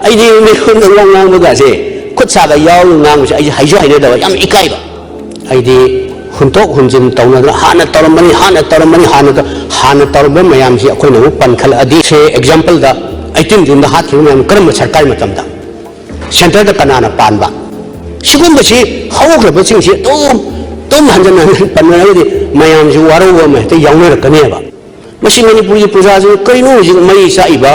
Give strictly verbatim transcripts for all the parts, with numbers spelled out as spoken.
ꯑꯩꯗꯤ ꯃꯤꯉꯣꯟꯗ ꯋꯥ ꯉꯥꯡꯕꯒꯁꯦ, ꯈꯨꯠ ꯁꯥꯒ ꯌꯥꯎꯔꯒ ꯉꯥꯡꯕꯁꯦ ꯑꯩꯁꯦ ꯍꯩꯁꯨ ꯍꯩꯅꯗꯕ, ꯌꯥꯝ ꯏꯀꯥꯏꯕ꯫ ꯑꯩꯗꯤ ꯍꯨꯟꯇꯣꯛ ꯍꯨꯟꯖꯤꯟ ꯇꯧꯅꯗꯅ, "ꯍꯥꯟꯅ ꯇꯧꯔꯝꯕꯅꯤ, ꯍꯥꯟꯅ ꯇꯧꯔꯝꯕꯅꯤ, ꯍꯥꯟꯅ ꯇꯧ-," ꯍꯥꯟꯅ ꯇꯧꯔꯝꯕ ꯃꯌꯥꯝꯁꯤ ꯑꯩꯈꯣꯏꯅ ꯑꯃꯨꯛ ꯄꯟꯈꯠꯂꯛꯑꯗꯤ, ꯁꯦ, ꯑꯦꯛꯖꯥꯝꯄꯜꯗ ꯑꯩꯇꯤꯟ ꯖꯨꯟꯗ ꯍꯥꯠꯈꯤꯕ ꯃꯌꯥꯝ ꯀꯔꯝꯕ ꯁꯔꯀꯥꯔꯒꯤ ꯃꯇꯝꯗ? ꯁꯦꯟꯇꯔꯗ ꯀꯅꯥꯅ ꯄꯥꯟꯕ? ꯁꯤꯒꯨꯝꯕꯁꯤ ꯍꯧꯈ꯭ꯔꯕꯁꯤꯡꯁꯤ ꯑꯗꯨꯝ, ꯑꯗꯨꯝ ꯍꯟꯖꯤꯟ ꯍꯟꯖꯤꯟ ꯄꯟꯅꯔꯒꯗꯤ ꯃꯌꯥꯝꯁꯤ ꯋꯥꯔꯧꯕ ꯑꯃ ꯍꯦꯛꯇ ꯌꯥꯎꯅꯔꯛꯀꯅꯦꯕ꯫ ꯃꯁꯤ ꯃꯅꯤꯄꯨꯔꯒꯤ ꯄ꯭ꯔꯖꯥꯁꯤꯡꯅ ꯀꯔꯤꯅꯣ ꯍꯧꯖꯤꯛ ꯃꯩ ꯆꯥꯛꯏꯕ,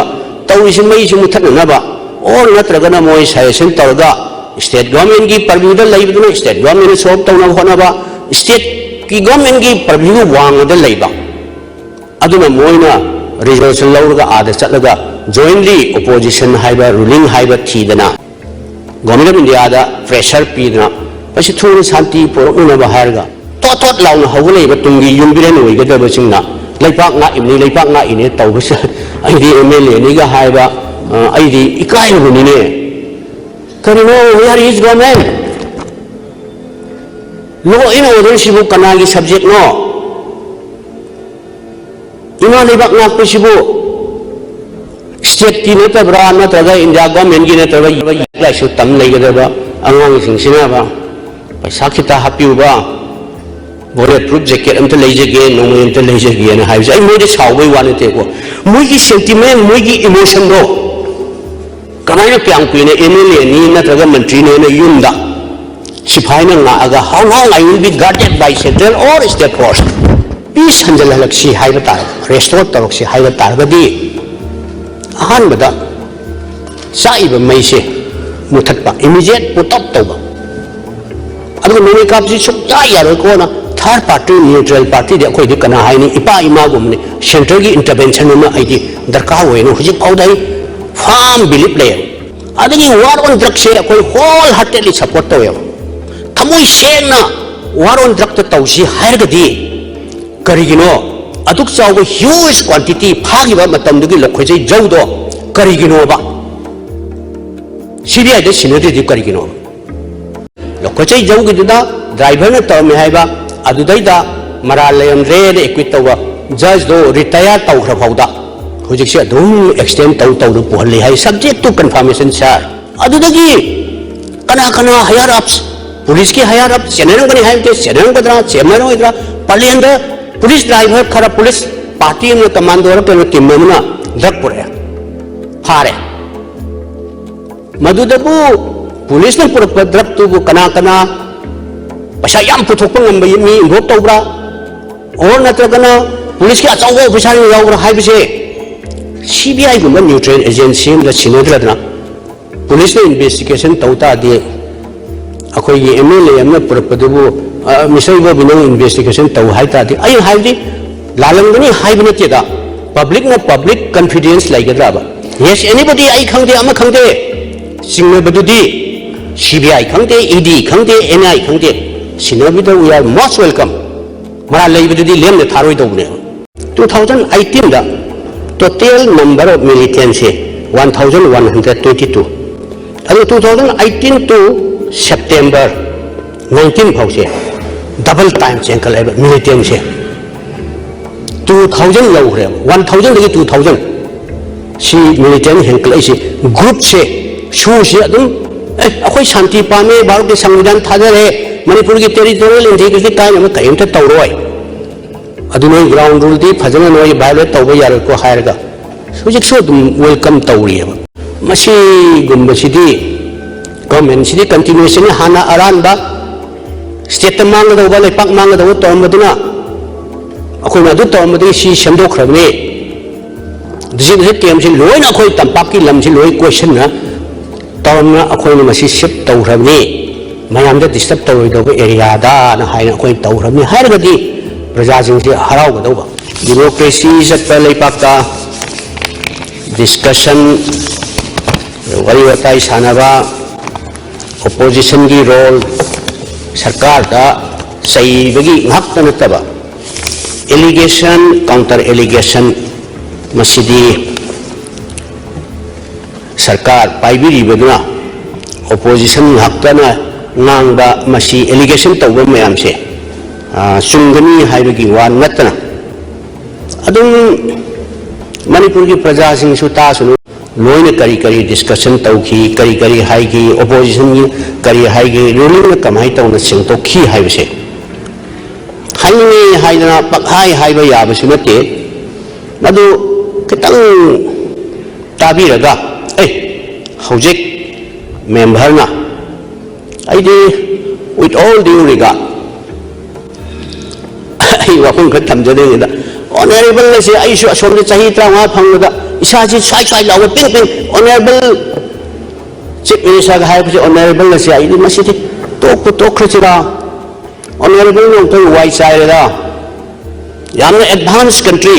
ꯇꯧꯔꯤꯁꯤ ꯃꯩꯁꯤ ꯃꯨꯊꯠꯅꯅꯕ, ꯑꯣꯔ ꯅꯠꯇ꯭ꯔꯒꯅ ꯃꯣꯏ ꯁꯖꯦꯁꯟ ꯇꯧꯔꯒ ꯁ꯭ꯇꯦꯠ ꯒꯣꯔꯃꯦꯟꯒꯤ ꯄꯔꯚ꯭ꯌꯨꯗ ꯂꯩꯕꯗꯨꯅ ꯁ꯭ꯇꯦꯠ ꯒꯣꯔꯃꯦꯟꯅ ꯁꯣꯜꯕ ꯇꯧꯅꯕ ꯍꯣꯠꯅꯕ, ꯁ꯭ꯇꯦꯠꯀꯤ ꯒꯣꯔꯃꯦꯟꯒꯤ ꯄꯔꯚ꯭ꯌꯨ ꯋꯥꯡꯃꯗ ꯂꯩꯕ, ꯑꯗꯨꯅ ꯃꯣꯏꯅ ꯔꯤꯖꯣꯂꯨꯁꯟ ꯂꯧꯔꯒ ꯑꯥꯗ ꯆꯠꯂꯒ ꯖꯣꯏꯟꯂꯤ ꯑꯣꯄꯣꯖꯤꯁꯟ ꯍꯥꯏꯕ, ꯔꯨꯂꯤꯡ ꯍꯥꯏꯕ ꯊꯤꯗꯅ, ꯒꯣꯔꯃꯦꯟ ꯑꯣꯐ ꯏꯟꯗꯤꯌꯥꯗ ꯄ꯭ꯔꯦꯁꯔ ꯄꯤꯗꯅ, ꯃꯁꯤ ꯊꯨꯅ ꯁꯥꯟꯇꯤ ꯄꯨꯔꯛꯅꯅꯕ ꯍꯥꯏꯔꯒ, ꯇꯣꯠ ꯇꯣꯠ ꯂꯥꯎꯅ ꯍꯧꯒꯠꯂꯛꯏꯕ ꯇꯨꯡꯒꯤ ꯌꯨꯝꯕꯤꯔꯦꯟ ꯑꯣꯏꯒꯗꯕꯁꯤꯡꯅ ꯂꯩꯄꯥꯛ ꯉꯥꯛꯏꯕꯅꯤ, ꯂꯩꯄꯥꯛ ꯉꯥꯛꯏꯅꯦ ꯇꯧꯕꯁꯦ, ꯑꯩꯗꯤ ꯑꯦꯝ ꯑꯦꯜ ꯑꯦꯅꯤꯒ ꯍꯥꯏꯕ, ꯑ, ꯑꯩꯗꯤ ꯏꯀꯥꯏꯔꯕꯅꯤꯅꯦ꯫ ꯀꯔꯤꯅꯣ, where is government? Law and order ꯁꯤꯕꯨ ꯀꯅꯥꯒꯤ ꯁꯕꯖꯦꯛꯅꯣ? ꯏꯃꯥ ꯂꯩꯕꯥꯛ ꯉꯥꯛꯄꯁꯤꯕꯨ ꯁ꯭ꯇꯦꯠꯀꯤ ꯅꯠꯇꯕ꯭ꯔꯥ, ꯅꯠꯇ꯭ꯔꯒ ꯏꯟꯗꯤꯌꯥ ꯒꯣꯔꯃꯦꯟꯒꯤ ꯅꯠꯇꯕ꯭ꯔꯥ? ꯂꯥꯏꯔꯤꯛ ꯂꯥꯏꯁꯨ ꯇꯝ ꯂꯩꯒꯗꯕ ꯑꯉꯥꯡꯁꯤꯡꯁꯤꯅꯕ ꯄꯩꯁꯥ ꯈꯤꯇ ꯍꯥꯞꯄꯤꯌꯨꯕ, ꯕꯨꯂꯦꯠ ꯄ꯭ꯔꯨꯐ ꯖꯦꯀꯦꯠ ꯑꯝꯇ ꯂꯩꯖꯒꯦ, ꯅꯣꯡꯃꯩ ꯑꯝꯇ ꯂꯩꯖꯒꯦꯅ ꯍꯥꯏꯕꯁꯦ ꯑꯩ ꯃꯣꯏꯗ ꯁꯥꯎꯕꯩ ꯋꯥ ꯅꯠꯇꯦꯀꯣ꯫ ꯃꯣꯏꯒꯤ ꯁꯦꯟꯇꯤꯃꯦꯟ, ꯃꯣꯏꯒꯤ ꯏꯃꯣꯁꯟꯗꯣ ꯀꯃꯥꯏꯅ ꯀꯌꯥꯝ ꯀꯨꯏꯅ ꯑꯦꯝ ꯑꯦꯜ ꯑꯦꯅꯤ ꯅꯠꯇ꯭ꯔꯒ ꯃꯟꯇ꯭ꯔꯤꯅꯦꯅ ꯌꯨꯝꯗ ꯁꯤꯐꯥꯏꯅ ꯉꯥꯛꯑꯒ, "How long I will be guarded by central or state force?" Peace ꯍꯟꯖꯜꯍꯜꯂꯛꯁꯤ ꯍꯥꯏꯕ ꯇꯥꯔꯒ, ꯔꯦꯁꯇꯣꯔ ꯇꯧꯔꯛꯁꯤ ꯍꯥꯏꯕ ꯇꯥꯔꯒꯗꯤ, ꯑꯍꯥꯟꯕꯗ ꯆꯥꯛꯏꯕ ꯃꯩꯁꯦ ꯃꯨꯊꯠꯄ, ꯏꯃꯤꯗꯤꯌꯦꯠ ꯄꯨꯠ ꯑꯞ ꯇꯧꯕ꯫ ꯑꯗꯨꯒ ꯅꯣꯡꯃꯩ ꯀꯥꯞꯁꯤ ꯁꯨꯛꯌꯥ ꯌꯥꯔꯣꯏꯀꯣꯅ ꯊꯥꯔꯗ ꯄꯥꯔꯇꯤ, ꯅ꯭ꯌꯨꯇ꯭ꯔꯦꯜ ꯄꯥꯔꯇꯤꯗꯤ ꯑꯩꯈꯣꯏꯗꯤ ꯀꯅꯥ ꯍꯥꯏꯅꯤ? ꯏꯄꯥ ꯏꯃꯥꯒꯨꯝꯕꯅꯤ꯫ ꯁꯦꯟꯇꯔꯒꯤ ꯏꯟꯇꯔꯚꯦꯟꯁꯟ ꯑꯃ ꯑꯩꯗꯤ ꯗꯔꯀꯥꯔ ꯑꯣꯏꯅ ꯍꯧꯖꯤꯛ ꯐꯥꯎꯗ ꯑꯩ ꯐꯥꯔꯝ ꯕꯤꯂꯤꯞ ꯂꯩꯌꯦꯕ꯫ ꯑꯗꯒꯤ ꯋꯥꯔ ꯑꯣꯟ ꯗ꯭ꯔꯛꯁꯦ ꯑꯩꯈꯣꯏ ꯍꯣꯜ ꯍꯥꯔꯇꯦꯗꯂꯤ ꯁꯞꯄꯣꯔꯠ ꯇꯧꯋꯦꯕ꯫ ꯊꯃꯣꯏ ꯁꯦꯡꯅ ꯋꯥꯔ ꯑꯣꯟ ꯗ꯭ꯔꯛꯇ ꯇꯧꯁꯤ ꯍꯥꯏꯔꯒꯗꯤ, ꯀꯔꯤꯒꯤꯅꯣ ꯑꯗꯨꯛ ꯆꯥꯎꯕ ꯍ꯭ꯌꯨꯖ ꯀ꯭ꯋꯥꯟꯇꯤꯇꯤ ꯐꯥꯈꯤꯕ ꯃꯇꯝꯗꯨꯒꯤ ꯂꯈꯣꯏꯖꯩ ꯖꯧꯗꯣ ꯀꯔꯤꯒꯤꯅꯣꯕ? ꯁꯤ ꯕꯤ ꯑꯥꯏꯗ ꯁꯤꯟꯅꯗ꯭ꯔꯤꯗꯤ ꯀꯔꯤꯒꯤꯅꯣꯕ? ꯂꯈꯣꯏꯖꯩ ꯖꯧꯒꯤꯗꯨꯗ ꯗ꯭ꯔꯥꯏꯚꯔꯅ ꯇꯧꯔꯝꯃꯦ ꯍꯥꯏꯕ, ꯑꯗꯨꯗꯩꯗ ꯃꯔꯥꯜ ꯂꯩꯔꯝꯗ꯭ꯔꯦꯅ ꯑꯦꯀ꯭ꯋꯤꯠ ꯇꯧꯕ ꯖꯖꯗꯣ ꯔꯤꯇꯥꯌꯔ ꯇꯧꯈ꯭ꯔ ꯐꯥꯎꯗ, ꯍꯧꯖꯤꯛꯁꯦ ꯑꯗꯨꯝ extend ꯇꯧ ꯇꯧꯅ ꯄꯨꯍꯜꯂꯤ ꯍꯥꯏ, subject to confirmation, sir꯫ ꯑꯗꯨꯗꯒꯤ ꯀꯅꯥ ꯀꯅꯥ higher ups, police ꯀꯤ higher up ꯆꯦꯟꯅꯔꯝꯒꯅꯤ ꯍꯥꯏꯕꯗꯤ, ꯆꯦꯟꯅꯔꯝꯒꯗ꯭ꯔꯥ ꯆꯦꯟꯅꯔꯣꯏꯗ꯭ꯔꯥ, ꯄꯂꯦꯟꯗ police driver ꯈꯔ, police party ꯑꯃꯅ, commando ꯔ ꯀꯩꯅꯣ team ꯑꯃꯅ drug ꯄꯨꯔꯛꯑꯦ, ꯐꯥꯔꯦ꯫ ꯃꯗꯨꯗꯕꯨ police ꯅ ꯄꯨꯔꯛꯄ drug ꯇꯨꯕꯨ ꯀꯅꯥ ꯀꯅꯥ ꯄꯩꯁꯥ ꯌꯥꯝ ꯄꯨꯊꯣꯛꯄ ꯉꯝꯕ ꯃꯤ involve ꯇꯧꯕ꯭ꯔꯥ, or ꯅꯠꯇ꯭ꯔꯒꯅ police ꯀꯤ ꯑꯆꯧꯕ officer ꯌꯥꯎꯕ꯭ꯔꯥ ꯍꯥꯏꯕꯁꯦ C B I ꯒꯨꯝꯕ neutral agency ꯑꯃꯗ ꯁꯤꯟꯅꯗ꯭ꯔꯗꯅ, police ꯅ investigation ꯇꯧ ꯇꯥꯔꯗꯤ, ꯑꯩꯈꯣꯏꯒꯤ M L A ꯑꯃꯅ ꯄꯨꯔꯛꯄꯗꯨꯕꯨ, "ꯑ, Mister ꯏꯕꯣꯕꯤ, ꯅꯪ investigation ꯇꯧ" ꯍꯥꯏ ꯇꯥꯔꯗꯤ, ꯑꯩ ꯍꯥꯏꯕꯗꯤ ꯂꯥꯜꯂꯝꯒꯅꯤ ꯍꯥꯏꯕ ꯅꯠꯇꯦꯗ, public ꯅ public confidence ꯂꯩꯒꯗ꯭ꯔꯕ? Yes, anybody, ꯑꯩ ꯈꯪꯗꯦ, ꯑꯃ ꯈꯪꯗꯦ, ꯆꯤꯡꯅꯕꯗꯨꯗꯤ C B I ꯈꯪꯗꯦ, E D ꯈꯪꯗꯦ, N I ꯈꯪꯗꯦ, ꯁꯤꯟꯅꯕꯤꯗ we are most welcome꯫ ꯃꯔꯥꯜ ꯂꯩꯕꯗꯨꯗꯤ ꯂꯦꯝꯅ ꯊꯥꯔꯣꯏꯗꯧꯕꯅꯦꯕ꯫ Two thousand eighteen the total number of militant say one thousand one hundred twenty two꯫ ꯑꯗꯨ two thousand eighteen to September nineteen ꯐꯥꯎꯁꯦ double time ꯆꯦꯟꯈꯠꯂꯛꯑꯦꯕ militant say. Two thousand ꯌꯧꯈ꯭ꯔꯦꯕ, one thousand ꯗꯒꯤ two thousand꯫ ꯁꯤ militant ꯍꯦꯟꯀꯠꯂꯛꯏꯁꯤ group ꯁꯦ, sushi ꯑꯗꯨꯝ, "ꯑꯦ, ꯑꯩꯈꯣꯏ ꯁꯥꯟꯇꯤ ꯄꯥꯝꯃꯦ, ꯚꯥꯔꯠꯀꯤ ꯁꯪꯕꯤꯙꯥꯟ ꯊꯥꯖꯔꯦ, ꯃꯅꯤꯄꯨꯔꯒꯤ territorial integrity ꯀꯥꯏꯅꯕ ꯀꯔꯤꯝꯇ ꯇꯧꯔꯣꯏ꯫ ꯑꯗꯨ ꯅꯣꯏ ground rule ꯗꯤ ꯐꯖꯅ ꯅꯣꯏ violate ꯇꯧꯕ ꯌꯥꯔꯣꯏꯀꯣ" ꯍꯥꯏꯔꯒ ꯍꯧꯖꯤꯛꯁꯨ ꯑꯗꯨꯝ welcome ꯇꯧꯔꯤꯑꯕ꯫ ꯃꯁꯤꯒꯨꯝꯕꯁꯤꯗꯤ government ꯁꯤꯗꯤ continuation ꯅꯤ꯫ ꯍꯥꯟꯅ ꯑꯔꯥꯟꯕ state ꯇ ꯃꯥꯡꯒꯗꯧꯕ, ꯂꯩꯄꯥꯛ ꯃꯥꯡꯒꯗꯧꯕ ꯇꯧꯔꯝꯕꯗꯨꯅ, ꯑꯩꯈꯣꯏꯅ ꯑꯗꯨ ꯇꯧꯔꯝꯕꯗꯒꯤ ꯁꯤ ꯁꯦꯝꯗꯣꯛꯈ꯭ꯔꯕꯅꯤ꯫ District camp ꯁꯤ ꯂꯣꯏꯅ ꯑꯩꯈꯣꯏ ꯇꯝꯄꯥꯛꯀꯤ ꯂꯝꯁꯤ ꯂꯣꯏ ꯀꯣꯏꯁꯤꯟꯅ ꯇꯧꯔꯝꯅ ꯑꯩꯈꯣꯏꯅ ꯃꯁꯤ shift ꯇꯧꯈ꯭ꯔꯕꯅꯤ, ꯃꯌꯥꯝꯗ disturb ꯇꯧꯔꯣꯏꯗꯧꯕ area ꯗꯅ ꯍꯥꯏꯅ ꯑꯩꯈꯣꯏꯅ ꯇꯧꯈ꯭ꯔꯕꯅꯤ ꯍꯥꯏꯔꯒꯗꯤ ꯄ꯭ꯔꯖꯥꯁꯤꯡꯁꯦ ꯍꯔꯥꯎꯒꯗꯧꯕ꯫ Democracy ꯆꯠꯄ ꯂꯩꯄꯥꯛꯇ discussion, ꯋꯥꯔꯤ ꯋꯥꯇꯥꯏ ꯁꯥꯟꯅꯕ, opposition ꯒꯤ role, ꯁꯔꯀꯥꯔꯗ ꯆꯩꯕꯒꯤ ꯉꯥꯛꯇ ꯅꯠꯇꯕ, allegation, counter allegation, ꯃꯁꯤꯗꯤ ꯁꯔꯀꯥꯔ ꯄꯥꯏꯕꯤꯔꯤꯕꯗꯨꯅ opposition ꯉꯥꯛꯇꯅ ꯉꯥꯡꯕ, ꯃꯁꯤ allegation ꯇꯧꯕ ꯃꯌꯥꯝꯁꯦ, ꯑ, ꯆꯨꯝꯒꯅꯤ ꯍꯥꯏꯕꯒꯤ ꯋꯥ ꯅꯠꯇꯅ, ꯑꯗꯨꯝ ꯃꯅꯤꯄꯨꯔꯒꯤ ꯄ꯭ꯔꯖꯥꯁꯤꯡꯁꯨ ꯇꯥꯁꯅꯨ, ꯂꯣꯏꯅ ꯀꯔꯤ ꯀꯔꯤ ꯗꯤꯁꯀꯁꯟ ꯇꯧꯈꯤ, ꯀꯔꯤ ꯀꯔꯤ ꯍꯥꯏꯈꯤ, ꯑꯣꯄꯣꯖꯤꯁꯟꯒꯤ ꯀꯔꯤ ꯍꯥꯏꯈꯤ, ꯔꯨꯂꯤꯡꯅ ꯀꯃꯥꯏꯅ ꯇꯧꯅ ꯁꯦꯡꯗꯣꯛꯈꯤ ꯍꯥꯏꯕꯁꯦ ꯍꯥꯏꯅꯤꯡꯉꯤ ꯍꯥꯏꯗꯅ ꯄꯛꯍꯥꯏ ꯍꯥꯏꯕ ꯌꯥꯕꯁꯨ ꯅꯠꯇꯦ꯫ ꯃꯗꯨ ꯈꯤꯇꯪ ꯇꯥꯕꯤꯔꯒ, ꯑꯦ, ꯍꯧꯖꯤꯛ ꯃꯦꯝꯕꯔꯅ, ꯑꯩꯗꯤ, with all due regard, ꯑꯩ ꯋꯥꯐꯝ ꯈꯔ ꯊꯝꯖꯗꯣꯏꯅꯤꯗ꯫ ꯑꯣꯅꯔꯦꯕꯜ ꯑꯁꯦ ꯑꯩꯁꯨ ꯑꯁꯣꯝꯗ ꯆꯍꯤ ꯇꯔꯥꯃꯉꯥ ꯐꯪꯕꯗ ꯏꯁꯥꯁꯤ ꯁ꯭ꯋꯥꯏ ꯁ꯭ꯋꯥꯏ ꯂꯥꯎꯕ ꯄꯤꯡ ꯄꯤꯡ, ꯑꯣꯅꯔꯦꯕꯜ ꯆꯤꯐ ꯃꯤꯅꯤꯁꯇꯔꯒ ꯍꯥꯏꯔꯛꯄꯁꯦ, ꯑꯣꯅꯔꯦꯕꯜ ꯑꯁꯦ ꯑꯩꯗꯤ ꯃꯁꯤꯗꯤ ꯇꯣꯛꯄꯨ ꯇꯣꯛꯈ꯭ꯔꯁꯤꯔꯥ? ꯑꯣꯅꯔꯦꯕꯜꯅ ꯑꯃꯨꯛꯇꯪ ꯋꯥꯏ ꯆꯥꯏꯔꯦꯗ꯫ ꯌꯥꯝꯅ ꯑꯦꯗꯚꯥꯟꯁ ꯀꯟꯇ꯭ꯔꯤ,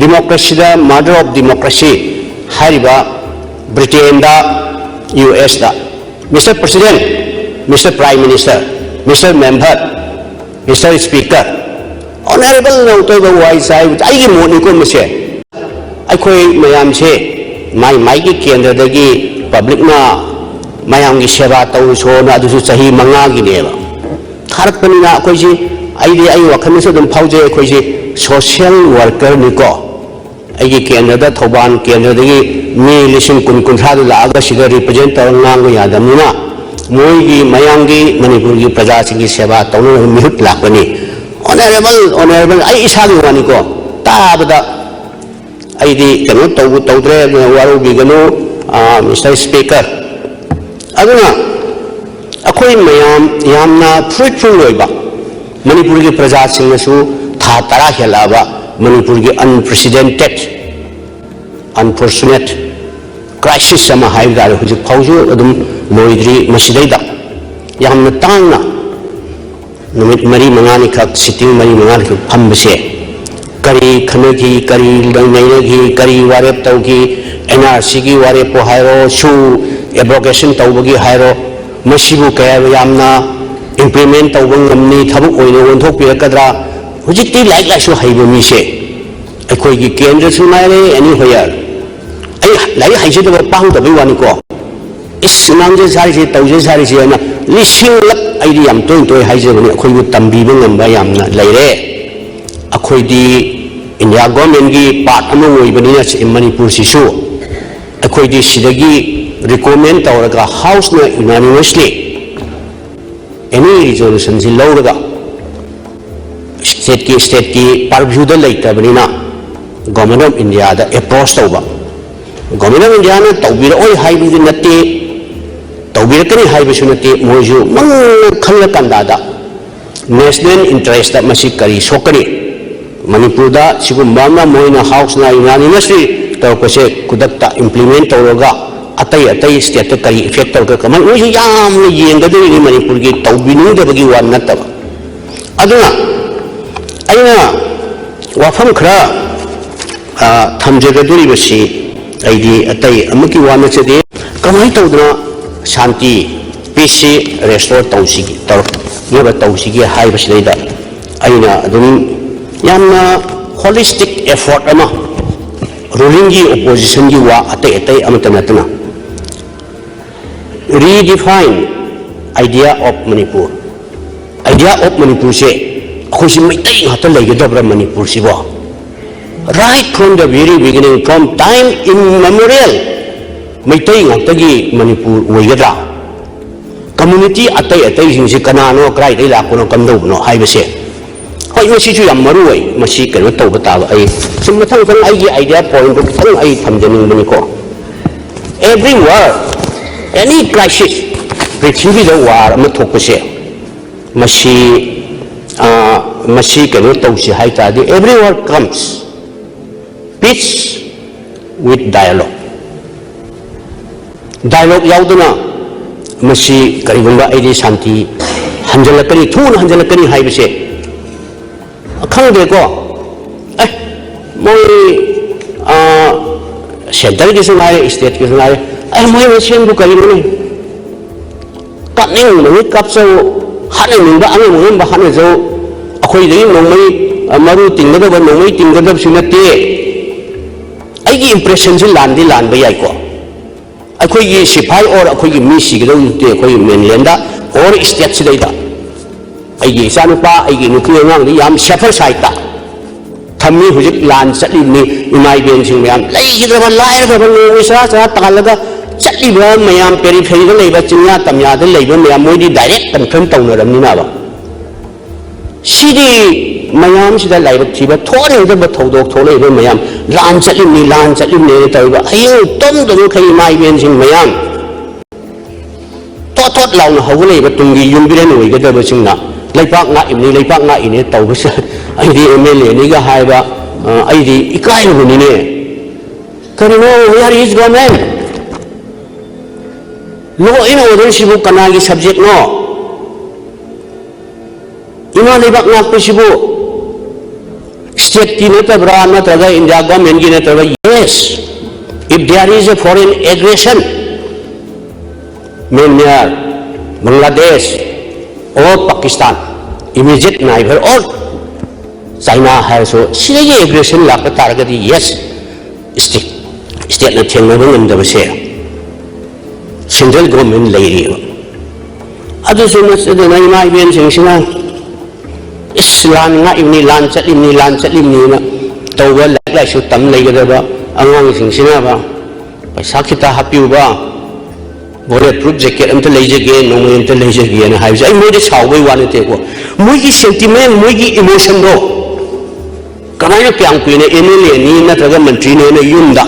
ꯗꯤꯃꯣꯀ꯭ꯔꯦꯁꯤꯗ ꯃꯥꯗꯔ ꯑꯣꯐ ꯗꯤꯃꯣꯀ꯭ꯔꯦꯁꯤ ꯍꯥꯏꯔꯤꯕ ꯕ꯭ꯔꯤꯇꯦꯟꯗ, ꯌꯨ ꯑꯦꯁꯇ, Mister President, Mister Prime Minister, Mister Member, Mister Speaker, ꯑꯣꯅꯔꯦꯕꯜꯅ ꯑꯃꯨꯛꯇꯪ ꯋꯥꯏ ꯆꯥꯏꯕ, ꯑꯩꯒꯤ ꯃꯣꯠꯅꯤꯀꯣ ꯃꯁꯦ꯫ ꯑꯩꯈꯣꯏ ꯃꯌꯥꯝꯁꯦ ꯃꯥꯏ ꯃꯥꯏꯒꯤ ꯀꯦꯟꯗ꯭ꯔꯗꯒꯤ ꯄꯕ꯭ꯂꯤꯛꯅ ꯃꯌꯥꯝꯒꯤ ꯁꯦꯕꯥ ꯇꯧꯔꯨꯁꯣꯅ, ꯑꯗꯨꯁꯨ ꯆꯍꯤ ꯃꯉꯥꯒꯤꯅꯦꯕ ꯊꯥꯔꯛꯄꯅꯤꯅ, ꯑꯩꯈꯣꯏꯁꯤ, ꯑꯩꯗꯤ ꯑꯩ ꯋꯥꯈꯜꯗꯁꯨ ꯑꯗꯨꯝ ꯐꯥꯎꯖꯩ, ꯑꯩꯈꯣꯏꯁꯤ ꯁꯣꯁꯤꯌꯦꯜ ꯋꯥꯔꯀꯔꯅꯤꯀꯣ꯫ ꯑꯩꯒꯤ ꯀꯦꯟꯗ꯭ꯔꯗ, ꯊꯧꯕꯥꯜ ꯀꯦꯟꯗ꯭ꯔꯗꯒꯤ ꯃꯤ ꯂꯤꯁꯤꯡ ꯀꯨꯟ ꯀꯨꯟꯊ꯭ꯔꯥꯗꯨ ꯂꯥꯛꯑꯒ ꯁꯤꯗ ꯔꯤꯄ꯭ꯔꯖꯦꯟ ꯇꯧꯔꯒ ꯉꯥꯡꯕ ꯌꯥꯗꯕꯅꯤꯅ, ꯃꯣꯏꯒꯤ ꯃꯌꯥꯝꯒꯤ, ꯃꯅꯤꯄꯨꯔꯒꯤ ꯄ꯭ꯔꯖꯥꯁꯤꯡꯒꯤ ꯁꯦꯕꯥ ꯇꯧꯅꯅꯕ ꯃꯤꯍꯨꯠ ꯂꯥꯛꯄꯅꯤ꯫ ꯑꯣꯅꯔꯦꯕꯜ, ꯑꯣꯅꯔꯦꯕꯜ, ꯑꯩ ꯏꯁꯥꯒꯤ ꯋꯥꯅꯤꯀꯣ, ꯇꯥꯕꯗ ꯑꯩꯗꯤ ꯀꯩꯅꯣ ꯇꯧꯕ ꯇꯧꯗ꯭ꯔꯦ, ꯑꯗꯨꯅ ꯋꯥꯔꯧꯕꯤꯒꯅꯨ, ꯑꯥ, ꯃꯤꯁꯇꯔ ꯁ꯭ꯄꯤꯀꯔ꯫ ꯑꯗꯨꯅ ꯑꯩꯈꯣꯏ ꯃꯌꯥꯝ ꯌꯥꯝꯅ ꯐ꯭ꯔꯨꯏꯠꯐꯨꯜ ꯑꯣꯏꯕ, ꯃꯅꯤꯄꯨꯔꯒꯤ ꯄ꯭ꯔꯖꯥꯁꯤꯡꯅꯁꯨ ꯊꯥ ꯇꯔꯥ ꯍꯦꯜꯂꯛꯑꯕ ꯃꯅꯤꯄꯨꯔꯒꯤ ꯑꯟꯄ꯭ꯔꯦꯁꯤꯗꯦꯟꯇꯦꯠ, ꯑꯟꯐꯣꯔꯆꯨꯅꯦꯠ ꯀ꯭ꯔꯥꯏꯁꯤꯁ ꯑꯃ ꯍꯥꯏꯕ ꯇꯥꯔꯦ, ꯍꯧꯖꯤꯛ ꯐꯥꯎꯁꯨ ꯑꯗꯨꯝ ꯂꯣꯏꯗ꯭ꯔꯤ꯫ ꯃꯁꯤꯗꯩꯗ ꯌꯥꯝꯅ ꯇꯥꯡꯅ ꯅꯨꯃꯤꯠ ꯃꯔꯤ ꯃꯉꯥꯅꯤꯈꯛ, ꯁꯤꯠꯇꯤꯡ ꯃꯔꯤ ꯃꯉꯥꯅꯤꯈꯛ ꯐꯝꯕꯁꯦ, ꯀꯔꯤ ꯈꯟꯅꯈꯤ, ꯀꯔꯤ ꯅꯩꯅꯈꯤ, ꯀꯔꯤ ꯋꯥꯔꯦꯞ ꯇꯧꯈꯤ, ꯑꯦꯟ ꯑꯥꯔ ꯁꯤꯒꯤ ꯋꯥꯔꯦꯞꯄꯨ ꯍꯥꯏꯔꯣ, ꯁꯨ ꯑꯦꯕ꯭ꯔꯣꯒꯦꯁꯟ ꯇꯧꯕꯒꯤ ꯍꯥꯏꯔꯣ, ꯃꯁꯤꯕꯨ ꯀꯌꯥ ꯌꯥꯝꯅ ꯏꯝꯄ꯭ꯂꯤꯃꯦꯟ ꯇꯧꯕ ꯉꯝꯅꯤ, ꯊꯕꯛ ꯑꯣꯏꯅ ꯑꯣꯟꯊꯣꯛꯄꯤꯔꯛꯀꯗ꯭ꯔꯥ? ꯍꯧꯖꯤꯛꯇꯤ ꯂꯥꯏꯔꯤꯛ ꯂꯥꯏꯁꯨ ꯍꯩꯕ ꯃꯤꯁꯦ ꯑꯩꯈꯣꯏꯒꯤ ꯀꯦꯟꯗ꯭ꯔꯁꯨ ꯉꯥꯏꯔꯦ, ꯑꯦꯅꯤ ꯍꯣꯌꯔ, ꯑꯩ ꯂꯥꯏꯔꯤꯛ ꯍꯩꯖꯗꯕ ꯄꯥꯡꯗꯕꯩ ꯋꯥꯅꯤꯀꯣ꯫ ꯏꯁ, ꯉꯥꯡꯖ ꯁꯥꯔꯤꯁꯦ, ꯇꯧꯖ ꯁꯥꯔꯤꯁꯦ ꯍꯥꯏꯅ ꯂꯤꯁꯤꯡꯂꯛ ꯑꯩꯗꯤ ꯌꯥꯝ ꯇꯣꯏ ꯇꯣꯏ ꯍꯥꯏꯖꯕꯅꯤ, ꯑꯩꯈꯣꯏꯕꯨ ꯇꯝꯕꯤꯕ ꯉꯝꯕ ꯌꯥꯝꯅ ꯂꯩꯔꯦ꯫ ꯑꯩꯈꯣꯏꯗꯤ ꯏꯟꯗꯤꯌꯥ ꯒꯣꯔꯃꯦꯟꯒꯤ ꯄꯥꯔꯠ ꯑꯃ ꯑꯣꯏꯕꯅꯤꯅ ꯁꯤ ꯃꯅꯤꯄꯨꯔꯁꯤꯁꯨ ꯑꯩꯈꯣꯏꯗꯤ ꯁꯤꯗꯒꯤ ꯔꯤꯀꯣꯃꯦꯟ ꯇꯧꯔꯒ ꯍꯥꯎꯁꯅ ꯌꯨꯅꯥꯅꯤꯃꯁꯂꯤ ꯑꯦꯅꯤ ꯔꯤꯖꯣꯂꯨꯁꯟꯁꯤ ꯂꯧꯔꯒ ꯁ꯭ꯇꯦꯠꯀꯤ ꯁ꯭ꯇꯦꯠꯀꯤ ꯄꯥꯔꯚ꯭ꯌꯨꯗ ꯂꯩꯇꯕꯅꯤꯅ ꯒꯣꯔꯃꯦꯟ ꯑꯣꯐ ꯏꯟꯗꯤꯌꯥꯗ ꯑꯦꯄ꯭ꯔꯣꯁ ꯇꯧꯕ꯫ ꯒꯣꯔꯃꯦꯟ ꯑꯣꯐ ꯏꯟꯗꯤꯌꯥꯅ ꯇꯧꯕꯤꯔꯛꯑꯣꯏ ꯍꯥꯏꯕꯗꯤ ꯅꯠꯇꯦ, ꯇꯧꯕꯤꯔꯛꯀꯅꯤ ꯍꯥꯏꯕꯁꯨ ꯅꯠꯇꯦ꯫ ꯃꯣꯏꯁꯨ ꯃꯨꯟꯅ ꯈꯜꯂ ꯀꯥꯟꯗ ꯅꯦꯁꯅꯦꯜ ꯏꯟꯇꯔꯦꯁꯇ ꯃꯁꯤ ꯀꯔꯤ ꯁꯣꯛꯀꯅꯤ? ꯃꯅꯤꯄꯨꯔꯗ ꯁꯤꯒꯨꯝꯕ ꯑꯃ ꯃꯣꯏꯅ ꯍꯥꯎꯁꯅ ꯌꯨꯅꯥꯅꯤꯃꯁꯂꯤ ꯇꯧꯔꯛꯄꯁꯦ ꯈꯨꯗꯛꯇ ꯏꯝꯄ꯭ꯂꯤꯃꯦꯟ ꯇꯧꯔꯒ ꯑꯇꯩ ꯑꯇꯩ ꯁ꯭ꯇꯦꯠꯇ ꯀꯔꯤ ꯏꯐꯦꯛ ꯇꯧꯔꯒ ꯀꯃꯥꯏꯅ, ꯃꯣꯏꯁꯨ ꯌꯥꯝꯅ ꯌꯦꯡꯒꯗꯣꯔꯤꯅꯤ ꯃꯅꯤꯄꯨꯔꯒꯤ ꯇꯧꯕꯤꯅꯤꯡꯗꯕꯒꯤ ꯋꯥ ꯅꯠꯇꯕ꯫ ꯑꯗꯨꯅ ꯑꯩꯅ ꯋꯥꯐꯝ ꯈꯔ, ꯑ, ꯊꯝꯖꯒꯗꯣꯔꯤꯕꯁꯤ ꯑꯩꯗꯤ ꯑꯇꯩ ꯑꯃꯒꯤ ꯋꯥ ꯅꯠꯆꯗꯦ꯫ ꯀꯃꯥꯏꯅ ꯇꯧꯗꯅ ꯁꯥꯟꯇꯤ, ꯄꯤꯁꯁꯤ ꯔꯦꯁꯇꯣꯔ ꯇꯧꯁꯤꯒꯦ, ꯇꯧꯔꯛꯅꯕ ꯇꯧꯁꯤꯒꯦ ꯍꯥꯏꯕꯁꯤꯗꯩꯗ ꯑꯩꯅ ꯑꯗꯨꯝ ꯌꯥꯝꯅ ꯍꯣꯂꯤꯁꯇꯤꯛ ꯑꯦꯐꯣꯔꯠ ꯑꯃ, ꯔꯨꯂꯤꯡꯒꯤ ꯑꯣꯄꯣꯖꯤꯁꯟꯒꯤ ꯋꯥ ꯑꯇꯩ ꯑꯇꯩ ꯑꯃꯠꯇ ꯅꯠꯇꯅ, redefine idea of Manipur. Idea of ꯃꯅꯤꯄꯨꯔꯁꯦ ꯑꯩꯈꯣꯏꯁꯤ ꯃꯩꯇꯩ ꯉꯥꯛꯇ ꯂꯩꯒꯗꯕ꯭ꯔꯥ ꯃꯅꯤꯄꯨꯔꯁꯤꯕꯣ? Right from the very beginning, from time immemorial, Meitei ꯉꯥꯛꯇꯒꯤ Manipur ꯑꯣꯏꯒꯗ꯭ꯔꯥ? ꯀꯝꯃ꯭ꯌꯨꯅꯤꯇꯤ ꯑꯇꯩ ꯑꯇꯩꯁꯤꯡꯁꯤ ꯀꯅꯥꯅꯣ, ꯀꯗꯥꯏꯗꯒꯤ ꯂꯥꯛꯄꯅꯣ, ꯀꯝꯗꯧꯕꯅꯣ ꯍꯥꯏꯕꯁꯦ, ꯍꯣꯏ, ꯃꯁꯤꯁꯨ ꯌꯥꯝ ꯃꯔꯨ ꯑꯣꯏ꯫ ꯃꯁꯤ ꯀꯩꯅꯣ ꯇꯧꯕ ꯇꯥꯕ꯫ ꯑꯩ ꯁꯨꯝ ꯃꯊꯪ ꯃꯊꯪ ꯑꯩꯒꯤ ꯑꯥꯏꯗꯤꯌꯥ ꯄꯣꯏꯟꯗꯨ ꯈꯤꯇꯪ ꯑꯩ ꯊꯝꯖꯅꯤꯡꯕꯅꯤꯀꯣ꯫ Every war, any crisis, ꯄ꯭ꯔꯤꯊꯤꯕꯤꯗ ꯋꯥꯔ ꯑꯃ ꯊꯣꯛꯄꯁꯦ, ꯃꯁꯤ, ꯑ, ꯃꯁꯤ ꯀꯩꯅꯣ ꯇꯧꯁꯤ ꯍꯥꯏ ꯇꯥꯔꯗꯤ, every war comes peace with dialogue. Dialogue ꯌꯥꯎꯗꯅ ꯃꯁꯤ ꯀꯔꯤꯒꯨꯝꯕ ꯑꯩꯗꯤ ꯁꯥꯟꯇꯤ ꯍꯟꯖꯜꯂꯛꯀꯅꯤ, ꯊꯨꯅ ꯍꯟꯖꯜꯂꯛꯀꯅꯤ ꯍꯥꯏꯕꯁꯦ ꯈꯪꯗ꯭ꯔꯦꯀꯣ꯫ ꯑꯦ, ꯃꯣꯏ, ꯑ, ꯁꯦꯟꯇꯔꯒꯤꯁꯨ ꯉꯥꯏꯔꯦ, ꯁ꯭ꯇꯦꯠꯀꯤꯁꯨ ꯉꯥꯏꯔꯦ, ꯑꯦ, ꯃꯣꯏ ꯃꯁꯦꯟꯕꯨ ꯀꯔꯤꯅꯣꯅꯦ? ꯀꯥꯞꯅꯤꯡꯕꯉꯩ ꯀꯥꯞꯆꯧ, ꯍꯥꯠꯅꯅꯤꯡꯕ ꯑꯉꯝ ꯑꯉꯝꯕ ꯍꯥꯠꯅꯖꯧ꯫ ꯑꯩꯈꯣꯏꯗꯒꯤ ꯅꯣꯡꯃꯩ, ꯑ, ꯃꯔꯨ ꯇꯤꯡꯒꯗꯕ, ꯅꯣꯡꯃꯩ ꯇꯤꯡꯒꯗꯕꯁꯨ ꯅꯠꯇꯦ꯫ ꯑꯩꯒꯤ ꯏꯝꯄ꯭ꯔꯦꯁꯟꯁꯤ ꯂꯥꯟꯗꯤ ꯂꯥꯟꯕ ꯌꯥꯏꯀꯣ꯫ ꯑꯩꯈꯣꯏꯒꯤ ꯁꯤꯐꯥꯏ ꯑꯣꯔ ꯑꯩꯈꯣꯏꯒꯤ ꯃꯤ ꯁꯤꯒꯗꯧ ꯅꯠꯇꯦ, ꯑꯩꯈꯣꯏꯒꯤ ꯃꯦꯟꯂꯦꯟꯗ ꯑꯣꯔ ꯁ꯭ꯇꯦꯠꯁꯤꯗꯩꯗ꯫ ꯑꯩꯒꯤ ꯏꯆꯥꯅꯨꯄꯥ, ꯑꯩꯒꯤ ꯅꯨꯄꯤ ꯑꯉꯥꯡꯗꯤ ꯌꯥꯝ ꯁꯦꯐꯔ ꯁꯥꯏꯠꯇ꯫ ꯊꯝꯃꯤ꯫ ꯍꯧꯖꯤꯛ ꯂꯥꯟ ꯆꯠꯂꯤꯕꯅꯤ꯫ ꯏꯃꯥ ꯏꯕꯦꯟꯁꯤꯡ ꯃꯌꯥꯝ, ꯂꯩꯈꯤꯗ꯭ꯔꯕ ꯂꯥꯏꯔꯗꯕ, ꯅꯣꯡꯃꯩ ꯆꯔꯥ ꯆꯔꯥ ꯇꯥꯜꯂꯒ ꯆꯠꯂꯤꯕ ꯃꯌꯥꯝ, ꯄꯦꯔꯤꯐꯦꯔꯤꯗ ꯂꯩꯕ, ꯆꯤꯡꯌꯥ ꯇꯝꯌꯥꯗ ꯂꯩꯕ ꯃꯌꯥꯝ, ꯃꯣꯏꯗꯤ ꯗꯥꯏꯔꯦꯛ ꯀꯟꯐ꯭ꯔꯟ ꯇꯧꯅꯔꯕꯅꯤꯅꯕ꯫ ꯁꯤꯗꯤ ꯃꯌꯥꯝꯁꯤꯗ ꯂꯥꯏꯕꯛ ꯊꯤꯕ ꯊꯣꯛꯍꯟꯅꯤꯡꯗꯕ ꯊꯧꯗꯣꯛ ꯊꯣꯛꯂꯛꯏꯕ ꯃꯌꯥꯝ, ꯂꯥꯟ ꯆꯠꯂꯤꯕꯅꯤ, ꯂꯥꯟ ꯆꯠꯂꯤꯕꯅꯦꯅ ꯇꯧꯔꯤꯕ꯫ ꯑꯍꯤꯡ ꯇꯨꯝꯗꯕ ꯃꯈꯩ ꯏꯃꯥ ꯏꯕꯦꯟꯁꯤꯡ ꯃꯌꯥꯝ, ꯇꯣꯠ ꯇꯣꯠ ꯂꯥꯎꯅ ꯍꯧꯒꯠꯂꯛꯏꯕ ꯇꯨꯡꯒꯤ ꯌꯨꯝꯕꯤꯔꯦꯟ ꯑꯣꯏꯒꯗꯕꯁꯤꯡꯅ ꯂꯩꯄꯥꯛ ꯉꯥꯛꯏꯕꯅꯤ, ꯂꯩꯄꯥꯛ ꯉꯥꯛꯏꯅꯦ ꯇꯧꯕꯁꯦ꯫ ꯑꯩꯗꯤ ꯑꯦꯝ ꯑꯦꯜ ꯑꯦꯅꯤꯒ ꯍꯥꯏꯕ, ꯑ, ꯑꯩꯗꯤ ꯏꯀꯥꯏꯔꯕꯅꯤꯅꯦ꯫ ꯀꯔꯤꯅꯣ, where is government? Law and order ꯁꯤꯕꯨ ꯀꯅꯥꯒꯤ ꯁꯕꯖꯦꯛꯅꯣ? ꯏꯃꯥ ꯂꯩꯕꯥꯛ ꯉꯥꯛꯄꯁꯤꯕꯨ ꯁ꯭ꯇꯦꯠꯀꯤ ꯅꯠꯇꯕ꯭ꯔꯥ, ꯅꯠꯇ꯭ꯔꯒ ꯏꯟꯗꯤꯌꯥ ꯒꯣꯔꯃꯦꯟꯒꯤ ꯅꯠꯇꯕ꯭ꯔꯥ? Yes, if there is a foreign aggression, Myanmar, Bangladesh, or Pakistan, immediate neighbor or China ꯍꯥꯏꯔꯁꯨ, ꯁꯤꯗꯒꯤ ꯑꯦꯒ꯭ꯔꯦꯁꯟ ꯂꯥꯛꯄ ꯇꯥꯔꯒꯗꯤ, ꯌꯦꯁ, ꯁ꯭ꯇꯦꯠ, ꯁ꯭ꯇꯦꯠꯅ ꯊꯦꯡꯅꯕ ꯉꯝꯗꯕꯁꯦ ꯁꯦꯟꯇ꯭ꯔꯦꯜ ꯒꯣꯔꯃꯦꯟ ꯂꯩꯔꯤꯑꯕ꯫ ꯑꯗꯨꯁꯨ ꯅꯠꯇꯗꯅ ꯏꯃꯥ ꯏꯕꯦꯟꯁꯤꯡꯁꯤꯅ, "ꯏꯁ, ꯂꯥꯟ ꯉꯥꯛꯏꯕꯅꯤ, ꯂꯥꯟ ꯆꯠꯂꯤꯕꯅꯤ, ꯂꯥꯟ ꯆꯠꯂꯤꯕꯅꯤꯅ" ꯇꯧꯕ, ꯂꯥꯏꯔꯤꯛ ꯂꯥꯏꯁꯨ ꯇꯝ ꯂꯩꯒꯗꯕ ꯑꯉꯥꯡꯁꯤꯡꯁꯤꯅꯕ ꯄꯩꯁꯥ ꯈꯤꯇ ꯍꯥꯞꯄꯤꯌꯨꯕ, ꯕꯨꯂꯦꯠ ꯄ꯭ꯔꯨꯐ ꯖꯦꯀꯦꯠ ꯑꯝꯇ ꯂꯩꯖꯒꯦ, ꯅꯣꯡꯃꯩ ꯑꯝꯇ ꯂꯩꯖꯒꯦꯅ ꯍꯥꯏꯕꯁꯦ, ꯑꯩ ꯃꯣꯏꯗ ꯁꯥꯎꯕꯩ ꯋꯥ ꯅꯠꯇꯦꯀꯣ꯫ ꯃꯣꯏꯒꯤ ꯁꯦꯟꯇꯤꯃꯦꯟ, ꯃꯣꯏꯒꯤ ꯏꯃꯣꯁꯟꯗꯣ ꯀꯃꯥꯏꯅ, ꯀꯌꯥꯝ ꯀꯨꯏꯅ ꯑꯦꯝ ꯑꯦꯜ ꯑꯦꯅꯤ ꯅꯠꯇ꯭ꯔꯒ ꯃꯟꯇ꯭ꯔꯤꯅꯦꯅ ꯌꯨꯝꯗ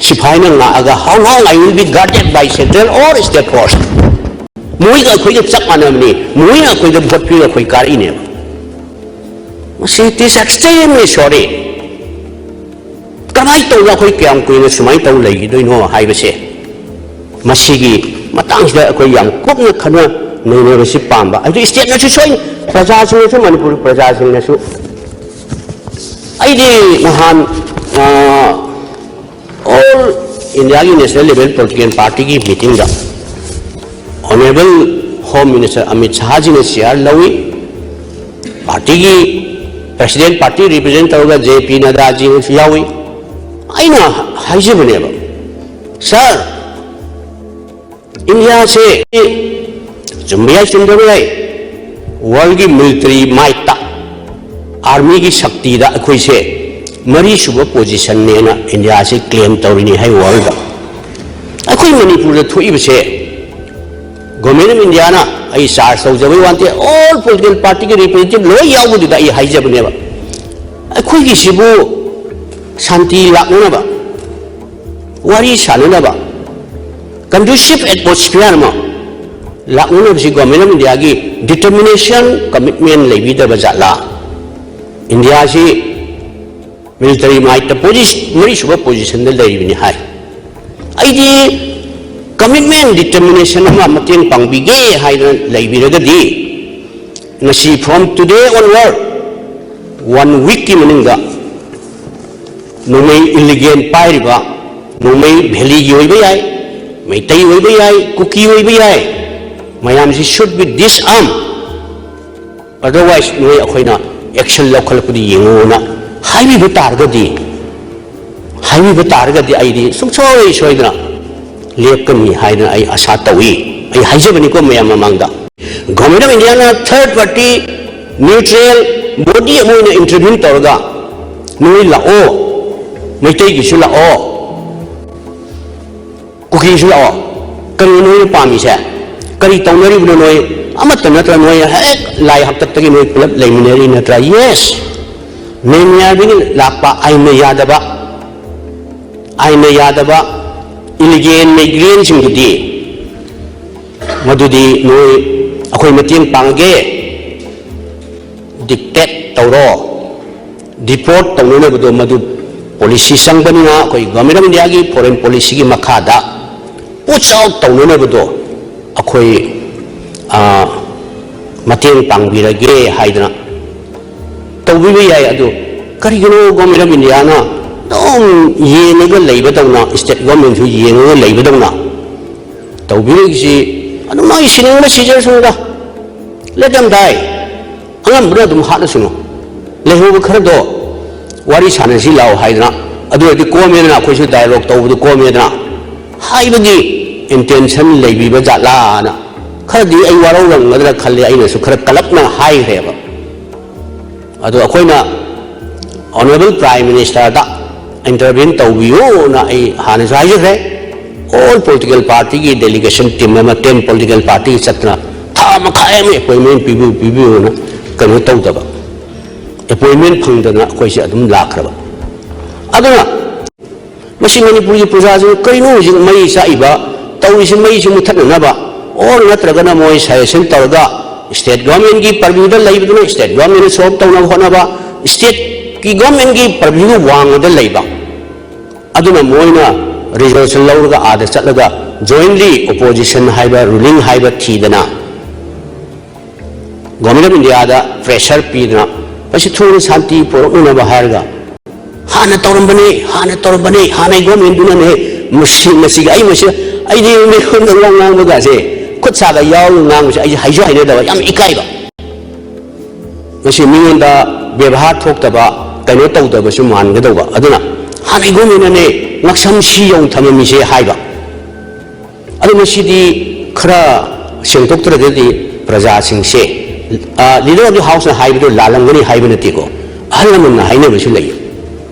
ꯁꯤꯐꯥꯏꯅ ꯉꯥꯛꯑꯒ, "How long I will be guarded by central or state force?" ꯃꯣꯏꯒ ꯑꯩꯈꯣꯏꯒ ꯆꯞ ꯃꯥꯟꯅꯕꯅꯤ, ꯃꯣꯏꯅ ꯑꯩꯈꯣꯏꯗ ꯚꯣꯠ ꯄꯤꯔꯒ ꯑꯩꯈꯣꯏ ꯀꯥꯔꯛꯏꯅꯦꯕ꯫ ꯃꯁꯤ, it is extremely sorry꯫ ꯀꯃꯥꯏꯅ ꯇꯧꯗꯅ ꯑꯩꯈꯣꯏ ꯀꯌꯥꯝ ꯀꯨꯏꯅ ꯁꯨꯃꯥꯏꯅ ꯇꯧ ꯂꯩꯈꯤꯗꯣꯏꯅꯣ ꯍꯥꯏꯕꯁꯦ, ꯃꯁꯤꯒꯤ ꯃꯇꯥꯡꯁꯤꯗ ꯑꯩꯈꯣꯏ ꯌꯥꯝ ꯀꯨꯞꯅ ꯈꯟꯅ ꯅꯩꯅꯕꯁꯤ ꯄꯥꯝꯕ꯫ ꯑꯗꯨ ꯁ꯭ꯇꯦꯠꯅꯁꯨ ꯁꯣꯏ, ꯄ꯭ꯔꯖꯥꯁꯤꯡꯅꯁꯨ, ꯃꯅꯤꯄꯨꯔ ꯄ꯭ꯔꯖꯥꯁꯤꯡꯅꯁꯨ, ꯑꯩꯗꯤ ꯅꯍꯥꯟ, ꯑ, ꯑꯣꯜ ꯏꯟꯗꯤꯌꯥꯒꯤ ꯅꯦꯁꯅꯦꯜ ꯂꯦꯚꯦꯜ ꯄꯣꯂꯤꯇꯤꯀꯦꯜ ꯄꯥꯔꯇꯤꯒꯤ ꯃꯤꯇꯤꯡꯗ ꯑꯣꯅꯔꯦꯕꯜ ꯍꯣꯝ ꯃꯤꯅꯤꯁꯇꯔ ꯑꯃꯤꯠ ꯁꯍꯥꯖꯤꯅ ꯆꯤꯌꯥꯔ ꯂꯧꯏ꯫ ꯄꯥꯔꯇꯤꯒꯤ ꯄ꯭ꯔꯁꯤꯗꯦꯟ, ꯄꯥꯔꯇꯤ ꯔꯤꯄ꯭ꯔꯖꯦꯟ ꯇꯧꯔꯒ ꯖꯦ ꯄꯤ ꯅꯗꯥꯖꯤꯅꯁꯨ ꯌꯥꯎꯏ꯫ ꯑꯩꯅ ꯍꯥꯏꯖꯕꯅꯦꯕ, "ꯁꯥꯔ, ꯏꯟꯗꯤꯌꯥꯁꯦ ꯆꯨꯝꯕ ꯌꯥꯏ, ꯆꯨꯝꯗꯕ ꯌꯥꯏ, ꯋꯥꯔꯜꯒꯤ ꯃꯤꯂꯤꯇꯔꯤ ꯃꯥꯏꯠꯇ, ꯑꯥꯔꯃꯤꯒꯤ ꯁꯛꯇꯤꯗ ꯑꯩꯈꯣꯏꯁꯦ ꯃꯔꯤꯁꯨꯕ ꯄꯣꯖꯤꯁꯟꯅꯦꯅ ꯏꯟꯗꯤꯌꯥꯁꯦ ꯀ꯭ꯂꯦꯝ ꯇꯧꯔꯤꯅꯤ ꯍꯥꯏ ꯋꯥꯔꯜꯗ꯫ ꯑꯩꯈꯣꯏ ꯃꯅꯤꯄꯨꯔꯗ ꯊꯣꯛꯏꯕꯁꯦ ꯒꯣꯔꯃꯦꯟ ꯑꯣꯐ ꯏꯟꯗꯤꯌꯥꯅ, ꯑꯩ ꯆꯥꯔꯖ ꯇꯧꯖꯕꯩ ꯋꯥ ꯅꯠꯇꯦ, ꯑꯣꯜ ꯄꯣꯂꯤꯇꯤꯀꯦꯜ ꯄꯥꯔꯇꯤꯒꯤ ꯔꯤꯄ꯭ꯔꯦꯖꯦꯟꯇꯦꯇꯤꯚ ꯂꯣꯏ ꯌꯥꯎꯕꯗꯨꯗ ꯑꯩ ꯍꯥꯏꯖꯕꯅꯦꯕ, ꯑꯩꯈꯣꯏꯒꯤꯁꯤꯕꯨ ꯁꯥꯟꯇꯤ ꯂꯥꯛꯅꯅꯕ, ꯋꯥꯔꯤ ꯁꯥꯟꯅꯅꯕ conducive atmosphere ꯑꯃ ꯂꯥꯛꯅꯅꯕꯁꯤ ꯒꯣꯔꯃꯦꯟ ꯑꯣꯐ ꯏꯟꯗꯤꯌꯥꯒꯤ ꯗꯤꯇꯔꯃꯤꯅꯦꯁꯟ, ꯀꯃꯤꯠꯃꯦꯟ ꯂꯩꯕꯤꯗꯕ ꯖꯥꯠꯂꯥ? ꯏꯟꯗꯤꯌꯥꯁꯤ ꯃꯤꯂꯤꯇꯔꯤ ꯃꯥꯏꯠꯇ ꯄꯣꯖꯤꯁ-, ꯃꯔꯤꯁꯨꯕ ꯄꯣꯖꯤꯁꯟꯗ ꯂꯩꯔꯤꯕꯅꯤ ꯍꯥꯏ꯫ ꯑꯩꯗꯤ ꯀꯃꯤꯠꯃꯦꯟ, ꯗꯤꯇꯔꯃꯤꯅꯦꯁꯟ ꯑꯃ, ꯃꯇꯦꯡ ꯄꯥꯡꯕꯤꯒꯦ ꯍꯥꯏꯗꯅ ꯂꯩꯕꯤꯔꯒꯗꯤ, ꯉꯁꯤ from today onward, one weekꯀꯤ ꯃꯅꯨꯡꯗ ꯅꯣꯡꯃꯩ ꯏꯂꯤꯒꯦꯟ ꯄꯥꯏꯔꯤꯕ, ꯅꯣꯡꯃꯩ ꯚꯦꯂꯤꯒꯤ ꯑꯣꯏꯕ ꯌꯥꯏ, ꯃꯩꯇꯩ ꯑꯣꯏꯕ ꯌꯥꯏ, ꯀꯨꯀꯤ ꯑꯣꯏꯕ ꯌꯥꯏ, ꯃꯌꯥꯝꯁꯤ should be disarm, otherwise ꯅꯣꯏ ꯑꯩꯈꯣꯏꯅ action ꯂꯧꯈꯠꯂꯛꯄꯗꯤ ꯌꯦꯡꯉꯨꯅ ꯍꯥꯏꯕꯤꯕ ꯇꯥꯔꯒꯗꯤ, ꯍꯥꯏꯕꯤꯕ ꯇꯥꯔꯒꯗꯤ ꯑꯩꯗꯤ ꯁꯨꯡꯁꯣꯏ ꯁꯣꯏꯗꯅ ꯂꯦꯞꯀꯅꯤ ꯍꯥꯏꯗꯅ ꯑꯩ ꯑꯁꯥ ꯇꯧꯏ꯫ ꯑꯩ ꯍꯥꯏꯖꯕꯅꯤꯀꯣ ꯃꯌꯥꯝ ꯃꯃꯥꯡꯗ, government of Indian third party neutral body ꯑꯃ ꯑꯣꯏꯅ ꯏꯟꯇꯔꯚ꯭ꯌꯨ ꯇꯧꯔꯒ, ꯅꯣꯏ ꯂꯥꯛꯑꯣ, ꯃꯩꯇꯩꯒꯤꯁꯨ ꯂꯥꯛꯑꯣ, ꯀꯨꯀꯤꯁꯨ ꯂꯥꯛꯑꯣ, ꯀꯔꯤꯅꯣ ꯅꯣꯏꯅ ꯄꯥꯝꯃꯤꯁꯦ? ꯀꯔꯤ ꯇꯧꯅꯔꯤꯕꯅꯣ ꯅꯣꯏ? ꯑꯃꯠꯇ ꯅꯠꯇ꯭ꯔ ꯅꯣꯏ ꯍꯦꯛ ꯂꯥꯏ ꯍꯥꯛꯇꯛꯇꯒꯤ ꯅꯣꯏ ꯄꯨꯂꯞ ꯂꯩꯃꯤꯟꯅꯔꯤ ꯅꯠꯇ꯭ꯔꯥ? ꯌꯦꯁ, ꯃꯦꯟꯃꯥꯔꯗꯒꯤ ꯂꯥꯛꯄ ꯑꯥꯏꯟꯅ ꯌꯥꯗꯕ, ꯑꯥꯏꯟꯅ ꯌꯥꯗꯕ ꯏꯂꯤꯒꯦꯟ ꯃꯥꯏꯒ꯭ꯔꯦꯟꯁꯤꯡꯗꯨꯗꯤ, ꯃꯗꯨꯗꯤ ꯅꯣꯏ ꯑꯩꯈꯣꯏ ꯃꯇꯦꯡ ꯄꯥꯡꯉꯒꯦ, ꯗꯤꯛꯇꯦꯠ ꯇꯧꯔꯣ, ꯗꯤꯄꯣꯔꯠ ꯇꯧꯅꯅꯕꯗꯣ, ꯃꯗꯨ ꯄꯣꯂꯤꯁꯤ ꯆꯪꯕꯅꯤꯅ, ꯑꯩꯈꯣꯏ ꯒꯣꯔꯃꯦꯟ ꯑꯣꯐ ꯏꯟꯗꯤꯌꯥꯒꯤ ꯐꯣꯔꯦꯟ ꯄꯣꯂꯤꯁꯤꯒꯤ ꯃꯈꯥꯗ ꯄꯨꯁ ꯑꯥꯎꯠ ꯇꯧꯅꯅꯕꯗꯣ ꯑꯩꯈꯣꯏ, ꯑ, ꯃꯇꯦꯡ ꯄꯥꯡꯕꯤꯔꯒꯦ ꯍꯥꯏꯗꯅ ꯇꯧꯕꯤꯕ ꯌꯥꯏ꯫ ꯑꯗꯨ ꯀꯔꯤꯒꯤꯅꯣ ꯒꯣꯔꯃꯦꯟ ꯑꯣꯐ ꯏꯟꯗꯤꯌꯥꯅ ꯑꯗꯨꯝ ꯌꯦꯡꯉꯒ ꯂꯩꯕꯗꯧꯅ, ꯁ꯭ꯇꯦꯠ ꯒꯣꯔꯃꯦꯟꯁꯨ ꯌꯦꯡꯉꯒ ꯂꯩꯕꯗꯧꯅ ꯇꯧꯕꯤꯔꯛꯏꯁꯤ? ꯑꯗꯨꯝ ꯃꯣꯏ ꯁꯤꯅꯤꯡꯕ ꯁꯤꯖꯔꯁꯅꯨꯗ, let them die꯫ ꯑꯉꯝꯕꯅ ꯑꯗꯨꯝ ꯍꯥꯠꯂꯁꯅꯨ, ꯂꯩꯍꯧꯕ ꯈꯔꯗꯣ ꯋꯥꯔꯤ ꯁꯥꯟꯅꯁꯤ ꯂꯥꯛꯑꯣ ꯍꯥꯏꯗꯅ, ꯑꯗꯨ ꯑꯣꯏꯔꯗꯤ ꯀꯣꯝꯃꯦꯗꯅ, ꯑꯩꯈꯣꯏꯁꯨ ꯗꯥꯏꯂꯣꯒ ꯇꯧꯕꯗꯣ ꯀꯣꯝꯃꯦꯗꯅ ꯍꯥꯏꯕꯒꯤ ꯏꯟꯇꯦꯟꯁꯟ ꯂꯩꯕꯤꯕ ꯖꯥꯠꯂꯥꯅ ꯈꯔꯗꯤ ꯑꯩ ꯋꯥꯔꯧꯔꯝꯒꯗ꯭ꯔꯥ ꯈꯜꯂꯦ꯫ ꯑꯩꯅꯁꯨ ꯈꯔ ꯀꯜꯂꯞꯅ ꯍꯥꯏꯈ꯭ꯔꯦꯕ꯫ ꯑꯗꯣ ꯑꯩꯈꯣꯏꯅ Honourable Prime Minister ꯗ intervene ꯇꯧꯕꯤꯌꯨꯅ ꯑꯩ ꯍꯥꯟꯅꯁꯨ ꯍꯥꯏꯖꯈ꯭ꯔꯦ꯫ All political party ꯒꯤ delegation team ꯑꯃ, ten political party ꯆꯠꯇꯅ ꯊꯥ ꯃꯈꯥꯏ ꯑꯃ appointment ꯄꯤꯕꯤꯌꯨ, ꯄꯤꯕꯤꯌꯨꯅ ꯀꯩꯅꯣ ꯇꯧꯗꯕ, appointment ꯐꯪꯗꯅ ꯑꯩꯈꯣꯏꯁꯦ ꯑꯗꯨꯝ ꯂꯥꯛꯈ꯭ꯔꯕ꯫ ꯑꯗꯨꯅ ꯃꯁꯤ ꯃꯅꯤꯄꯨꯔꯒꯤ ꯄ꯭ꯔꯖꯥꯁꯤꯡ ꯀꯔꯤꯅꯣ ꯍꯧꯖꯤꯛ ꯃꯩ ꯆꯥꯛꯏꯕ, ꯇꯧꯔꯤꯁꯤ ꯃꯩꯁꯤ ꯃꯨꯊꯠꯅꯅꯕ, or ꯅꯠꯇ꯭ꯔꯒꯅ ꯃꯣꯏ suggestion ꯇꯧꯔꯒ state government ꯀꯤ ꯄꯔꯕ꯭ꯌꯨꯗ ꯂꯩꯕꯗꯨꯅ state government ꯅ solve ꯇꯧꯅꯕ ꯍꯣꯠꯅꯕ, state ꯀꯤ government ꯀꯤ ꯄꯔꯕ꯭ꯌꯨ ꯋꯥꯡꯃꯗ ꯂꯩꯕ꯫ ꯑꯗꯨꯅ ꯃꯣꯏꯅ resolution ꯂꯧꯔꯒ ꯑꯥꯗ ꯆꯠꯂꯒ jointly opposition ꯍꯥꯏꯕ, ruling ꯍꯥꯏꯕ ꯊꯤꯗꯅ Government of India the pressure ꯄꯤꯗꯅ ꯃꯁꯤ ꯊꯨꯅ ꯁꯥꯟꯇꯤ ꯄꯨꯔꯛꯅꯅꯕ ꯍꯥꯏꯔꯒ ꯍꯥꯟꯅ ꯇꯧꯔꯝꯕꯅꯤ, ꯍꯥꯟꯅ ꯇꯧꯔꯝꯕꯅꯤ, ꯍꯥꯟꯅꯒꯤ government ꯗꯨꯅꯅꯦ꯫ ꯃꯁꯤ, ꯃꯁꯤꯒꯤ ꯑꯩ ꯃꯁꯤ, ꯑꯩꯗꯤ ꯃꯤꯉꯣꯟꯗ ꯋꯥ ꯉꯥꯡꯕꯒꯁꯦ, ꯈꯨꯠ ꯁꯥꯒ ꯌꯥꯎꯔꯒ ꯉꯥꯡꯕꯁꯦ ꯑꯩꯁꯦ ꯍꯩꯁꯨ ꯍꯩꯅꯗꯕ, ꯌꯥꯝ ꯏꯀꯥꯏꯕ꯫ ꯃꯁꯤ ꯃꯤꯉꯣꯟꯗ ꯕꯦꯕꯥꯔ ꯊꯣꯛꯇꯕ, ꯀꯩꯅꯣ ꯇꯧꯗꯕꯁꯨ ꯃꯥꯟꯒꯗꯧꯕ꯫ ꯑꯗꯨꯅ ꯍꯥꯟꯅꯒꯤ government ꯅꯅꯦ ꯉꯛꯁꯝ ꯁꯤ ꯌꯧꯅ ꯊꯝꯃꯝꯃꯤꯁꯦ ꯍꯥꯏꯕ꯫ ꯑꯗꯨ ꯃꯁꯤꯗꯤ ꯈꯔ ꯁꯦꯡꯗꯣꯛꯇ꯭ꯔꯒꯗꯤ ꯄ꯭ꯔꯖꯥꯁꯤꯡꯁꯦ, ꯑ, Leader of the House ꯅ ꯍꯥꯏꯕꯗꯨ ꯂꯥꯜꯂꯝꯒꯅꯤ ꯍꯥꯏꯕ ꯅꯠꯇꯦꯀꯣ, ꯑꯍꯜ ꯂꯃꯟꯅ ꯍꯥꯏꯅꯕꯁꯨ ꯂꯩ꯫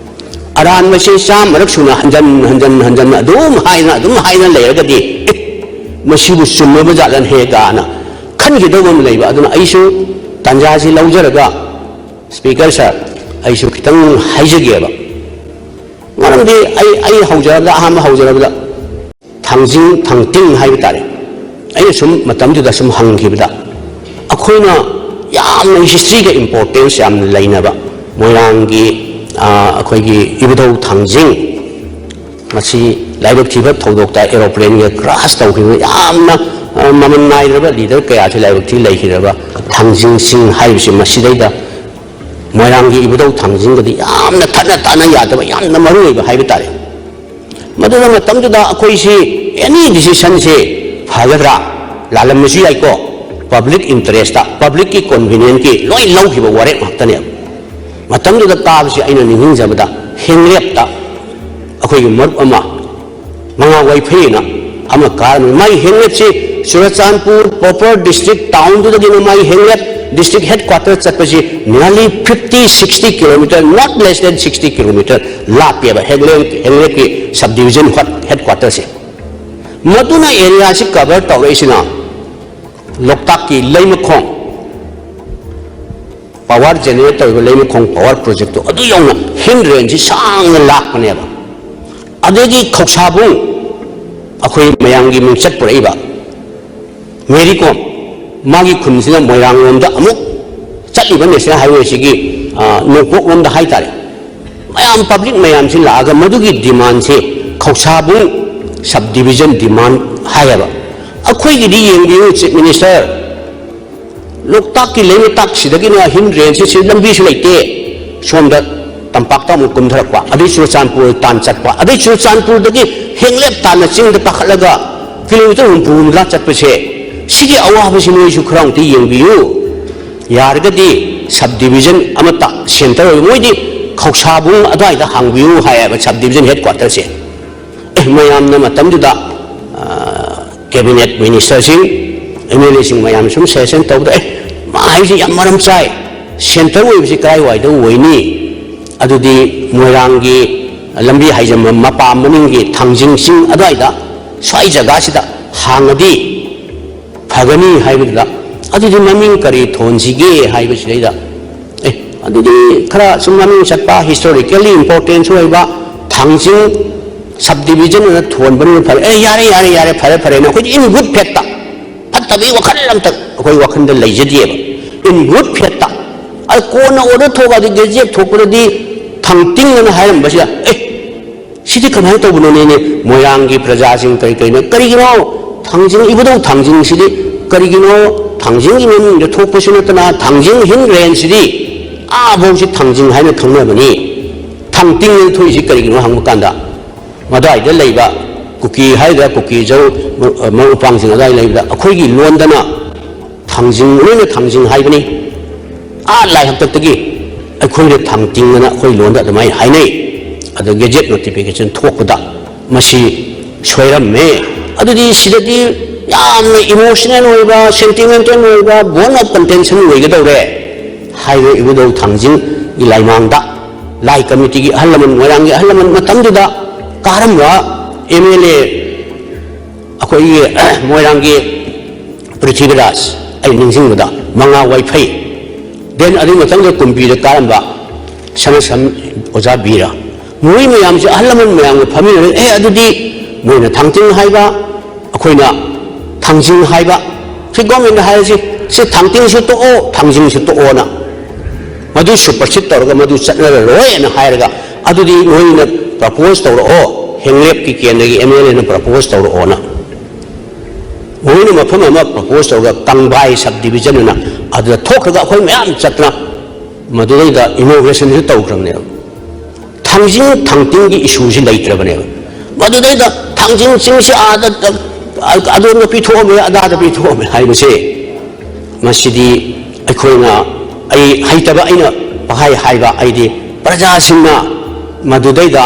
ꯑꯔꯥꯟꯕꯁꯦ ꯆꯥꯝꯃꯔꯛ ꯁꯨꯅ ꯍꯟꯖꯟ, ꯍꯟꯖꯟ, ꯍꯟꯖꯟ ꯑꯗꯨꯝ ꯍꯥꯏꯅ, ꯑꯗꯨꯝ ꯍꯥꯏꯅ ꯂꯩꯔꯒꯗꯤ, "ꯑꯦ, ꯃꯁꯤꯕꯨ ꯆꯨꯝꯃꯕ ꯖꯥꯠꯂꯅꯦ?" ꯀꯥꯏꯅ ꯈꯟꯈꯤꯗꯧꯕ ꯑꯃ ꯂꯩꯕ꯫ ꯑꯗꯨꯅ ꯑꯩꯁꯨ ꯇꯥꯟꯖꯥꯁꯤ ꯂꯧꯖꯔꯒ, Speaker Sir, ꯑꯩꯁꯨ ꯈꯤꯇꯪ ꯍꯥꯏꯖꯒꯦꯕ꯫ ꯃꯔꯝꯗꯤ ꯑꯩ, ꯑꯩ ꯍꯧꯖꯔꯕꯗ, ꯑꯍꯥꯟꯕ ꯍꯧꯖꯔꯕꯗ, ꯊꯥꯡꯖꯤꯡ, ꯊꯥꯡꯇꯤꯡ ꯍꯥꯏꯕ ꯇꯥꯔꯦ꯫ ꯑꯩꯅ ꯁꯨꯝ ꯃꯇꯝꯗꯨꯗ ꯁꯨꯝ ꯍꯪꯈꯤꯕꯗ, ꯑꯩꯈꯣꯏꯅ ꯌꯥꯝꯅ history ꯒ importance ꯌꯥꯝꯅ ꯂꯩꯅꯕ ꯃꯣꯏꯔꯥꯡꯒꯤ, ꯑ, ꯑꯩꯈꯣꯏꯒꯤ ꯏꯕꯨꯙꯧ ꯊꯥꯡꯖꯤꯡ, ꯃꯁꯤ ꯂꯥꯏꯕꯛ ꯊꯤꯕ ꯊꯧꯗꯣꯛꯇ aeroplane ꯒ crash ꯇꯧꯈꯤꯕ ꯌꯥꯝꯅ, ꯑ, ꯃꯃꯜ ꯅꯥꯏꯗ꯭ꯔꯕ leader ꯀꯌꯥꯁꯨ ꯂꯥꯏꯕꯛ ꯊꯤ ꯂꯩꯈꯤꯗ꯭ꯔꯕ ꯊꯥꯡꯖꯤꯡ ꯁꯤꯡ ꯍꯥꯏꯕꯁꯤ ꯃꯁꯤꯗꯩꯗ ꯃꯣꯏꯔꯥꯡꯒꯤ ꯏꯕꯨꯙꯧ ꯊꯥꯡꯖꯤꯡꯒꯗꯤ ꯌꯥꯝꯅ ꯊꯠꯅ ꯇꯥꯅ ꯌꯥꯗꯕ, ꯌꯥꯝꯅ ꯃꯔꯨ ꯑꯣꯏꯕ ꯍꯥꯏꯕ ꯇꯥꯔꯦ꯫ ꯃꯗꯨꯗ ꯃꯇꯝꯗꯨꯗ ꯑꯩꯈꯣꯏꯁꯤ any decision ꯁꯦ ꯐꯒꯗ꯭ꯔꯥ, ꯂꯥꯜꯂꯝꯕꯁꯨ ꯌꯥꯏꯀꯣ, public interest ꯇ, public ꯀꯤ convenient ꯀꯤ ꯂꯣꯏ ꯂꯧꯈꯤꯕ ꯋꯥꯔꯦꯞ ꯉꯥꯛꯇꯅꯦꯕ꯫ ꯃꯇꯝꯗꯨꯗ ꯀꯥꯕꯁꯤ ꯑꯩꯅ ꯅꯤꯡꯁꯤꯡꯖꯕꯗ ꯍꯦꯡꯂꯦꯞꯇ ꯑꯩꯈꯣꯏꯒꯤ ꯃꯔꯨꯞ ꯑꯃ ꯃꯉꯥ ꯋꯥꯏꯐꯩꯅ ꯑꯃ ꯀꯥꯔꯝꯃꯤ꯫ ꯃꯥꯒꯤ ꯍꯦꯡꯂꯦꯞꯁꯤ ꯆꯨꯔꯆꯥꯟꯄꯨꯔ proper district town ꯗꯨꯗꯒꯤꯅ ꯃꯥꯒꯤ ꯍꯦꯡꯂꯦꯞ district headquarter ꯆꯠꯄꯁꯤ nearly fifty, sixty kilometer, not less than sixty kilometer ꯂꯥꯞꯄꯦꯕ ꯍꯦꯡꯂꯦꯛ ꯍꯦꯡꯂꯦꯛꯀꯤ subdivision headquarter ꯁꯦ꯫ ꯃꯗꯨꯅ area ꯁꯤ cover ꯇꯧꯔꯛꯏꯁꯤꯅ ꯂꯣꯛꯇꯥꯛꯀꯤ ꯂꯩꯃꯈꯣꯡ power generate ꯇꯧꯔꯤꯕ ꯂꯩꯃꯈꯣꯡ power project ꯇꯣ ꯑꯗꯨ ꯌꯧꯅ ꯍꯤꯟ ꯔꯦꯟꯖꯁꯤ ꯁꯥꯡꯅ ꯂꯥꯛꯄꯅꯦꯕ꯫ ꯑꯗꯒꯤ ꯈꯧꯁꯥꯕꯨꯡ, ꯑꯩꯈꯣꯏ ꯃꯌꯥꯝꯒꯤ ꯃꯤꯡꯆꯠ ꯄꯨꯔꯛꯏꯕ ꯃꯦꯔꯤ ꯀꯣꯝ, ꯃꯥꯒꯤ ꯈꯨꯟꯁꯤꯅ ꯃꯣꯏꯔꯥꯡ ꯂꯣꯝꯗ ꯑꯃꯨꯛ ꯆꯠꯂꯤꯕ national highway ꯁꯤꯒꯤ, ꯑ, ꯅꯣꯡꯄꯣꯛ ꯂꯣꯝꯗ ꯍꯥꯏꯇꯥꯔꯦ꯫ ꯃꯌꯥꯝ public ꯃꯌꯥꯝꯁꯤ ꯂꯥꯛꯑꯒ ꯃꯗꯨꯒꯤ demand ꯁꯦ ꯈꯧꯁꯥꯕꯨꯡ subdivision demand ꯍꯥꯏꯌꯦꯕ꯫ ꯑꯩꯈꯣꯏꯒꯤꯗꯤ ꯌꯦꯡꯕꯤꯌꯨ Chief Minister, ꯂꯣꯛꯇꯥꯛꯀꯤ ꯂꯩꯃꯇꯥꯛꯁꯤꯗꯒꯤꯅ ꯍꯤꯟ ꯔꯦꯟꯖꯁꯤ ꯂꯝꯕꯤꯁꯨ ꯂꯩꯇꯦ꯫ ꯁꯣꯝꯗ ꯇꯝꯄꯥꯛꯇ ꯑꯃꯨꯛ ꯀꯨꯝꯊꯔꯛꯄ, ꯑꯗꯩ ꯆꯨꯔꯆꯥꯟꯄꯨꯔ ꯇꯥꯟ ꯆꯠꯄ, ꯑꯗꯩ ꯆꯨꯔꯆꯥꯟꯄꯨꯔꯗꯒꯤ ꯍꯦꯡꯂꯦꯞ ꯇꯥꯟꯅ ꯆꯤꯡꯗ ꯀꯥꯈꯠꯂꯒ kilometer ꯍꯨꯝꯐꯨ ꯍꯨꯝꯗ꯭ꯔꯥ ꯆꯠꯄꯁꯦ, ꯁꯤꯒꯤ ꯑꯋꯥꯕꯁꯤ ꯅꯣꯏꯁꯨ ꯈꯔ ꯑꯃꯨꯛꯇ ꯌꯦꯡꯕꯤꯌꯨ꯫ ꯌꯥꯔꯒꯗꯤ subdivision ꯑꯃꯠꯇ centre ꯑꯣꯏꯕ, ꯃꯣꯏꯗꯤ ꯈꯧꯁꯥꯕꯨꯡ ꯑꯗꯨꯋꯥꯏꯗ ꯍꯥꯡꯕꯤꯌꯨ ꯍꯥꯏꯌꯦꯕ subdivision headquarter ꯁꯦ꯫ ꯑꯦ, ꯃꯌꯥꯝꯅ ꯃꯇꯝꯗꯨꯗ, ꯑ, cabinet minister ꯁꯤꯡ, M L A ꯁꯤꯡ ꯃꯌꯥꯝ ꯁꯨꯝ suggestion ꯇꯧꯕꯗ, "ꯑꯦ, ꯃꯥ ꯍꯥꯏꯁꯦ ꯌꯥꯝ ꯃꯔꯝ ꯆꯥꯏ꯫ Centre ꯑꯣꯏꯕꯁꯤ ꯀꯗꯥꯏꯋꯥꯏꯗ ꯑꯣꯏꯅꯤ? ꯑꯗꯨꯗꯤ ꯃꯣꯏꯔꯥꯡꯒꯤ ꯂꯝꯕꯤ ꯍꯥꯏꯖꯟꯕ ꯃꯄꯥ ꯃꯅꯤꯡꯒꯤ ꯊꯥꯡꯖꯤꯡ ꯆꯤꯡ ꯑꯗꯨꯋꯥꯏꯗ, ꯁ꯭ꯋꯥꯏ ꯖꯒꯥꯁꯤꯗ ꯍꯥꯡꯉꯗꯤ ꯐꯒꯅꯤ" ꯍꯥꯏꯕꯗꯨꯗ, "ꯑꯗꯨꯗꯤ ꯃꯃꯤꯡ ꯀꯔꯤ ꯊꯣꯟꯁꯤꯒꯦ?" ꯍꯥꯏꯕꯁꯤꯗꯩꯗ, "ꯑꯦ, ꯑꯗꯨꯗꯤ ꯈꯔ ꯁꯨꯝ ꯃꯃꯤꯡ ꯆꯠꯄ, historically importance ꯑꯣꯏꯕ ꯊꯥꯡꯖꯤꯡ subdivision ꯑꯣꯏꯅ ꯊꯣꯟꯕꯅ ꯐꯔꯦ꯫ ꯑꯦ, ꯌꯥꯔꯦ, ꯌꯥꯔꯦ, ꯌꯥꯔꯦ, ꯐꯔꯦ, ꯐꯔꯦꯅ" ꯑꯩꯈꯣꯏꯗꯤ in good faith ꯇ, ꯐꯠꯇꯕꯒꯤ ꯋꯥꯈꯜ ꯑꯝꯇ ꯑꯩꯈꯣꯏ ꯋꯥꯈꯜꯗ ꯂꯩꯖꯗꯦꯕ꯫ In good faith ꯇ꯫ ꯑꯗ ꯀꯣꯟꯅ order ꯊꯣꯛꯑꯒ, ꯑꯗꯨ gazette ꯊꯣꯛꯄꯗꯗꯤ ꯊꯥꯡꯇꯤꯡ ꯑꯅ ꯍꯥꯏꯔꯝꯕꯁꯤꯗ, "ꯑꯦ, ꯁꯤꯗꯤ ꯀꯃꯥꯏꯅ ꯇꯧꯕꯅꯣꯅꯦꯅꯦ?" ꯃꯣꯏꯔꯥꯡꯒꯤ ꯄ꯭ꯔꯖꯥꯁꯤꯡ ꯀꯔꯤ ꯀꯔꯤꯅꯣ, "ꯀꯔꯤꯒꯤꯅꯣ ꯊꯥꯡꯖꯤꯡ, ꯏꯕꯨꯙꯧ ꯊꯥꯡꯖꯤꯡꯁꯤꯗꯤ ꯀꯔꯤꯒꯤꯅꯣ? ꯊꯥꯡꯖꯤꯡꯒꯤ ꯃꯃꯤꯡꯗ ꯊꯣꯛꯄꯁꯨ ꯅꯠꯇꯅ ꯊꯥꯡꯖꯤꯡ ꯍꯤꯟ ꯔꯦꯟꯖꯁꯤꯗꯤ ꯑꯥꯐꯧꯁꯤ ꯊꯥꯡꯖꯤꯡ ꯍꯥꯏꯅ ꯈꯪꯅꯕꯅꯤ꯫ ꯊꯥꯡꯇꯤꯡ ꯑꯅ ꯊꯣꯛꯏꯁꯤ ꯀꯔꯤꯒꯤꯅꯣ?" ꯍꯪꯕ ꯀꯥꯟꯗ, ꯃꯗꯨꯋꯥꯏꯗ ꯂꯩꯕ ꯀꯨꯀꯤ ꯍꯥꯏꯒꯗ꯭ꯔꯥ, ꯀꯨꯀꯤ ꯖꯧ, ꯃꯔꯨꯞ ꯃꯄꯥꯡꯁꯤꯡ ꯑꯗꯨꯋꯥꯏ ꯂꯩꯕꯗ, "ꯑꯩꯈꯣꯏꯒꯤ ꯂꯣꯟꯗꯅ ꯊꯥꯡꯖꯤꯡ, ꯅꯣꯏꯅ ꯊꯥꯡꯖꯤꯡ ꯍꯥꯏꯕꯅꯤ, ꯑꯥ ꯂꯥꯏ ꯍꯥꯛꯇꯛꯇꯒꯤ ꯑꯩꯈꯣꯏꯅ ꯊꯥꯡꯇꯤꯡ ꯑꯅ ꯑꯩꯈꯣꯏ ꯂꯣꯟꯗ ꯑꯗꯨꯃꯥꯏꯅ ꯍꯥꯏꯅꯩ꯫ ꯑꯗ gazette notification ꯊꯣꯛꯄꯗ ꯃꯁꯤ ꯁꯣꯏꯔꯝꯃꯦ꯫ ꯑꯗꯨꯗꯤ ꯁꯤꯗꯗꯤ ꯌꯥꯝꯅ emotional ꯑꯣꯏꯕ, sentimental ꯑꯣꯏꯕ, bone of contention ꯑꯣꯏꯒꯗꯧꯔꯦ ꯍꯥꯏꯕ ꯏꯕꯨꯙꯧ ꯊꯥꯡꯖꯤꯡꯒꯤ ꯂꯥꯏꯃꯥꯡꯗ ꯂꯥꯏ ꯀꯃꯤꯇꯤꯒꯤ ꯑꯍꯜ ꯂꯃꯟ, ꯃꯣꯏꯔꯥꯡꯒꯤ ꯑꯍꯜ ꯂꯃꯟ ꯃꯇꯝꯗꯨꯗ ꯀꯥꯔꯝꯕ M L A ꯑꯩꯈꯣꯏꯒꯤ ꯃꯣꯏꯔꯥꯡꯒꯤ ꯄ꯭ꯔꯤꯊꯤꯕꯤꯔꯥꯖ, ꯑꯩ ꯅꯤꯡꯁꯤꯡꯕꯗ ꯃꯉꯥ ꯋꯥꯏꯐꯩ, then ꯑꯗꯨꯒꯤ ꯃꯊꯪꯗ ꯀꯨꯝꯕꯤꯗ ꯀꯥꯔꯝꯕ ꯁꯅꯥꯁꯝ ꯑꯣꯖꯥ ꯕꯤꯔ, ꯃꯣꯏ ꯃꯌꯥꯝꯁꯦ ꯑꯍꯜ ꯂꯃꯟ ꯃꯌꯥꯝꯒ ꯐꯝꯃꯤꯟꯅꯔꯒ, "ꯑꯦ, ꯑꯗꯨꯗꯤ ꯃꯣꯏꯅ ꯊꯥꯡꯇꯤꯡ ꯍꯥꯏꯕ, ꯑꯩꯈꯣꯏꯅ ꯊꯥꯡꯖꯤꯡ ꯍꯥꯏꯕ, ꯁꯤ ꯒꯣꯔꯃꯦꯟꯅ ꯍꯥꯏꯔꯤꯁꯤ, ꯁꯤ ꯊꯥꯡꯇꯤꯡꯁꯤ ꯇꯣꯛꯑꯣ, ꯊꯥꯡꯖꯤꯡꯁꯤ ꯇꯣꯛꯑꯣꯅ, ꯃꯗꯨ supersede ꯇꯧꯔꯒ ꯃꯗꯨ ꯆꯠꯅꯔꯔꯣꯏꯅ ꯍꯥꯏꯔꯒ, ꯑꯗꯨꯗꯤ ꯅꯣꯏꯅ propose ꯇꯧꯔꯛꯑꯣ, ꯍꯦꯡꯂꯦꯞꯀꯤ ꯀꯦꯟꯗ꯭ꯔꯒꯤ M L A ꯅ propose ꯇꯧꯔꯛꯑꯣꯅ ꯃꯣꯏꯅ ꯃꯐꯝ ꯑꯃ propose ꯇꯧꯔꯒ ꯀꯪꯕꯥꯏ sub division ꯑꯅ ꯑꯗꯨꯗ ꯊꯣꯛꯈ꯭ꯔꯒ ꯑꯩꯈꯣꯏ ꯃꯌꯥꯝ ꯆꯠꯇꯅ ꯃꯗꯨꯗꯩꯗ inauguration ꯁꯨ ꯇꯧꯈ꯭ꯔꯕꯅꯦꯕ꯫ ꯊꯥꯡꯖꯤꯡ ꯊꯥꯡꯇꯤꯡꯒꯤ issue ꯁꯤ ꯂꯩꯇ꯭ꯔꯕꯅꯦꯕ꯫ ꯃꯗꯨꯗꯩꯗ ꯊꯥꯡꯖꯤꯡ ꯆꯤꯡꯁꯤ ꯑꯥꯗ, ꯑꯗꯣꯝꯗ ꯄꯤꯊꯣꯛꯑꯝꯃꯦ, ꯑꯗꯥꯗ ꯄꯤꯊꯣꯛꯑꯝꯃꯦ ꯍꯥꯏꯕꯁꯦ, ꯃꯁꯤꯗꯤ ꯑꯩꯈꯣꯏꯅ, ꯑꯩ ꯍꯩꯇꯕ, ꯑꯩꯅ ꯄꯪꯍꯥꯏ ꯍꯥꯏꯕ, ꯑꯩꯗꯤ ꯄ꯭ꯔꯖꯥꯁꯤꯡꯅ ꯃꯗꯨꯗꯩꯗ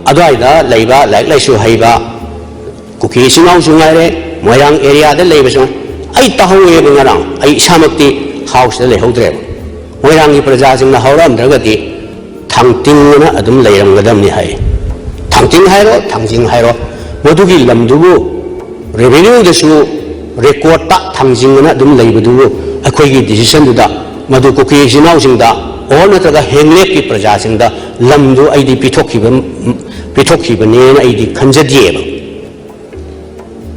ꯑꯗꯨꯋꯥꯏꯗ ꯂꯩꯕ ꯂꯥꯏꯔꯤꯛ ꯂꯥꯏꯁꯨ ꯍꯩꯕ ꯀꯨꯀꯤ ꯏꯆꯤꯟ ꯏꯅꯥꯎꯁꯨ ꯉꯥꯏꯔꯦ, ꯃꯣꯏꯔꯥꯡ area ꯗ ꯂꯩꯕꯁꯨ ꯉꯥꯏꯔꯦ꯫ ꯑꯩ ꯇꯥꯍꯧꯋꯦꯕ ꯉꯔꯥꯡ, ꯑꯩ ꯏꯁꯥꯃꯛꯇꯤ house ꯇ ꯂꯩꯍꯧꯗ꯭ꯔꯦꯕ꯫ ꯃꯣꯏꯔꯥꯡꯒꯤ ꯄ꯭ꯔꯖꯥꯁꯤꯡꯅ ꯍꯧꯔꯛꯑꯝꯗ꯭ꯔꯒꯗꯤ ꯊꯥꯡꯇꯤꯡ ꯑꯅ ꯑꯗꯨꯝ ꯂꯩꯔꯝꯒꯗꯕꯅꯤ ꯍꯥꯏ꯫ ꯊꯥꯡꯇꯤꯡ ꯍꯥꯏꯔꯣ, ꯊꯥꯡꯖꯤꯡ ꯍꯥꯏꯔꯣ, ꯃꯗꯨꯒꯤ ꯂꯝꯗꯨꯕꯨ revenue ꯗꯁꯨ record ꯇ ꯊꯥꯡꯖꯤꯡ ꯑꯅ ꯑꯗꯨꯝ ꯂꯩꯕꯗꯨꯕꯨ, ꯑꯩꯈꯣꯏꯒꯤ decision ꯗꯨꯗ ꯃꯗꯨ ꯀꯨꯀꯤ ꯏꯆꯤꯟ ꯏꯅꯥꯎꯁꯤꯡꯗ or ꯅꯠꯇ꯭ꯔꯒ ꯍꯦꯡꯂꯦꯞꯀꯤ ꯄ꯭ꯔꯖꯥꯁꯤꯡꯗ ꯂꯝꯗꯨ ꯑꯩꯗꯤ ꯄꯤꯊꯣꯛꯈꯤꯕ, ꯄꯤꯊꯣꯛꯈꯤꯕꯅꯦꯅ ꯑꯩꯗꯤ ꯈꯟꯖꯗꯦꯕ꯫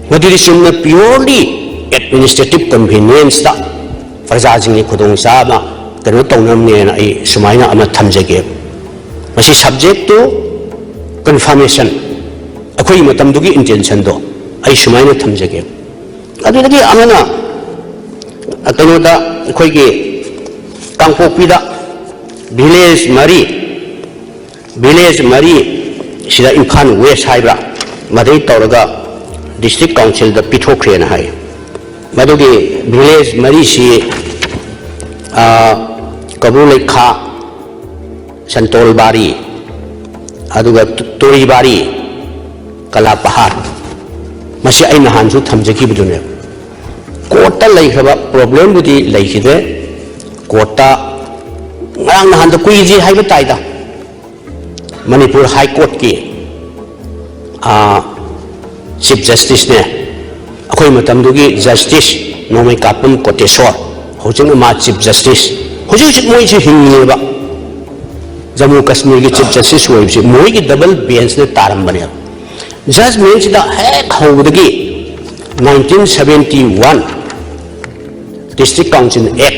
ꯃꯗꯨꯗꯤ ꯆꯨꯝꯅ purely administrative convenience ꯇ ꯄ꯭ꯔꯖꯥꯁꯤꯡꯒꯤ ꯈꯨꯗꯣꯡꯆꯥꯕ ꯀꯩꯅꯣ ꯇꯧꯅꯕꯅꯦꯅ ꯑꯩ ꯁꯨꯃꯥꯏꯅ ꯑꯃ ꯊꯝꯖꯒꯦ꯫ ꯃꯁꯤ subject to confirmation, ꯑꯩꯈꯣꯏꯒꯤ ꯃꯇꯝꯗꯨꯒꯤ intention ꯗꯣ ꯑꯩ ꯁꯨꯃꯥꯏꯅ ꯊꯝꯖꯒꯦ꯫ ꯑꯗꯨꯗꯒꯤ ꯑꯃꯅ, ꯑ, ꯀꯩꯅꯣꯗ, ꯑꯩꯈꯣꯏꯒꯤ ꯀꯥꯡꯄꯣꯛꯄꯤꯗ village ꯃꯔꯤ, village ꯃꯔꯤ ꯁꯤꯗ ꯏꯝꯐꯥꯜ West ꯍꯥꯏꯕ꯭ꯔꯥ, ꯃꯗꯩ ꯇꯧꯔꯒ district council ꯗ ꯄꯤꯊꯣꯛꯈ꯭ꯔꯦꯅ ꯍꯥꯏ꯫ ꯃꯗꯨꯒꯤ village ꯃꯔꯤꯁꯤ, ꯑ, ꯀꯕꯨ ꯂꯩꯈꯥ, ꯁꯟꯇꯣꯜꯕꯥꯔꯤ, ꯑꯗꯨꯒ ꯇꯨ-, ꯇꯣꯔꯤꯕꯥꯔꯤ, ꯀꯂꯥꯄꯍꯥꯔ꯫ ꯃꯁꯤ ꯑꯩ ꯅꯍꯥꯟꯁꯨ ꯊꯝꯖꯈꯤꯕꯗꯨꯅꯦ꯫ ꯀꯣꯔꯠꯇ ꯂꯩꯈ꯭ꯔꯕ ꯄ꯭ꯔꯣꯕ꯭ꯂꯦꯝꯕꯨꯗꯤ ꯂꯩꯈꯤꯗ꯭ꯔꯦ꯫ ꯀꯣꯔꯠꯇ ꯉꯔꯥꯡ ꯅꯍꯥꯟꯗ ꯀꯨꯏꯗ꯭ꯔꯤ ꯍꯥꯏꯕ ꯇꯥꯏꯗ, ꯃꯅꯤꯄꯨꯔ ꯍꯥꯏ ꯀꯣꯔꯠꯀꯤ ꯆꯤꯐ ꯖꯁꯇꯤꯁꯅꯦ, ꯑꯩꯈꯣꯏ ꯃꯇꯝꯗꯨꯒꯤ ꯖꯁꯇꯤꯁ ꯅꯣꯡꯃꯩꯀꯥꯄꯝ ꯀꯣꯇꯦꯁꯣꯔ, ꯍꯧꯖꯤꯛꯅ ꯃꯥ ꯆꯤꯐ ꯖꯁꯇꯤꯁ, ꯍꯧꯖꯤꯛ ꯍꯧꯖꯤꯛ ꯃꯣꯏꯁꯨ ꯍꯤꯡꯉꯤꯑꯕ꯫ ꯖꯃꯨ ꯀꯁꯃꯤꯔꯒꯤ ꯆꯤꯐ ꯖꯁꯇꯤꯁ ꯑꯣꯏꯕꯁꯤ ꯃꯣꯏꯒꯤ ꯗꯕꯜ ꯕꯦꯟꯁꯅ ꯇꯥꯔꯝꯕꯅꯦꯕ꯫ ꯖꯖꯃꯦꯟꯁꯤꯗ ꯍꯦꯛ ꯍꯧꯕꯗꯒꯤ nineteen seventy one District Council Act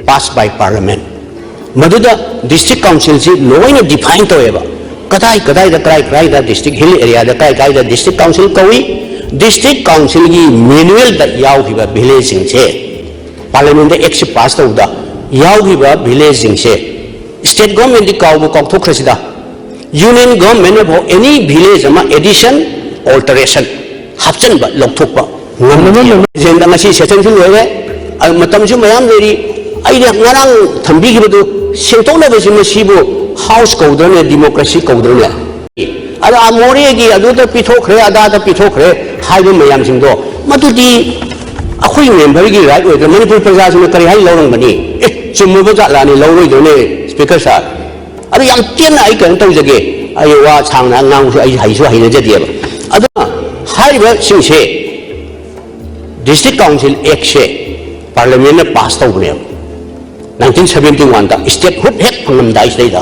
pass by Parliament, ꯃꯗꯨꯗ ꯗꯤꯁꯇ꯭ꯔꯤꯛ ꯀꯥꯎꯟꯁꯤꯜꯁꯤ ꯂꯣꯏꯅ ꯗꯤꯐꯥꯏꯟ ꯇꯧꯋꯦꯕ꯫ ꯀꯗꯥꯏ ꯀꯗꯥꯏꯗ, ꯀꯗꯥꯏ ꯀꯗꯥꯏꯗ ꯗꯤꯁꯇ꯭ꯔꯤꯛ, ꯍꯤꯜ ꯑꯦꯔꯤꯌꯥꯗ ꯀꯗꯥꯏ ꯀꯗꯥꯏꯗ ꯗꯤꯁꯇ꯭ꯔꯤꯛ ꯀꯥꯎꯟꯁꯤꯜ ꯀꯧꯏ, ꯗꯤꯁꯇ꯭ꯔꯤꯛ ꯀꯥꯎꯟꯁꯤꯜꯒꯤ ꯃꯦꯅꯨꯋꯦꯜꯗ ꯌꯥꯎꯈꯤꯕ ꯚꯤꯂꯦꯖꯁꯤꯡꯁꯦ ꯄꯥꯔꯂꯤꯌꯥꯃꯦꯟꯗ ꯑꯦꯛꯁꯦ ꯄꯥꯁ ꯇꯧꯕꯗ ꯌꯥꯎꯈꯤꯕ ꯚꯤꯂꯦꯖꯁꯤꯡꯁꯦ ꯁ꯭ꯇꯦꯠ ꯒꯣꯔꯃꯦꯟꯗꯤ ꯀꯥꯎꯕ ꯀꯥꯎꯊꯣꯛꯈ꯭ꯔꯁꯤꯗ, ꯌꯨꯅꯤꯌꯟ ꯒꯣꯔꯃꯦꯟꯅꯐꯥꯎ ꯑꯦꯅꯤ ꯚꯤꯂꯦꯖ ꯑꯃ ꯑꯦꯗꯤꯁꯟ, ꯑꯣꯜꯇꯔꯦꯁꯟ ꯍꯥꯞꯆꯤꯟꯕ, ꯂꯧꯊꯣꯛꯄ ꯉꯝꯗꯦ꯫ ꯄ꯭ꯔꯁꯤꯗꯦꯟꯗ ꯉꯁꯤ ꯁꯦꯁꯟꯁꯨ ꯂꯣꯏꯔꯦ, ꯑꯗꯨ ꯃꯇꯝꯁꯨ ꯃꯌꯥꯝ ꯂꯩꯔꯤ꯫ ꯑꯩꯅ ꯉꯔꯥꯡ ꯊꯝꯕꯤꯈꯤꯕꯗꯨ ꯁꯦꯡꯗꯣꯛꯅꯕꯁꯤ ꯃꯁꯤꯕꯨ ꯍꯥꯎꯁ ꯀꯧꯗ꯭ꯔꯅꯦ, ꯗꯤꯃꯣꯀ꯭ꯔꯦꯁꯤ ꯀꯧꯗ꯭ꯔꯅꯦ? ꯑꯗ ꯃꯣꯔꯦꯒꯤ ꯑꯗꯨꯗ ꯄꯤꯊꯣꯛꯈ꯭ꯔꯦ, ꯑꯗꯥꯗ ꯄꯤꯊꯣꯛꯈ꯭ꯔꯦ ꯍꯥꯏꯕ ꯃꯌꯥꯝꯁꯤꯡꯗꯣ, ꯃꯗꯨꯗꯤ ꯑꯩꯈꯣꯏ ꯃꯦꯝꯕꯔꯒꯤ ꯔꯥꯏꯠ ꯑꯣꯏꯗ꯭ꯔꯥ? ꯃꯅꯤꯄꯨꯔ ꯄ꯭ꯔꯖꯥꯁꯤꯡꯅ ꯀꯔꯤ ꯍꯥꯏꯅ ꯂꯧꯔꯝꯒꯅꯤ? ꯑꯦ, ꯆꯨꯝꯃꯕ ꯖꯥꯠꯂꯥꯅꯤ ꯂꯧꯔꯣꯏꯗ꯭ꯔꯅꯦ, ꯁ꯭ꯄꯤꯀꯔ ꯁꯥꯔ? ꯑꯗꯨ ꯌꯥꯝ ꯇꯦꯟꯅ ꯑꯩ ꯀꯩꯅꯣ ꯇꯧꯖꯒꯦ, ꯑꯩ ꯋꯥ ꯁꯥꯡꯅ ꯉꯥꯡꯕꯁꯨ ꯑꯩ ꯍꯩꯁꯨ ꯍꯩꯅꯖꯗꯦꯕ꯫ ꯑꯗꯨꯅ ꯍꯥꯏꯔꯤꯕꯁꯤꯡꯁꯦ ꯗꯤꯁꯇ꯭ꯔꯤꯛ ꯀꯥꯎꯟꯁꯤꯜ ꯑꯦꯛꯁꯦ ꯄꯥꯔꯂꯤꯌꯥꯃꯦꯟꯅ ꯄꯥꯁ ꯇꯧꯕꯅꯦꯕ꯫ ꯅꯥꯏꯟꯇꯤꯟ ꯁꯕꯦꯟꯇꯤ ꯋꯥꯟꯗ ꯁ꯭ꯇꯦꯠꯍꯨꯗ ꯍꯦꯛ ꯐꯪꯉꯝꯗꯥꯏꯁꯤꯗꯩꯗ,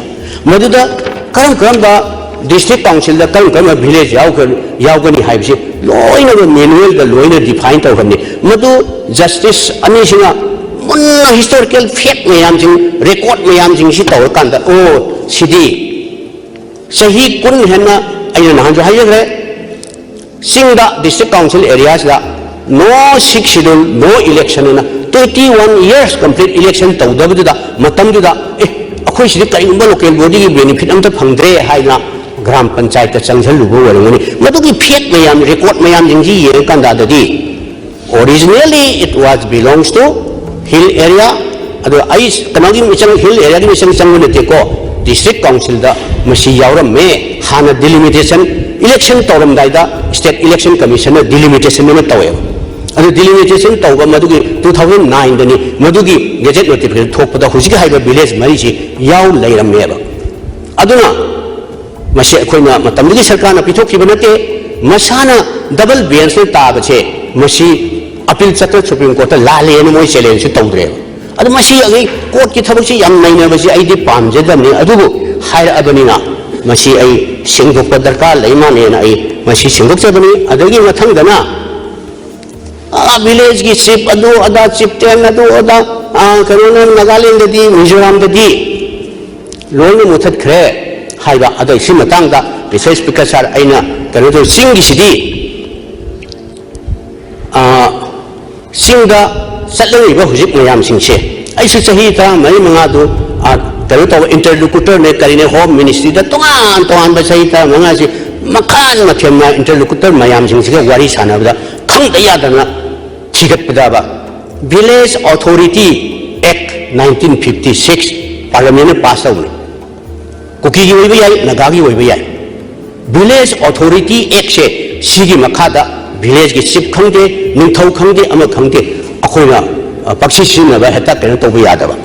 ꯃꯗꯨꯗ ꯀꯔꯝ ꯀꯔꯝꯕ ꯗꯤꯁꯇ꯭ꯔꯤꯛ ꯀꯥꯎꯟꯁꯤꯜꯗ ꯀꯔꯝ ꯀꯔꯝꯕ ꯚꯤꯂꯦꯖ ꯌꯥꯎꯒ-, ꯌꯥꯎꯒꯅꯤ ꯍꯥꯏꯕꯁꯤ ꯂꯣꯏꯅꯃꯛ ꯃꯦꯅꯨꯋꯦꯜꯗ ꯂꯣꯏꯅ ꯗꯤꯐꯥꯏꯟ ꯇꯧꯈ꯭ꯔꯕꯅꯤ꯫ ꯃꯗꯨ ꯖꯁꯇꯤꯁ ꯑꯅꯤꯁꯤꯅ ꯃꯨꯟꯅ ꯍꯤꯁꯇꯣꯔꯤꯀꯦꯜ ꯐꯦꯛ ꯃꯌꯥꯝꯁꯤꯡ, ꯔꯦꯀꯣꯔꯗ ꯃꯌꯥꯝꯁꯤꯡꯁꯤ ꯇꯧꯔꯀꯥꯟꯗ, ꯑꯣ, ꯁꯤꯗꯤ ꯆꯍꯤ ꯀꯨꯟ ꯍꯦꯟꯅ, ꯑꯩꯅ ꯅꯍꯥꯟꯁꯨ ꯍꯥꯏꯖꯈ꯭ꯔꯦ, ꯆꯤꯡꯗ district council ꯑꯦꯔꯤꯌꯥꯁꯤꯗ no sixth schedule, no election ꯍꯥꯏꯅ twenty one years complete election ꯇꯧꯗꯕꯗꯨꯗ, ꯃꯇꯝꯗꯨꯗ, ꯑꯦ, ꯑꯩꯈꯣꯏ ꯁꯤꯗꯤ ꯀꯔꯤꯒꯨꯝꯕ ꯂꯣꯀꯦꯜ ꯕꯣꯗꯤꯒꯤ ꯕꯦꯅꯤꯐꯤꯠ ꯑꯝꯇ ꯐꯪꯗ꯭ꯔꯦ ꯍꯥꯏꯗꯅ ꯒ꯭ꯔꯥꯝ ꯄꯟꯆꯥꯌꯠꯇ ꯆꯪꯁꯤꯜꯂꯨꯕ ꯑꯣꯏꯔꯝꯒꯅꯤ꯫ ꯃꯗꯨꯒꯤ ꯐꯦꯛ ꯃꯌꯥꯝ, ꯔꯦꯀꯣꯔꯗ ꯃꯌꯥꯝꯁꯤꯡꯁꯤ ꯌꯦꯡꯉꯀꯥꯟꯗꯗꯤ, originally it was belongs to hill area, ꯑꯗꯣ ꯑꯩ ꯀꯩꯅꯣꯒꯤ ꯃꯤꯆꯪ, ꯍꯤꯜ ꯑꯦꯔꯤꯌꯥꯒꯤ ꯃꯤꯆꯪ ꯆꯪꯕ ꯅꯠꯇꯦꯀꯣ, ꯗꯤꯁꯇ꯭ꯔꯤꯛ ꯀꯥꯎꯟꯁꯤꯜꯗ ꯃꯁꯤ ꯌꯥꯎꯔꯝꯃꯦ꯫ ꯍꯥꯟꯅ ꯗꯤꯂꯤꯃꯤꯇꯦꯁꯟ ꯏꯂꯦꯛꯁꯟ ꯇꯧꯔꯝꯗꯥꯏꯗ ꯁ꯭ꯇꯦꯠ ꯏꯂꯦꯛꯁꯟ ꯀꯃꯤꯁꯟꯅ ꯗꯤꯂꯤꯃꯤꯇꯦꯁꯟ ꯑꯃ ꯇꯧꯋꯦꯕ꯫ ꯑꯗꯨ ꯗꯤꯂꯤꯃꯤꯇꯦꯁꯟ ꯇꯧꯕ ꯃꯗꯨꯒꯤ two thousand nine ꯗꯅꯤ, ꯃꯗꯨꯒꯤ ꯒꯦꯖꯦꯠ ꯅꯣꯇꯤꯐꯤꯀꯦꯁꯟ ꯊꯣꯛꯄꯗ ꯍꯧꯖꯤꯛꯀꯤ ꯍꯥꯏꯔꯤꯕ ꯚꯤꯂꯦꯖ ꯃꯔꯤꯁꯤ ꯌꯥꯎ ꯂꯩꯔꯝꯃꯦꯕ꯫ ꯑꯗꯨꯅ ꯃꯁꯤ ꯑꯩꯈꯣꯏꯅ ꯃꯇꯝꯗꯨꯒꯤ ꯁꯔꯀꯥꯔꯅ ꯄꯤꯊꯣꯛꯈꯤꯕ ꯅꯠꯇꯦ, ꯃꯁꯥꯅ ꯗꯕꯜ ꯕꯦꯟꯁꯅ ꯇꯥꯕꯁꯦ, ꯃꯁꯤ ꯑꯄꯤꯜ ꯆꯠꯇꯅ ꯁꯨꯄ꯭ꯔꯤꯝ ꯀꯣꯔꯠꯇ ꯂꯥꯜꯂꯦꯅ ꯃꯣꯏ ꯆꯦꯂꯦꯟꯖꯁꯨ ꯇꯧꯗ꯭ꯔꯦꯕ꯫ ꯑꯗꯨ ꯃꯁꯤ ꯑꯩ ꯀꯣꯔꯠꯀꯤ ꯊꯕꯛꯁꯤ ꯌꯥꯝ ꯅꯩꯅꯕꯁꯤ ꯑꯩꯗꯤ ꯄꯥꯝꯖꯗꯕꯅꯤ, ꯑꯗꯨꯕꯨ ꯍꯥꯏꯔꯛꯑꯕꯅꯤꯅ ꯃꯁꯤ ꯑꯩ ꯁꯦꯡꯗꯣꯛꯄ ꯗꯔꯀꯥꯔ ꯂꯩ ꯃꯥꯜꯂꯦꯅ ꯑꯩ ꯃꯁꯤ ꯁꯦꯡꯗꯣꯛꯆꯕꯅꯤ꯫ ꯑꯗꯒꯤ ꯃꯊꯪꯗꯅ, ꯑꯥ, ꯚꯤꯂꯦꯖꯀꯤ ꯆꯤꯐ ꯑꯗꯨ ꯑꯗꯥ, ꯆꯤꯐꯇꯦꯟ ꯑꯗꯨ ꯑꯗꯥ, ꯑꯥ, ꯀꯩꯅꯣꯅ ꯅꯥꯒꯥꯂꯦꯟꯗꯗꯤ, ꯃꯤꯖꯣꯔꯥꯝꯗꯗꯤ ꯂꯣꯏꯅ ꯃꯨꯊꯠꯈ꯭ꯔꯦ ꯍꯥꯏꯕ꯫ ꯑꯗꯣ ꯁꯤ ꯃꯇꯥꯡꯗ ꯔꯤꯁꯔꯁ ꯁ꯭ꯄꯤꯀꯔ ꯁꯥꯔ, ꯑꯩꯅ ꯀꯩꯅꯣ ꯇꯧ, ꯆꯤꯡꯒꯤꯁꯤꯗꯤ, ꯑꯥ, ꯆꯤꯡꯗ ꯆꯠꯂꯛꯂꯤꯕ ꯍꯧꯖꯤꯛ ꯃꯌꯥꯝꯁꯤꯡꯁꯦ, ꯑꯩꯁꯨ ꯆꯍꯤ ꯇꯔꯥꯃꯔꯤ ꯃꯉꯥꯗꯨ, ꯑꯥ, ꯀꯩꯅꯣ ꯇꯧꯕ, ꯏꯟꯇꯔꯂꯣꯀꯨꯇꯔꯅꯦ ꯀꯔꯤꯅꯦ, ꯍꯣꯝ ꯃꯤꯅꯤꯁꯇ꯭ꯔꯤꯗ ꯇꯣꯉꯥꯟ ꯇꯣꯉꯥꯟꯕ ꯆꯍꯤ ꯇꯔꯥꯃꯉꯥꯁꯤ ꯃꯈꯜ ꯃꯊꯦꯜ ꯏꯟꯇꯔꯂꯣꯀꯨꯇꯔ ꯃꯌꯥꯝꯁꯤꯡꯁꯤꯒ ꯋꯥꯔꯤ ꯁꯥꯟꯅꯕꯗ ꯈꯪꯗ ꯌꯥꯗꯅ ꯊꯤꯒꯠꯄꯗꯕ, Village Authority Act nineteen fifty six ꯄꯥꯔꯂꯤꯌꯥꯃꯦꯟꯅ ꯄꯥꯁ ꯇꯧꯕꯅꯤ꯫ ꯀꯨꯀꯤꯒꯤ ꯑꯣꯏꯕ ꯌꯥꯏ, ꯅꯥꯒꯥꯒꯤ ꯑꯣꯏꯕ ꯌꯥꯏ꯫ ꯚꯤꯂꯦꯖ ꯑꯣꯊꯣꯔꯤꯇꯤ ꯑꯦꯛꯁꯦ, ꯁꯤꯒꯤ ꯃꯈꯥꯗ ꯚꯤꯂꯦꯖꯀꯤ ꯆꯤꯐ ꯈꯪꯗꯦ, ꯅꯤꯡꯊꯧ ꯈꯪꯗꯦ, ꯑꯃ ꯈꯪꯗꯦ, ꯑꯩꯈꯣꯏꯅ, ꯑ, ꯄꯪꯁꯤ ꯁꯤꯖꯤꯟꯅꯕ, ꯍꯦꯛꯇ ꯀꯩꯅꯣ ꯇꯧꯕ ꯌꯥꯗꯕ꯫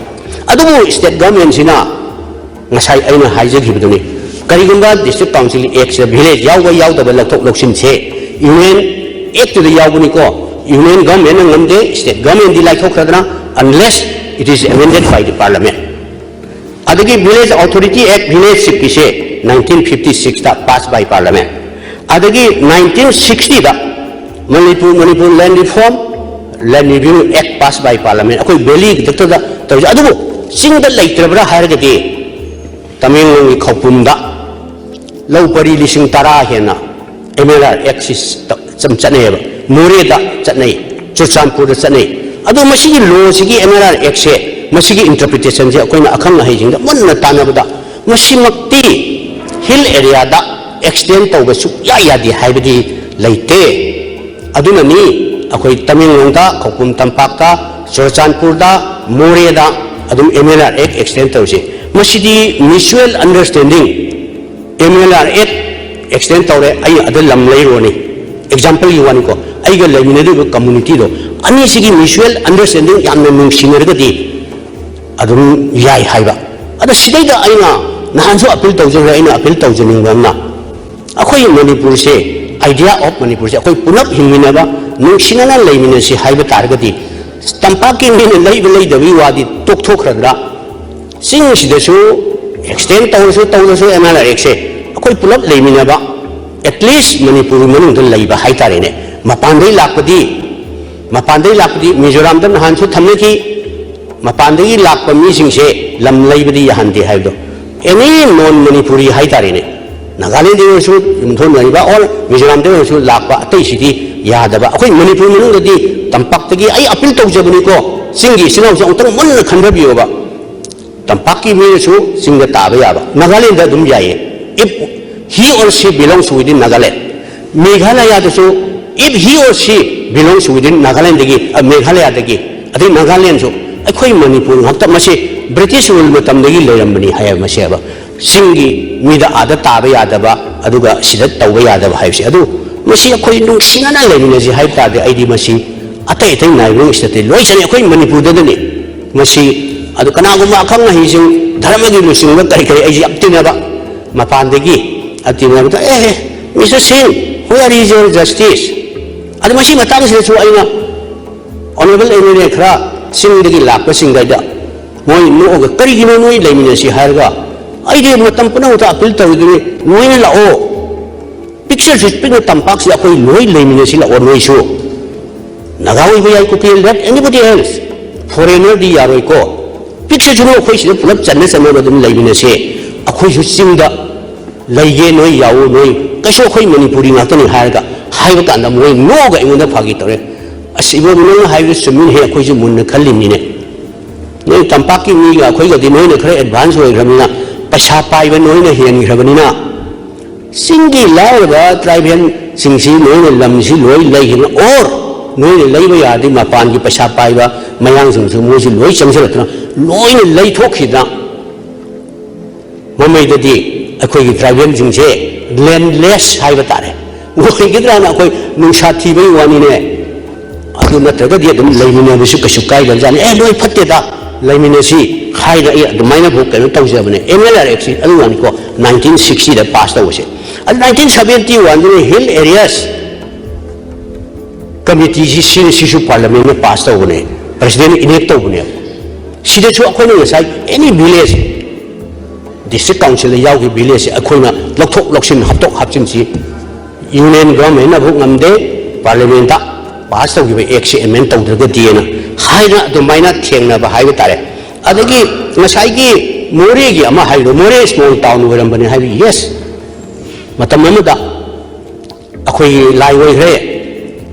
ꯑꯗꯨꯕꯨ ꯁ꯭ꯇꯦꯠ ꯒꯚꯔꯟꯃꯦꯟꯁꯤꯅ ꯉꯁꯥꯏ ꯑꯩꯅ ꯍꯥꯏꯖꯈꯤꯕꯗꯨꯅꯤ, ꯀꯔꯤꯒꯨꯝꯕ ꯗꯤꯁꯇ꯭ꯔꯤꯛ ꯀꯥꯎꯟꯁꯤꯜ ꯑꯦꯛꯁꯤꯗ ꯚꯤꯂꯦꯖ ꯌꯥꯎꯕ ꯌꯥꯎꯗꯕ ꯂꯧꯊꯣꯛ ꯂꯧꯁꯤꯟꯁꯦ ꯌꯨꯅꯤꯌꯟ ꯑꯦꯛꯇꯨꯗ ꯌꯥꯎꯕꯅꯤꯀꯣ꯫ ꯌꯨꯅꯤꯌꯟ ꯒꯚꯔꯟꯃꯦꯟꯅ ꯉꯝꯗꯦ, state ꯒꯚꯔꯟꯃꯦꯟꯗꯤ ꯂꯥꯏꯊꯣꯛꯈ꯭ꯔꯗꯅ, unless it is amended by the parliament꯫ ꯑꯗꯒꯤ Village Authority Act, ꯚꯤꯂꯦꯖ ꯆꯤꯐꯀꯤꯁꯦ nineteen fifty sixꯇ pass by parliament꯫ ꯑꯗꯒꯤ nineteen sixtyꯗ Manipur, Manipur Land Reform, Land Revenue Act pass by parliament꯫ ꯑꯩꯈꯣꯏ ꯚꯦꯂꯤ ꯈꯛꯇꯗ ꯇꯧꯔꯤꯁꯦ꯫ ꯑꯗꯨꯕꯨ ꯆꯤꯡꯗ ꯂꯩꯇ꯭ꯔꯕ꯭ꯔꯥ ꯍꯥꯏꯔꯒꯗꯤ, ꯇꯃꯦꯡꯂꯣꯡꯒꯤ ꯈꯧꯄꯨꯝꯗ ꯂꯧ ꯄꯔꯤ ꯂꯤꯁꯤꯡ ꯇꯔꯥ ꯍꯦꯟꯅ ꯑꯦꯝ ꯑꯦꯜ ꯑꯥꯔ ꯑꯦꯛꯁꯤ ꯆꯠ-, ꯆꯠꯅꯩꯌꯦꯕ꯫ ꯃꯣꯔꯦꯗ ꯆꯠꯅꯩ, ꯆꯨꯔꯆꯥꯟꯄꯨꯔꯗ ꯆꯠꯅꯩ꯫ ꯑꯗꯣ ꯃꯁꯤꯒꯤ ꯂꯣꯁꯤꯒꯤ, ꯑꯦꯝ ꯑꯦꯜ ꯑꯥꯔ ꯑꯦꯛꯁꯦ, ꯃꯁꯤꯒꯤ ꯏꯟꯇꯔꯄ꯭ꯔꯤꯇꯦꯁꯟꯁꯦ ꯑꯩꯈꯣꯏꯅ ꯑꯈꯪ ꯑꯍꯩꯁꯤꯡꯗ ꯃꯨꯟꯅ ꯇꯥꯟꯅꯕꯗ, ꯃꯁꯤꯃꯛꯇꯤ ꯍꯤꯜ ꯑꯦꯔꯤꯌꯥꯗ ꯑꯦꯛꯁꯇꯦꯟ ꯇꯧꯕ ꯁꯨꯛꯌꯥ ꯌꯥꯗꯦ ꯍꯥꯏꯕꯗꯤ ꯂꯩꯇꯦ꯫ ꯑꯗꯨꯅꯅꯤ ꯑꯩꯈꯣꯏ ꯇꯃꯦꯡꯂꯣꯡꯗ, ꯈꯧꯄꯨꯝ ꯇꯝꯄꯥꯛꯇ, ꯆꯨꯔꯆꯥꯟꯄꯨꯔꯗ, ꯃꯣꯔꯦꯗ ꯑꯗꯨꯝ M L R act extension ꯇꯧꯔꯤꯁꯦ꯫ ꯃꯁꯤꯗꯤ mutual understanding, M L R act extension ꯇꯧꯔꯦ, ꯑꯩ ꯑꯗ ꯂꯝ ꯂꯩꯔꯨꯔꯅꯤ꯫ ꯑꯦꯛꯖꯥꯝꯄꯜꯒꯤ ꯋꯥꯅꯤꯀꯣ, ꯑꯩꯒ ꯂꯩꯃꯤꯟꯅꯗꯣꯏꯕ ꯀꯝꯃꯨꯅꯤꯇꯤꯗꯣ, ꯑꯅꯤꯁꯤꯒꯤ ꯃ꯭ꯌꯨꯆꯨꯋꯦꯜ ꯑꯟꯗꯔꯁ꯭ꯇꯦꯟꯗꯤꯡ ꯌꯥꯝꯅ ꯅꯨꯡꯁꯤꯅꯔꯒꯗꯤ ꯑꯗꯨꯝ ꯌꯥꯏ ꯍꯥꯏꯕ꯫ ꯑꯗ ꯁꯤꯗꯩꯗ ꯑꯩꯅ ꯅꯍꯥꯟꯁꯨ ꯑꯄꯤꯜ ꯇꯧꯖꯈ꯭ꯔꯦ, ꯑꯩꯅ ꯑꯄꯤꯜ ꯇꯧꯖꯅꯤꯡꯕ ꯑꯃꯅ, ꯑꯩꯈꯣꯏ ꯃꯅꯤꯄꯨꯔꯁꯦ, ꯑꯥꯏꯗꯤꯌꯥ ꯑꯣꯐ ꯃꯅꯤꯄꯨꯔꯁꯦ, ꯑꯩꯈꯣꯏ ꯄꯨꯂꯞ ꯍꯤꯡꯃꯤꯟꯅꯕ, ꯅꯨꯡꯁꯤꯅꯅ ꯂꯩꯃꯤꯟꯅꯁꯤ ꯍꯥꯏꯕ ꯇꯥꯔꯒꯗꯤ, ꯇꯝꯄꯥꯛꯀꯤ ꯃꯤꯅ ꯂꯩꯕ ꯂꯩꯗꯕꯒꯤ ꯋꯥꯗꯤ ꯇꯣꯛꯊꯣꯛꯈ꯭ꯔꯗ꯭ꯔꯥ? ꯆꯤꯡꯁꯤꯗꯁꯨ ꯑꯦꯛꯁꯇꯦꯟ ꯇꯧꯔꯁꯨ ꯇꯧꯔꯁꯨ ꯑꯦꯝ ꯑꯥꯔ ꯑꯦꯛꯁꯦ ꯑꯩꯈꯣꯏ ꯄꯨꯂꯞ ꯂꯩꯃꯤꯟꯅꯕ, ꯑꯦꯠꯂꯤꯁ ꯃꯅꯤꯄꯨꯔ ꯃꯅꯨꯡꯗ ꯂꯩꯕ ꯍꯥꯏꯇꯥꯔꯦꯅꯦ꯫ ꯃꯄꯥꯟꯗꯒꯤ ꯂꯥꯛꯄꯗꯤ, ꯃꯄꯥꯟꯗꯒꯤ ꯂꯥꯛꯄꯗꯤ ꯃꯤꯖꯣꯔꯥꯝꯗ ꯅꯍꯥꯟꯁꯨ ꯊꯝꯅꯈꯤ, ꯃꯄꯥꯟꯗꯒꯤ ꯂꯥꯛꯄ ꯃꯤꯁꯤꯡꯁꯦ ꯂꯝ ꯂꯩꯕꯗꯤ ꯌꯥꯍꯟꯗꯦ ꯍꯥꯏꯕꯗꯣ, ꯑꯦꯅꯤ ꯅꯣꯟ ꯃꯅꯤꯄꯨꯔꯤ ꯍꯥꯏꯇꯥꯔꯦꯅꯦ, ꯅꯥꯒꯥꯂꯦꯟꯗꯒꯤ ꯑꯣꯏꯔꯁꯨ, ꯌꯨꯝꯊꯣꯟꯅꯔꯤꯕ ꯑꯣꯔ ꯃꯤꯖꯣꯔꯥꯝꯗꯒꯤ ꯑꯣꯏꯔꯁꯨ ꯂꯥꯛꯄ ꯑꯇꯩꯁꯤꯗꯤ ꯌꯥꯗꯕ꯫ ꯑꯩꯈꯣꯏ ꯃꯅꯤꯄꯨꯔ ꯃꯅꯨꯡꯗꯗꯤ ꯇꯝꯄꯥꯛꯇꯒꯤ ꯑꯩ ꯑꯄꯤꯜ ꯇꯧꯖꯕꯅꯤꯀꯣ, ꯆꯤꯡꯒꯤ ꯏꯆꯤꯟ ꯏꯅꯥꯎꯁꯦ ꯑꯃꯨꯛꯇꯪ ꯃꯨꯟꯅ ꯈꯟꯊꯕꯤꯌꯣꯕ꯫ ꯇꯝꯄꯥꯛꯀꯤ ꯃꯤꯅꯁꯨ ꯆꯤꯡꯗ ꯇꯥꯕ ꯌꯥꯕ, ꯅꯥꯒꯥꯂꯦꯟꯗ ꯑꯗꯨꯝ ꯌꯥꯏꯌꯦ, if he or she belongs within Nagaland꯫ ꯃꯦꯘꯥꯂꯌꯥꯗꯁꯨ, if he or she belongs within ꯅꯥꯒꯥꯂꯦꯟꯗꯒꯤ, ꯑ, ꯃꯦꯘꯥꯂꯌꯥꯗꯒꯤ, ꯑꯗꯩ ꯅꯥꯒꯥꯂꯦꯟꯁꯨ, ꯑꯩꯈꯣꯏ ꯃꯅꯤꯄꯨꯔ ꯉꯥꯛꯇ꯫ ꯃꯁꯤ ꯕ꯭ꯔꯤꯇꯤꯁ ꯔꯨꯜ ꯃꯇꯝꯗꯒꯤ ꯂꯩꯔꯝꯕꯅꯤ ꯍꯥꯏꯌꯦꯕ꯫ ꯃꯁꯤ ꯍꯥꯏꯕ, ꯆꯤꯡꯒꯤ ꯃꯤꯗ ꯑꯥꯗ ꯇꯥꯕ ꯌꯥꯗꯕ, ꯑꯗꯨꯒ ꯁꯤꯗ ꯇꯧꯕ ꯌꯥꯗꯕ ꯍꯥꯏꯕꯁꯦ꯫ ꯑꯗꯨ ꯃꯁꯤ ꯑꯩꯈꯣꯏ ꯅꯨꯡꯁꯤꯅꯅ ꯂꯩꯃꯤꯟꯅꯁꯤ ꯍꯥꯏꯕ ꯇꯥꯔꯗꯤ, ꯑꯩꯗꯤ ꯃꯁꯤ ꯑꯇꯩ ꯑꯇꯩ ꯅꯥꯏꯕꯔꯤꯡ ꯁ꯭ꯇꯦꯠꯇꯤ ꯂꯣꯏ ꯆꯠꯅꯩ, ꯑꯩꯈꯣꯏ ꯃꯅꯤꯄꯨꯔꯗꯗꯅꯤ ꯃꯁꯤ꯫ ꯑꯗꯨ ꯀꯅꯥꯒꯨꯝꯕ ꯑꯈꯪ ꯑꯍꯩꯁꯤꯡ, ꯙꯔꯃꯒꯤ ꯂꯨꯆꯤꯡꯕ ꯀꯔꯤ ꯀꯔꯤ, ꯑꯩꯁꯦ ꯌꯥꯝ ꯇꯤꯟꯅꯕ, ꯃꯄꯥꯟꯗꯒꯤ ꯇꯤꯟꯅꯕꯗ, "ꯑꯦ, ꯃꯤꯁꯇꯔ ꯁꯤꯡ, where is your justice?" ꯑꯗꯨ ꯃꯁꯤ ꯃꯇꯥꯡꯁꯤꯗꯁꯨ ꯑꯩꯅ ꯑꯣꯅꯔꯦꯕꯜ ꯑꯦꯝ ꯑꯦꯜ ꯑꯦ ꯈꯔ ꯆꯤꯡꯗꯒꯤ ꯂꯥꯛꯄꯁꯤꯡꯗ ꯃꯣꯏ ꯅꯣꯛꯑꯒ, "ꯀꯔꯤꯒꯤꯅꯣ ꯅꯣꯏ ꯂꯩꯃꯤꯟꯅꯁꯤ ꯍꯥꯏꯔꯒ?" ꯑꯩꯗꯤ ꯃꯇꯝ ꯄꯨꯝꯅꯃꯛꯇ ꯑꯄꯤꯜ ꯇꯧꯔꯤꯗꯨꯅꯤ, ꯂꯣꯏꯅ ꯂꯥꯛꯑꯣ꯫ ꯄꯤꯛꯆꯔꯁꯨ ꯄꯤꯛꯅ ꯇꯝꯄꯥꯛꯁꯤꯗ ꯑꯩꯈꯣꯏ ꯂꯣꯏ ꯂꯩꯃꯤꯟꯅꯁꯤ ꯂꯥꯛꯑꯣ ꯅꯣꯏꯁꯨ꯫ ꯅꯥꯒꯥ ꯑꯣꯏꯕ ꯌꯥꯏ, ꯀꯨꯀꯤ, let anybody else, ꯐꯣꯔꯦꯅꯔꯗꯤ ꯌꯥꯔꯣꯏꯀꯣ꯫ ꯄꯤꯛꯆꯔꯁꯨ ꯑꯩꯈꯣꯏ ꯁꯤꯗ ꯄꯨꯂꯞ ꯆꯟꯅ ꯆꯟꯅꯕ ꯑꯗꯨꯝ ꯂꯩꯃꯤꯟꯅꯁꯦ꯫ ꯑꯩꯈꯣꯏꯁꯨ ꯆꯤꯡꯗ ꯂꯩꯒꯦ, ꯅꯣꯏ ꯌꯥꯎꯑꯣ, ꯅꯣꯏ ꯀꯩꯁꯨ ꯑꯩꯈꯣꯏ ꯃꯅꯤꯄꯨꯔꯤ ꯉꯥꯛꯇꯅꯤ ꯍꯥꯏꯔꯒ, ꯍꯥꯏꯕ ꯀꯥꯟꯗ ꯃꯣꯏ ꯅꯣꯛꯑꯒ ꯑꯩꯉꯣꯟꯗ ꯐꯥꯒꯤ ꯇꯧꯔꯦ꯫ "ꯑꯁ, ꯏꯕꯣꯕꯤ, ꯅꯪꯅ ꯍꯥꯏꯕꯗꯨ ꯆꯨꯝꯃꯤꯅꯦꯍꯦ, ꯑꯩꯈꯣꯏꯁꯨ ꯃꯨꯟꯅ ꯈꯜꯂꯤꯕꯅꯤꯅꯦ꯫ ꯅꯣꯏ ꯇꯝꯄꯥꯛꯀꯤ ꯃꯤꯒ ꯑꯩꯈꯣꯏꯒꯗꯤ ꯅꯣꯏꯅ ꯈꯔ ꯑꯦꯗꯚꯥꯟꯁ ꯑꯣꯏꯈ꯭ꯔꯕꯅꯤꯅ, ꯄꯩꯁꯥ ꯄꯥꯏꯕ ꯅꯣꯏꯅ ꯍꯦꯟꯈ꯭ꯔꯕꯅꯤꯅ, ꯆꯤꯡꯒꯤ ꯂꯥꯏꯔꯕ ꯇ꯭ꯔꯥꯏꯕꯦꯜꯁꯤꯡꯁꯤ ꯅꯣꯏꯅ ꯂꯝꯁꯤ ꯂꯣꯏ ꯂꯩꯈꯤꯕꯅ, ꯑꯣꯔ ꯅꯣꯏꯅ ꯂꯩꯕ ꯌꯥꯔꯗꯤ ꯃꯄꯥꯟꯒꯤ ꯄꯩꯁꯥ ꯄꯥꯏꯕ ꯃꯌꯥꯡꯁꯤꯡꯁꯨ ꯃꯣꯏꯁꯨ ꯂꯣꯏ ꯆꯪꯁꯤꯜꯂꯛꯇꯅ ꯂꯣꯏꯅ ꯂꯩꯊꯣꯛꯈꯤꯗꯅ, ꯃꯃꯩꯗꯗꯤ ꯑꯩꯈꯣꯏꯒꯤ ꯇ꯭ꯔꯥꯏꯕꯦꯜꯁꯤꯡꯁꯦ ꯂꯦꯟꯂꯦꯁ ꯍꯥꯏꯕ ꯇꯥꯔꯦ꯫ ꯑꯣꯏꯒꯗ꯭ꯔꯥꯅ ꯑꯩꯈꯣꯏ ꯅꯨꯡꯁꯥ ꯊꯤꯕꯒꯤ ꯋꯥꯅꯤꯅꯦ꯫ ꯑꯗꯨ ꯅꯠꯇ꯭ꯔꯒꯗꯤ ꯑꯗꯨꯝ ꯂꯩꯃꯤꯟꯅꯕꯁꯨ ꯀꯩꯁꯨ ꯀꯥꯏꯗꯕꯖꯥꯠꯅꯤ꯫ "ꯑꯦ, ꯅꯣꯏ ꯐꯠꯇꯦꯗ, ꯂꯩꯃꯤꯟꯅꯁꯤ" ꯍꯥꯏꯅ ꯑꯩ ꯑꯗꯨꯃꯥꯏꯅꯐꯥꯎ ꯀꯩꯅꯣ ꯇꯧꯖꯕꯅꯦ꯫ ꯑꯦꯝ ꯑꯦꯜ ꯑꯥꯔ ꯑꯦꯐꯁꯤ ꯑꯗꯨ ꯋꯥꯅꯤꯀꯣ, ꯅꯥꯏꯟꯇꯤꯟ ꯁꯤꯛꯁꯇꯤꯗ ꯄꯥꯁ ꯇꯧꯕꯁꯦ꯫ ꯑꯗꯨ ꯅꯥꯏꯟꯇꯤꯟ ꯁꯕꯦꯟꯇꯤ ꯋꯥꯟꯗꯅ ꯍꯤꯜ ꯑꯦꯔꯤꯌꯥꯁ ꯀꯃꯤꯇꯤꯁꯤ, ꯁꯤꯅ, ꯁꯤꯁꯨ ꯄꯥꯔꯂꯤꯌꯥꯃꯦꯟꯅ ꯄꯥꯁ ꯇꯧꯕꯅꯦ, ꯄ꯭ꯔꯁꯤꯗꯦꯟꯅ ꯏꯅꯦꯛ ꯇꯧꯕꯅꯦꯕ꯫ ꯁꯤꯗꯁꯨ ꯑꯩꯈꯣꯏꯅ ꯉꯁꯥꯏ ꯑꯦꯅꯤ ꯚꯤꯂꯦꯖ, ꯗꯤꯁꯇ꯭ꯔꯤꯛ ꯀꯥꯎꯟꯁꯤꯜꯗ ꯌꯥꯎꯈꯤꯕ ꯚꯤꯂꯦꯖꯁꯦ ꯑꯩꯈꯣꯏꯅ ꯂꯧꯊꯣꯛ ꯂꯧꯁꯤꯟ, ꯍꯥꯞꯇꯣꯛ ꯍꯥꯞꯆꯤꯟꯁꯤ ꯌꯨꯅꯤꯌꯟ ꯒꯚꯔꯟꯃꯦꯟꯅ ꯑꯃꯨꯛ ꯉꯝꯗꯦ, ꯄꯥꯔꯂꯤꯌꯥꯃꯦꯟꯗ ꯄꯥꯁ ꯇꯧꯈꯤꯕ ꯑꯦꯛꯁꯦ ꯑꯦꯃꯦꯟ ꯇꯧꯗ꯭ꯔꯒꯗꯤꯅ ꯍꯥꯏꯅ ꯑꯗꯨꯃꯥꯏꯅ ꯊꯦꯡꯅꯕ ꯍꯥꯏꯕ ꯇꯥꯔꯦ꯫ ꯑꯗꯒꯤ ꯉꯁꯥꯏꯒꯤ ꯃꯣꯔꯦꯒꯤ ꯑꯃ ꯍꯥꯏꯕꯗꯣ, ꯃꯣꯔꯦ ꯁ꯭ꯃꯣꯜ ꯇꯥꯎꯟ ꯑꯣꯏꯔꯝꯕꯅꯤ ꯍꯥꯏꯕ, ꯌꯦꯁ, ꯃꯇꯝ ꯑꯃꯗ ꯑꯩꯈꯣꯏꯒꯤ ꯂꯥꯏ ꯑꯣꯏꯈ꯭ꯔꯦ꯫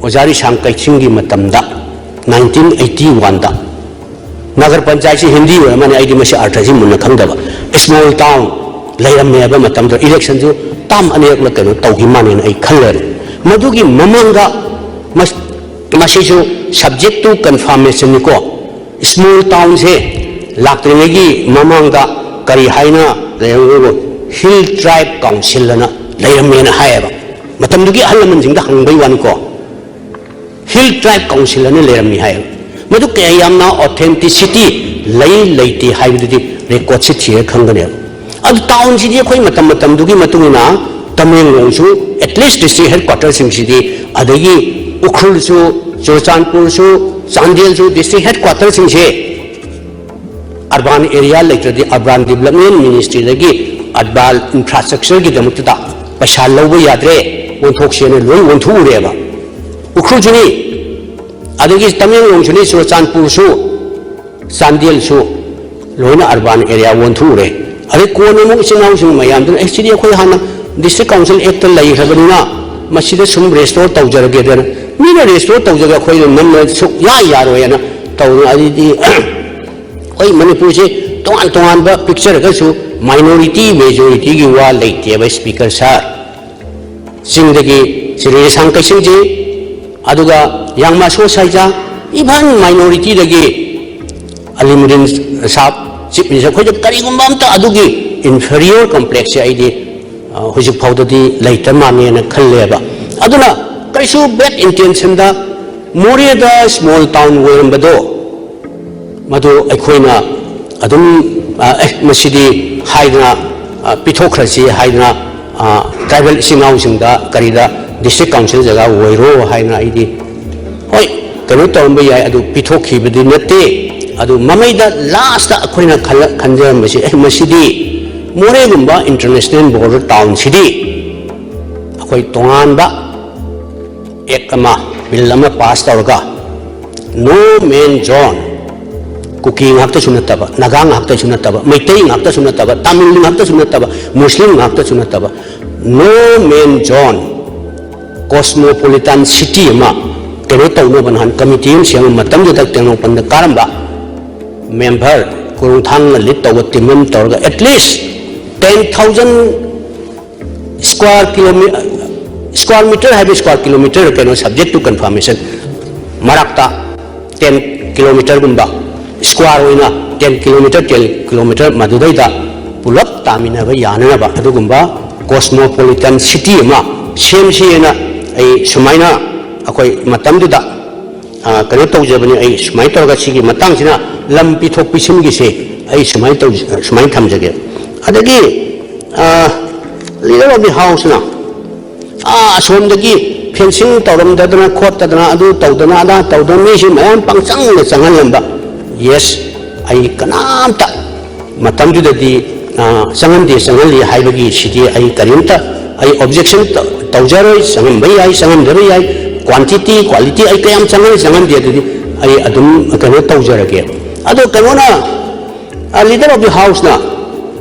ꯑꯣꯖꯥ ꯔꯤꯁꯥꯡ ꯀꯩꯁꯤꯡꯒꯤ ꯃꯇꯝꯗ, ꯅꯥꯏꯟꯇꯤꯟ ꯑꯩꯠꯇꯤ ꯋꯥꯟꯗ, ꯅꯒꯔ ꯄꯟꯆꯥꯌꯠꯁꯤ ꯍꯤꯟꯗꯤ ꯑꯣꯏꯔꯝꯃꯅꯤ, ꯑꯩꯗꯤ ꯃꯁꯤ ꯑꯔꯊꯁꯤ ꯃꯨꯟꯅ ꯈꯪꯗꯕ, ꯁ꯭ꯃꯣꯜ ꯇꯥꯎꯟ ꯂꯩꯔꯝꯃꯦ ꯍꯥꯏꯕ ꯃꯇꯝꯗ, ꯏꯂꯦꯛꯁꯟꯁꯨ ꯇꯥꯝ ꯑꯅꯤꯔꯛꯂ ꯀꯩꯅꯣ ꯇꯧꯈꯤ ꯃꯥꯅꯦꯅ ꯑꯩ ꯈꯜꯂꯦ꯫ ꯃꯗꯨꯒꯤ ꯃꯃꯥꯡꯗ ꯃꯁ-, ꯃꯁꯤꯁꯨ subject to confirmationꯅꯤꯀꯣ꯫ ꯁ꯭ꯃꯣꯜ ꯇꯥꯎꯟꯁꯦ ꯂꯥꯛꯇ꯭ꯔꯤꯉꯩꯒꯤ ꯃꯃꯥꯡꯗ ꯀꯔꯤ ꯍꯥꯏꯅ ꯂꯩꯔꯝꯒꯦꯕꯨ, ꯍꯤꯜ ꯇ꯭ꯔꯥꯏꯕ ꯀꯥꯎꯟꯁꯤꯜ ꯑꯅ ꯂꯩꯔꯝꯃꯦꯅ ꯍꯥꯏꯌꯦꯕ꯫ ꯃꯇꯝꯗꯨꯒꯤ ꯑꯍꯜ ꯂꯃꯟꯁꯤꯡꯗ ꯍꯪꯕꯩ ꯋꯥꯅꯤꯀꯣ꯫ ꯍꯤꯜ ꯇ꯭ꯔꯥꯏꯕ ꯀꯥꯎꯟꯁꯤꯜ ꯑꯅ ꯂꯩꯔꯝꯃꯤ ꯍꯥꯏꯌꯦꯕ꯫ ꯃꯗꯨ ꯀꯌꯥ ꯌꯥꯝꯅ ꯑꯣꯊꯦꯟꯇꯤꯁꯤꯇꯤ ꯂꯩ ꯂꯩꯇꯦ ꯍꯥꯏꯕꯗꯨꯗꯤ ꯔꯦꯀꯣꯔꯠꯁꯤ ꯊꯤꯔꯒ ꯈꯪꯒꯅꯦꯕ꯫ ꯑꯗꯨ ꯇꯥꯎꯟꯁꯤꯗꯤ ꯑꯩꯈꯣꯏ ꯃꯇꯝ ꯃꯇꯝꯗꯨꯒꯤ ꯃꯇꯨꯡ ꯏꯟꯅ ꯇꯃꯦꯡꯂꯣꯡꯁꯨ, at least district headquarterꯁꯤꯡꯁꯤꯗꯤ, ꯑꯗꯒꯤ ꯎꯈ꯭ꯔꯨꯜꯁꯨ, ꯆꯨꯔꯆꯥꯟꯄꯨꯔꯁꯨ, ꯆꯥꯟꯗꯦꯜꯁꯨ district headquarterꯁꯤꯡꯁꯦ urban area ꯂꯩꯇ꯭ꯔꯗꯤ urban development ministryꯗꯒꯤ urban infrastructureꯒꯤꯗꯃꯛꯇꯗ ꯄꯩꯁꯥ ꯂꯧꯕ ꯌꯥꯗ꯭ꯔꯦ, ꯑꯣꯟꯊꯣꯛꯁꯦꯅ ꯂꯣꯏ ꯑꯣꯟꯊꯣꯛꯎꯔꯦꯕ꯫ ꯎꯈ꯭ꯔꯨꯜꯁꯨꯅꯤ, ꯑꯗꯒꯤ ꯇꯃꯦꯡꯂꯣꯡꯁꯨꯅꯤ, ꯆꯨꯔꯆꯥꯟꯄꯨꯔꯁꯨ, ꯆꯥꯟꯗꯦꯜꯁꯨ ꯂꯣꯏꯅ urban area ꯑꯣꯟꯊꯣꯛꯎꯔꯦ꯫ ꯑꯗꯩ ꯀꯣꯟꯅ ꯑꯃꯨꯛ ꯏꯆꯤꯟ ꯏꯅꯥꯎꯁꯤꯡ ꯃꯌꯥꯝꯗꯨꯅ, "ꯑꯦ, ꯁꯤꯗꯤ ꯑꯩꯈꯣꯏ ꯍꯥꯟꯅ district council actꯇ ꯂꯩꯈ꯭ꯔꯕꯅꯤꯅ ꯃꯁꯤꯗ ꯁꯨꯝ restore ꯇꯧꯖꯔꯒꯦꯗꯅ", ꯃꯤꯅ restore ꯇꯧꯖꯒꯦ, ꯑꯩꯈꯣꯏꯅ ꯅꯝꯅ ꯁꯨꯛꯌꯥ ꯌꯥꯔꯣꯏꯅ ꯇꯧꯗꯅ, ꯑꯗꯩꯗꯤ ꯑꯩꯈꯣꯏ ꯃꯅꯤꯄꯨꯔꯁꯤ ꯇꯣꯉꯥꯟ ꯇꯣꯉꯥꯟꯕ ꯄꯤꯛꯆꯔꯒꯁꯨ minority majorityꯒꯤ ꯋꯥ ꯂꯩꯇꯦꯕ, Speaker sir꯫ ꯆꯤꯡꯗꯒꯤ ꯁꯤꯔꯣꯏ ꯂꯤꯁꯥꯡ ꯀꯩꯁꯤꯡꯁꯤ, ꯑꯗꯨꯒ ꯌꯥꯡꯃꯥ ꯁꯣ ꯁꯥꯏꯖꯥ, even minorityꯗꯒꯤ ꯑꯂꯤꯃꯨꯗꯤꯟ ꯁꯥꯍꯕ, Chief Minister, ꯑꯩꯈꯣꯏꯗ ꯀꯔꯤꯒꯨꯝꯕ ꯑꯝꯇ ꯑꯗꯨꯒꯤ inferior complexꯁꯦ ꯑꯩꯗꯤ ꯍꯧꯖꯤꯛ ꯐꯥꯎꯗꯗꯤ ꯂꯩꯇ ꯃꯥꯜꯂꯦꯅ ꯈꯜꯂꯦꯕ꯫ ꯑꯗꯨꯅ ꯀꯩꯁꯨ bad intentionꯗ ꯃꯣꯔꯦꯗ small town ꯑꯣꯏꯔꯝꯕꯗꯣ, ꯃꯗꯨ ꯑꯩꯈꯣꯏꯅ ꯑꯗꯨꯝ ꯑꯦ, ꯃꯁꯤꯗꯤ ꯍꯥꯏꯗꯅ ꯄꯤꯊꯣꯛꯈ꯭ꯔꯁꯤ ꯍꯥꯏꯗꯅ, tribal ꯏꯆꯤꯟ ꯏꯅꯥꯎꯁꯤꯡꯗ ꯀꯔꯤꯗ district council ꯖꯒꯥ ꯑꯣꯏꯔꯣ ꯍꯥꯏꯅ ꯑꯩꯗꯤ, ꯍꯣꯏ, ꯀꯩꯅꯣ ꯇꯧꯔꯝꯕ ꯌꯥꯏ, ꯑꯗꯨ ꯄꯤꯊꯣꯛꯈꯤꯕꯗꯤ ꯅꯠꯇꯦ꯫ ꯑꯗꯨ ꯃꯃꯩꯗ last ꯑꯩꯈꯣꯏꯅ ꯈꯜꯂ-, ꯈꯟꯖꯔꯝꯕꯁꯤ, ꯑꯦ, ꯃꯁꯤꯗꯤ ꯃꯣꯔꯦꯒꯨꯝꯕ international border townꯁꯤꯗꯤ ꯑꯩꯈꯣꯏ ꯇꯣꯉꯥꯟꯕ act ꯑꯃ, bill ꯑꯃ pass ꯇꯧꯔꯒ, no man zone, ꯀꯨꯀꯤ ꯉꯥꯛꯇꯁꯨ ꯅꯠꯇꯕ, ꯅꯥꯒꯥ ꯉꯥꯛꯇꯁꯨ ꯅꯠꯇꯕ, ꯃꯩꯇꯩ ꯉꯥꯛꯇꯁꯨ ꯅꯠꯇꯕ, ꯇꯥꯃꯤꯜ ꯉꯥꯛꯇꯁꯨ ꯅꯠꯇꯕ, ꯃꯨꯁꯂꯤꯝ ꯉꯥꯛꯇꯁꯨ ꯅꯠꯇꯕ, no man zone, cosmopolitan city ꯑꯃ ꯀꯩꯅꯣ ꯇꯧꯅꯕ ꯅꯍꯥꯟ committee ꯑꯃ ꯁꯦꯝꯕ ꯃꯇꯝꯗꯨꯗ ꯇꯦꯡꯅꯧꯄꯜꯗ ꯀꯥꯔꯝꯕ member ꯀꯣꯔꯣꯡꯊꯥꯡꯅ lead ꯇꯧꯕ team ꯑꯃ ꯇꯧꯔꯒ at least ten thousand square kilometer, square meter ꯍꯥꯏꯕ square kilometer ꯀꯩꯅꯣ subject to confirmation ꯃꯔꯛꯇ ten kilometerꯒꯨꯝꯕ, square ꯑꯣꯏꯅ ten kilometer, ten kilometer ꯃꯗꯨꯗꯩꯗ ꯄꯨꯂꯞ ꯇꯥꯃꯤꯟꯅꯕ ꯌꯥꯅꯅꯕ ꯑꯗꯨꯒꯨꯝꯕ cosmopolitan city ꯑꯃ ꯁꯦꯝꯁꯤꯅ ꯑꯩ ꯁꯨꯃꯥꯏꯅ ꯑꯩꯈꯣꯏ ꯃꯇꯝꯗꯨꯗ ꯀꯩꯅꯣ ꯇꯧꯖꯕꯅꯤ꯫ ꯑꯩ ꯁꯨꯃꯥꯏꯅ ꯇꯧꯔꯒ ꯁꯤꯒꯤ ꯃꯇꯥꯡꯁꯤꯅ ꯂꯝ ꯄꯤꯊꯣꯛ ꯄꯤꯁꯤꯟꯒꯤꯁꯦ ꯑꯩ ꯁꯨꯃꯥꯏꯅ ꯇꯧ-, ꯁꯨꯃꯥꯏꯅ ꯊꯝꯖꯒꯦ꯫ ꯑꯗꯒꯤ leader of the houseꯅ ah ꯑꯁꯣꯝꯗꯒꯤ fencing ꯇꯧꯔꯝꯗꯗꯅ ꯈꯣꯠꯇꯗꯅ ꯑꯗꯨ ꯇꯧꯗꯅ ꯑꯗꯥ ꯇꯧꯗꯅ ꯃꯤꯁꯤ ꯃꯌꯥꯝ ꯄꯪꯆꯪꯗ ꯆꯪꯍꯜꯂꯝꯕ꯫ Yes, ꯑꯩ ꯀꯅꯥꯝꯇ ꯃꯇꯝꯗꯨꯗꯗꯤ ꯆꯪꯍꯟꯗꯦ ꯆꯪꯍꯜꯂꯤ ꯍꯥꯏꯕꯒꯤ ꯁꯤꯗꯤ ꯑꯩ ꯀꯔꯤꯝꯇ ꯑꯩ objection ꯇꯧꯖꯔꯣꯏ꯫ ꯆꯪꯍꯟꯕ ꯌꯥꯏ, ꯆꯪꯍꯟꯗꯕ ꯌꯥꯏ, quantity quality ꯑꯩ ꯀꯌꯥꯝ ꯆꯪꯍꯜꯂꯤ ꯆꯪꯍꯟꯗꯦ ꯑꯗꯨꯗꯤ ꯑꯩ ꯑꯗꯨꯝ ꯀꯩꯅꯣ ꯇꯧꯖꯔꯒꯦ꯫ ꯑꯗꯣ ꯀꯩꯅꯣꯅ leader of the houseꯅ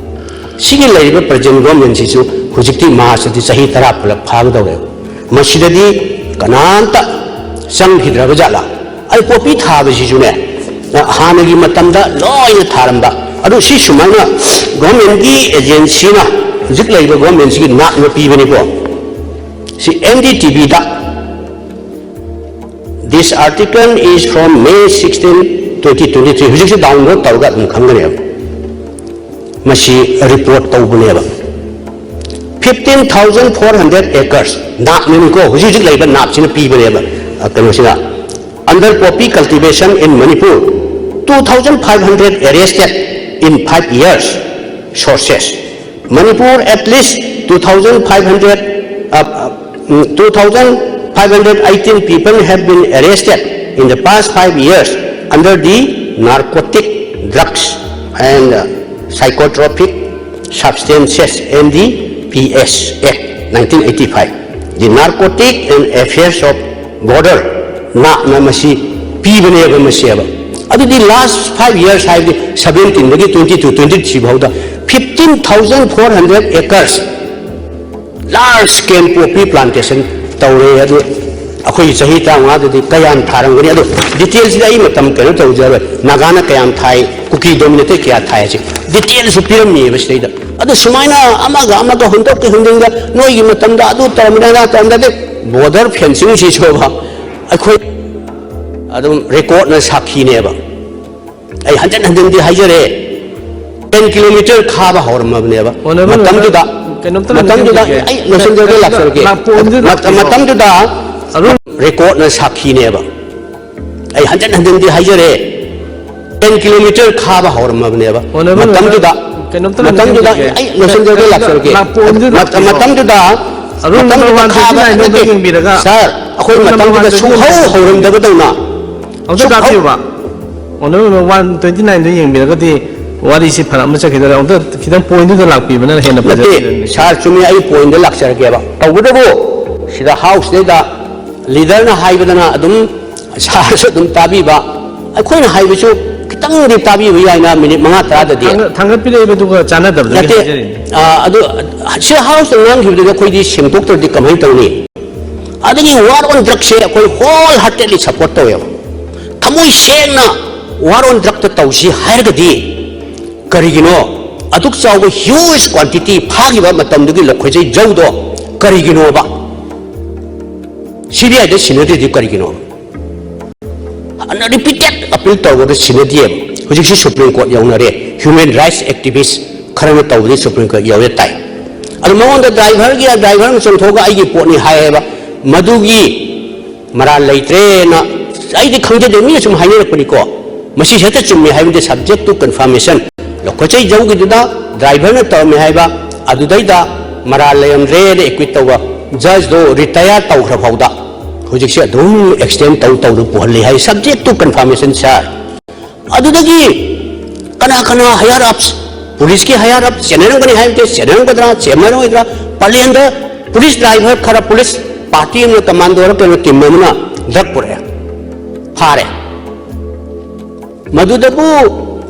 ꯁꯤꯒꯤ ꯂꯩꯔꯤꯕ present governmentꯁꯤꯁꯨ ꯍꯧꯖꯤꯛꯇꯤ ꯃꯥꯔꯆꯇꯗꯤ ꯆꯍꯤ ꯇꯔꯥ ꯄꯨꯂꯞ ꯐꯥꯒꯗꯧꯔꯦ꯫ ꯃꯁꯤꯗꯗꯤ ꯀꯅꯥꯝꯇ ꯆꯪꯈꯤꯗ꯭ꯔꯕ ꯖꯥꯠꯂꯥ? ꯑꯩ poppy ꯊꯥꯕꯁꯤꯁꯨꯅꯦ, ꯍꯥꯟꯅꯒꯤ ꯃꯇꯝꯗ ꯂꯣꯏꯅ ꯊꯥꯔꯝꯕ꯫ ꯑꯗꯨ ꯁꯤ ꯁꯨꯃꯥꯏꯅ governmentꯀꯤ agencyꯅ ꯍꯧꯖꯤꯛ ꯂꯩꯔꯤꯕ governmentꯁꯤꯒꯤ ꯅꯥꯛꯅ ꯄꯤꯕꯅꯤꯀꯣ꯫ ꯁꯤ N D T Vꯗ, "This article is from May sixteen, twenty twenty-three", ꯍꯧꯖꯤꯛꯁꯦ download ꯇꯧꯔꯒ ꯑꯗꯨꯝ ꯈꯪꯒꯅꯦꯕ꯫ ꯃꯁꯤ report ꯇꯧꯕꯅꯦꯕ꯫ Fifteen thousand four hundred acres, ꯅꯥꯞꯅꯤꯀꯣ, ꯍꯧꯖꯤꯛ ꯍꯧꯖꯤꯛ ꯂꯩꯕ ꯅꯥꯞꯁꯤꯅ ꯄꯤꯕꯅꯦꯕ꯫ ꯑ, ꯀꯩꯅꯣꯁꯤꯅ, under poppy cultivation in Manipur, two thousand five hundred arrested in five years. Sources: Manipur, at least two thousand five hundred, uh, uh, mm, two thousand five hundred eighteen people have been arrested in the past five years under the Narcotic Drugs and, uh, Psychotropic Substances and the P S Act, nineteen eighty-five, the Narcotic and Affairs of Border, ꯅꯥꯞꯅ ꯃꯁꯤ ꯄꯤꯕꯅꯦꯕ꯫ ꯃꯁꯤꯕ ꯑꯗꯨꯗꯤ last five years ꯍꯥꯏꯕꯗꯤ seventeenꯗꯒꯤ twenty to twenty three ꯐꯥꯎꯗ fifteen thousand four hundred acres large scale poppy plantation ꯇꯧꯔꯦ꯫ ꯑꯗꯨ ꯑꯩꯈꯣꯏꯒꯤ ꯆꯍꯤ ꯇꯔꯥꯃꯉꯥꯗꯗꯤ ꯀꯌꯥꯝ ꯊꯥꯔꯝꯒꯅꯤ? ꯑꯗꯣ detailꯁꯤꯗ ꯑꯩ ꯃꯇꯝ ꯀꯩꯅꯣ ꯇꯧꯖꯔꯣꯏ꯫ ꯅꯥꯒꯥꯅ ꯀꯌꯥꯝ ꯊꯥꯏ, ꯀꯨꯀꯤ dominated ꯀꯌꯥ ꯊꯥꯏ ꯍꯥꯏꯁꯦ detailꯁꯤ ꯄꯤꯔꯝꯃꯤꯕ ꯁꯤꯗꯩꯗ꯫ ꯑꯗꯨ ꯁꯨꯃꯥꯏꯅ ꯑꯃꯒ ꯑꯃꯒ ꯍꯨꯟꯗꯣꯛꯀꯤ ꯍꯨꯟꯗꯤꯡꯗ ꯅꯣꯏꯒꯤ ꯃꯇꯝꯗ ꯑꯗꯨ ꯇꯧꯔꯝꯕꯅꯦ, ꯑꯗꯥ ꯇꯧꯔꯝꯕꯅꯦ꯫ Border fencingꯁꯤꯁꯨꯕ ꯑꯩꯈꯣꯏ ꯑꯗꯨꯝ recordꯅ ꯁꯥꯈꯤꯅꯦꯕ꯫ ꯑꯩ ꯍꯟꯖꯟ ꯍꯟꯖꯟꯗꯤ ꯍꯥꯏꯖꯔꯦ, ten kilometer ꯈꯥꯕ ꯍꯧꯔꯝꯃꯕꯅꯦꯕ꯫ Honourable ꯃꯇꯝꯗꯨꯗ꯫ ꯀꯩꯅꯣꯝꯇ ꯃꯇꯝꯗꯨꯗ ꯍꯪꯖꯒꯦ꯫ ꯑꯩ ꯂꯣꯏꯁꯤꯟꯖꯔꯒꯦ, ꯀꯩꯅꯣꯝꯇ ꯂꯥꯛꯆꯔꯒꯦ꯫ ꯂꯥꯛꯄ ꯑꯣꯏꯅ ꯃꯇꯝꯗꯨꯗ ꯑꯗꯨꯝ recordꯅ ꯁꯥꯈꯤꯅꯦꯕ꯫ ꯑꯩ ꯍꯟꯖꯟ ꯍꯟꯖꯟꯗꯤ ꯍꯥꯏꯖꯔꯦ, ten kilometer ꯈꯥꯕ ꯍꯧꯔꯝꯃꯕꯅꯦꯕ꯫ Honourable ꯃꯇꯝꯗꯨꯗ꯫ ꯀꯩꯅꯣꯝꯇ ꯃꯇꯝꯗꯨꯗ ꯍꯪꯖꯒꯦ꯫ ꯑꯩ ꯂꯣꯏꯁꯤꯟꯖꯔꯒꯦ, ꯂꯥꯛꯆꯔꯒꯦ꯫ ꯂꯥꯛꯄ ꯑꯣꯏꯅ ꯃꯇꯝꯗꯨꯗ꯫ ꯑꯗꯨꯝ ꯃꯇꯝꯗꯨꯗ ꯈꯥꯕ ꯅꯠꯇꯦ꯫ ꯌꯦꯡꯕꯤꯔꯒ꯫ Sir, ꯑꯩꯈꯣꯏ ꯃꯇꯝꯗꯨꯗ ꯁꯨꯡꯍꯧ ꯍꯧꯔꯝꯗꯕꯗꯧꯅ꯫ ꯑꯝꯇ ꯁꯨꯡꯍꯧ ꯇꯥꯕꯤꯌꯨꯕ꯫ Honourable one twenty nine ꯗꯨ ꯌꯦꯡꯕꯤꯔꯒꯗꯤ ꯋꯥꯔꯤꯁꯤ ꯐꯔꯛ ꯑꯃ ꯆꯠꯈꯤꯗꯣꯔꯦ꯫ ꯑꯃꯨꯛꯇ ꯈꯤꯇꯪ pointꯗꯨꯗ ꯂꯥꯛꯄꯤꯕꯅ ꯍꯦꯟꯅ ꯅꯠꯇꯦ, ꯐꯖꯒꯗꯣꯏꯅꯤ꯫ Sir, ꯆꯨꯝꯃꯤ, ꯑꯩ pointꯗ ꯂꯥꯛꯆꯔꯒꯦꯕ꯫ ꯇꯧꯕꯇꯕꯨ ꯁꯤꯗ Houseꯗꯩꯗ leaderꯅ ꯍꯥꯏꯕꯗꯅ ꯑꯗꯨꯝ sirꯁꯨ ꯑꯗꯨꯝ ꯇꯥꯕꯤꯕ, ꯑꯩꯈꯣꯏꯅ ꯍꯥꯏꯕꯁꯨ ꯈꯤꯇꯪꯗꯤ ꯇꯥꯕꯤꯕ ꯌꯥꯏꯅ minute ꯃꯉꯥ ꯇꯔꯥꯗꯗꯤ꯫ ꯊꯥꯡꯒ-, ꯊꯥꯡꯒꯠꯄꯤꯔꯛꯏꯕꯗꯨꯒ ꯆꯥꯟꯅꯗꯕꯗꯒꯤ ꯅꯠꯇꯦ, ꯍꯥꯏꯖꯔꯤꯅꯤ꯫ ꯑ, ꯑꯗꯨ ꯁꯤ Houseꯇ ꯉꯥꯡꯈꯤꯕꯗꯨꯗꯤ ꯑꯩꯈꯣꯏꯗꯤ ꯁꯦꯡꯗꯣꯛꯇ꯭ꯔꯗꯤ ꯀꯃꯥꯏꯅ ꯇꯧꯅꯤ? ꯑꯗꯒꯤ war on drugꯁꯦ ꯑꯩꯈꯣꯏ whole heartedly support ꯇꯧꯋꯦꯕ꯫ ꯊꯃꯣꯏ ꯁꯦꯡꯅ war on drugꯇ ꯇꯧꯁꯤ ꯍꯥꯏꯔꯒꯗꯤ ꯀꯔꯤꯒꯤꯅꯣ ꯑꯗꯨꯛ ꯆꯥꯎꯕ huge quantity ꯐꯥꯈꯤꯕ ꯃꯇꯝꯗꯨꯒꯤ ꯂꯧꯈꯣꯏꯖꯩ ꯖꯧꯗꯣ ꯀꯔꯤꯒꯤꯅꯣꯕ? CBIꯗ ꯁꯤꯟꯅꯗ꯭ꯔꯤꯗꯤ ꯀꯔꯤꯒꯤꯅꯣ? ꯑꯗꯨꯅ repeated appeal ꯇꯧꯕꯗ ꯁꯤꯟꯅꯗꯦꯕ꯫ ꯍꯧꯖꯤꯛꯁꯤ Supreme Court ꯌꯧꯅꯔꯦ꯫ Human rights activist ꯈꯔꯅ ꯇꯧꯕꯗꯤ Supreme Court ꯌꯧꯔꯦ ꯇꯥꯏ꯫ ꯑꯗꯨ ꯃꯉꯣꯟꯗ ꯗ꯭ꯔꯥꯏꯚꯔꯒꯤ, ꯗ꯭ꯔꯥꯏꯚꯔꯅ ꯆꯣꯡꯊꯣꯛꯑꯒ "ꯑꯩꯒꯤ ꯄꯣꯠꯅꯤ" ꯍꯥꯏꯌꯦꯕ꯫ ꯃꯗꯨꯒꯤ ꯃꯔꯥꯜ ꯂꯩꯇ꯭ꯔꯦꯅ ꯑꯩꯗꯤ ꯈꯪꯖꯗꯦ, ꯃꯤꯅ ꯁꯨꯝ ꯍꯥꯏꯅꯔꯛꯄꯅꯤꯀꯣ꯫ ꯃꯁꯤ ꯍꯦꯛꯇ ꯆꯨꯝꯃꯤ ꯍꯥꯏꯕꯗꯤ subject to confirmation꯫ ꯂꯧꯈꯠꯆꯩ ꯖꯧꯒꯤꯗꯨꯗ ꯗ꯭ꯔꯥꯏꯚꯔꯅ ꯇꯧꯔꯝꯃꯤ ꯍꯥꯏꯕ, ꯑꯗꯨꯗꯩꯗ ꯃꯔꯥꯜ ꯂꯩꯔꯝꯗ꯭ꯔꯦꯅ acquit ꯇꯧꯕ꯫ ꯖꯖꯗꯣ retire ꯇꯧꯈ꯭ꯔ ꯐꯥꯎꯗ ꯍꯧꯖꯤꯛꯁꯦ ꯑꯗꯨꯝ extend ꯇꯧ ꯇꯧꯗꯨꯅ ꯄꯨꯍꯜꯂꯤ ꯍꯥꯏ, subject to confirmation, sir꯫ ꯑꯗꯨꯗꯒꯤ ꯀꯅꯥ ꯀꯅꯥ higher ups, ꯄꯨꯂꯤꯁꯀꯤ higher up ꯆꯦꯟꯅꯔꯝꯒꯅꯤ ꯍꯥꯏꯕꯗꯤ ꯆꯦꯟꯅꯔꯝꯒꯗ꯭ꯔꯥ, ꯆꯦꯟꯅꯔꯣꯏꯗ꯭ꯔꯥ? ꯄꯂꯦꯟꯗ ꯄꯨꯂꯤꯁ ꯗ꯭ꯔꯥꯏꯚꯔ ꯈꯔ, ꯄꯨꯂꯤꯁ ꯄꯥꯔꯇꯤ ꯑꯃꯅ, ꯀꯃꯥꯟꯗꯣꯔ ꯀꯩꯅꯣ, ꯇꯤꯝ ꯑꯃꯅ ꯗ꯭ꯔꯒ ꯄꯨꯔꯛꯑꯦ, ꯐꯥꯔꯦ꯫ ꯃꯗꯨꯗꯕꯨ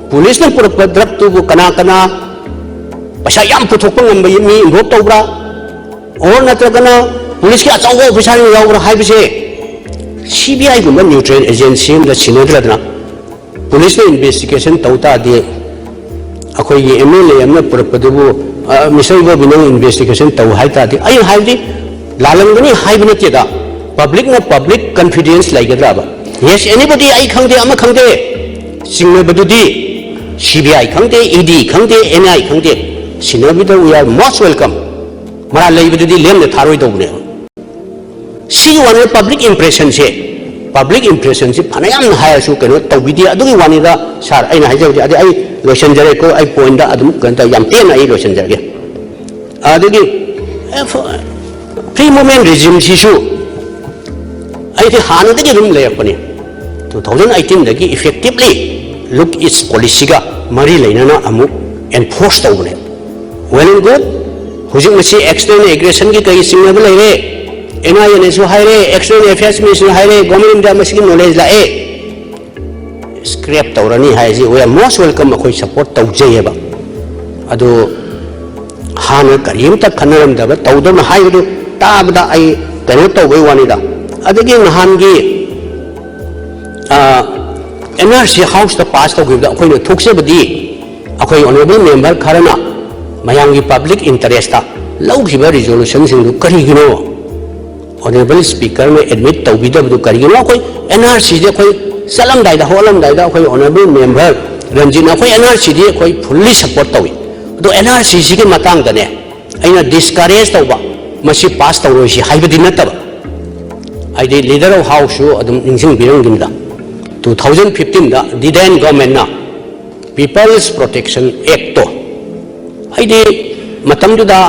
ꯄꯨꯂꯤꯁꯅ ꯄꯨꯔꯛꯄ ꯗ꯭ꯔꯒꯇꯨꯕꯨ ꯀꯅꯥ ꯀꯅꯥ ꯄꯩꯁꯥ ꯌꯥꯝ ꯄꯨꯊꯣꯛꯄ ꯉꯝꯕ ꯃꯤ ꯏꯟꯚꯣꯜꯕ ꯇꯧꯕ꯭ꯔꯥ, ꯑꯣꯔ ꯅꯠꯇ꯭ꯔꯒꯅ ꯄꯨꯂꯤꯁꯀꯤ ꯑꯆꯧꯕ ꯑꯣꯐꯤꯁꯥꯔ ꯌꯥꯎꯕ꯭ꯔꯥ ꯍꯥꯏꯕꯁꯦ ꯁꯤ ꯕꯤ ꯑꯥꯏꯒꯨꯝꯕ ꯅ꯭ꯌꯨꯇ꯭ꯔꯦꯜ ꯑꯦꯖꯦꯟꯁꯤ ꯑꯃꯗ ꯁꯤꯟꯅꯗ꯭ꯔꯗꯅ ꯄꯨꯂꯤꯁꯅ ꯏꯟꯚꯦꯁꯇꯤꯒꯦꯁꯟ ꯇꯧ ꯇꯥꯔꯗꯤ, ꯑꯩꯈꯣꯏꯒꯤ ꯑꯦꯝ ꯑꯦꯜ ꯑꯦ ꯑꯃꯅ ꯄꯨꯔꯛꯄꯗꯨꯕꯨ, "ꯑ, ꯃꯤꯁꯇꯔ ꯏꯕꯣꯕꯤ, ꯅꯪ ꯏꯟꯚꯦꯁꯇꯤꯒꯦꯁꯟ ꯇꯧ" ꯍꯥꯏ ꯇꯥꯔꯗꯤ, ꯑꯩꯅ ꯍꯥꯏꯕꯗꯤ ꯂꯥꯜꯂꯝꯒꯅꯤ ꯍꯥꯏꯕ ꯅꯠꯇꯦꯗ, ꯄꯕ꯭ꯂꯤꯛꯅ ꯄꯕ꯭ꯂꯤꯛ ꯀꯟꯐꯤꯗꯦꯟꯁ ꯂꯩꯒꯗ꯭ꯔꯕ? Yes, anybody, ꯑꯩ ꯈꯪꯗꯦ, ꯑꯃ ꯈꯪꯗꯦ, ꯆꯤꯡꯅꯕꯗꯨꯗꯤ ꯁꯤ ꯕꯤ ꯑꯥꯏ ꯈꯪꯗꯦ, ꯏ ꯗꯤ ꯈꯪꯗꯦ, ꯑꯦꯟ ꯑꯥꯏ ꯈꯪꯗꯦ, ꯁꯤꯟꯅꯕꯤꯗ we are most welcome꯫ ꯃꯔꯥꯜ ꯂꯩꯕꯗꯨꯗꯤ ꯂꯦꯝꯅ ꯊꯥꯔꯣꯏꯗꯧꯕꯅꯦꯕ꯫ ꯁꯤꯒꯤ ꯋꯥꯅꯤ, ꯄꯕ꯭ꯂꯤꯛ ꯏꯝꯄ꯭ꯔꯦꯁꯟꯁꯦ, ꯄꯕ꯭ꯂꯤꯛ ꯏꯝꯄ꯭ꯔꯦꯁꯟꯁꯤ ꯐꯅꯌꯥꯝꯅ ꯍꯥꯏꯔꯁꯨ ꯀꯩꯅꯣ ꯇꯧꯕꯤꯗꯦ꯫ ꯑꯗꯨꯒꯤ ꯋꯥꯅꯤꯗ ꯁꯥꯔ, ꯑꯩꯅ ꯍꯥꯏꯖꯕꯗꯤ, ꯑꯗꯩ ꯑꯩ ꯂꯣꯏꯁꯤꯟꯖꯔꯦꯀꯣ, ꯑꯩ ꯄꯣꯏꯟꯗ ꯑꯗꯨꯝ ꯀꯩꯅꯣ ꯇꯧ-, ꯌꯥꯝ ꯇꯦꯟꯅ ꯑꯩ ꯂꯣꯏꯁꯤꯟꯖꯔꯒꯦ꯫ ꯑꯗꯒꯤ ꯐ꯭ꯔꯤ ꯃꯨꯚꯃꯦꯟ ꯔꯤꯖꯤꯝꯁꯤꯁꯨ ꯑꯩꯗꯤ ꯍꯥꯟꯅꯗꯒꯤ ꯑꯗꯨꯝ ꯂꯩꯔꯛꯄꯅꯤ꯫ Two thousand eighteenꯗꯒꯤ effectively look East policyꯒ ꯃꯔꯤ ꯂꯩꯅꯅ ꯑꯃꯨꯛ ꯑꯦꯟꯐꯣꯔꯁ ꯇꯧꯕꯅꯦ꯫ Well and good꯫ ꯍꯧꯖꯤꯛ ꯃꯁꯤ external aggressionꯒꯤ ꯀꯔꯤ ꯆꯤꯡꯅꯕ ꯂꯩꯔꯦ? ꯑꯦꯟ ꯑꯥꯏ ꯑꯦꯅꯁꯨ ꯍꯥꯏꯔꯦ, external affairs ministryꯅ ꯍꯥꯏꯔꯦ, government of India ꯃꯁꯤꯒꯤ knowledge ꯂꯥꯛꯑꯦ꯫ Scrap ꯇꯧꯔꯅꯤ ꯍꯥꯏꯁꯤ we are most welcome, ꯑꯩꯈꯣꯏ support ꯇꯧꯖꯩꯌꯦꯕ꯫ ꯑꯗꯨ ꯍꯥꯟꯅ ꯀꯔꯤꯝꯇ ꯈꯟꯅꯔꯝꯗꯕ ꯇꯧꯗꯧꯅ ꯍꯥꯏꯕꯗꯨ ꯇꯥꯕꯗ ꯑꯩ ꯀꯩꯅꯣ ꯇꯧꯕꯩ ꯋꯥꯅꯤꯗ꯫ ꯑꯗꯒꯤ ꯅꯍꯥꯟꯒꯤ, ꯑ, ꯑꯦꯟ ꯑꯥꯔ ꯁꯤ Houseꯇ pass ꯇꯧꯈꯤꯕꯗ ꯑꯩꯈꯣꯏꯅ ꯊꯣꯛꯆꯕꯗꯤ, ꯑꯩꯈꯣꯏ honourable member ꯈꯔꯅ ꯃꯌꯥꯝꯒꯤ public interestꯇ ꯂꯧꯈꯤꯕ resolutionꯁꯤꯡꯗꯨ ꯀꯔꯤꯒꯤꯅꯣ? Honourable Speakerꯅ admit ꯇꯧꯕꯤꯗꯕꯗꯨ ꯀꯔꯤꯒꯤꯅꯣ? ꯑꯩꯈꯣꯏ ꯑꯦꯟ ꯑꯥꯔ ꯁꯤꯁꯦ ꯑꯩꯈꯣꯏ ꯆꯠꯂꯝꯗꯥꯏꯗ, ꯍꯧꯒꯠꯂꯝꯗꯥꯏꯗ ꯑꯩꯈꯣꯏ honourable member ꯔꯟꯖꯤꯠꯅ ꯑꯩꯈꯣꯏ ꯑꯦꯟ ꯑꯥꯔ ꯁꯤꯗꯤ ꯑꯩꯈꯣꯏ fully support ꯇꯧꯏ꯫ ꯑꯗꯣ ꯑꯦꯟ ꯑꯥꯔ ꯁꯤꯁꯤꯒꯤ ꯃꯇꯥꯡꯗꯅꯦ, ꯑꯩꯅ ꯗꯤꯁꯀꯔꯦꯖ ꯇꯧꯕ, ꯃꯁꯤ ꯄꯥꯁ ꯇꯧꯔꯣꯏꯁꯤ ꯍꯥꯏꯕꯗꯤ ꯅꯠꯇꯕ, ꯍꯥꯏꯗꯤ ꯂꯤꯗꯔ ꯑꯣꯐ ꯍꯥꯎꯁꯁꯨ ꯑꯗꯨꯝ ꯅꯤꯡꯁꯤꯡꯕꯤꯔꯝꯒꯅꯤꯗ, ꯇꯨ ꯊꯥꯎꯖꯟ ꯐꯤꯐꯇꯤꯟꯗ ꯗꯤꯗꯦꯟ ꯒꯣꯔꯃꯦꯟꯅ ꯄꯤꯄꯜꯁ ꯄ꯭ꯔꯣꯇꯦꯛꯁꯟ ꯑꯦꯛꯇꯣ, ꯑꯩꯗꯤ ꯃꯇꯝꯗꯨꯗ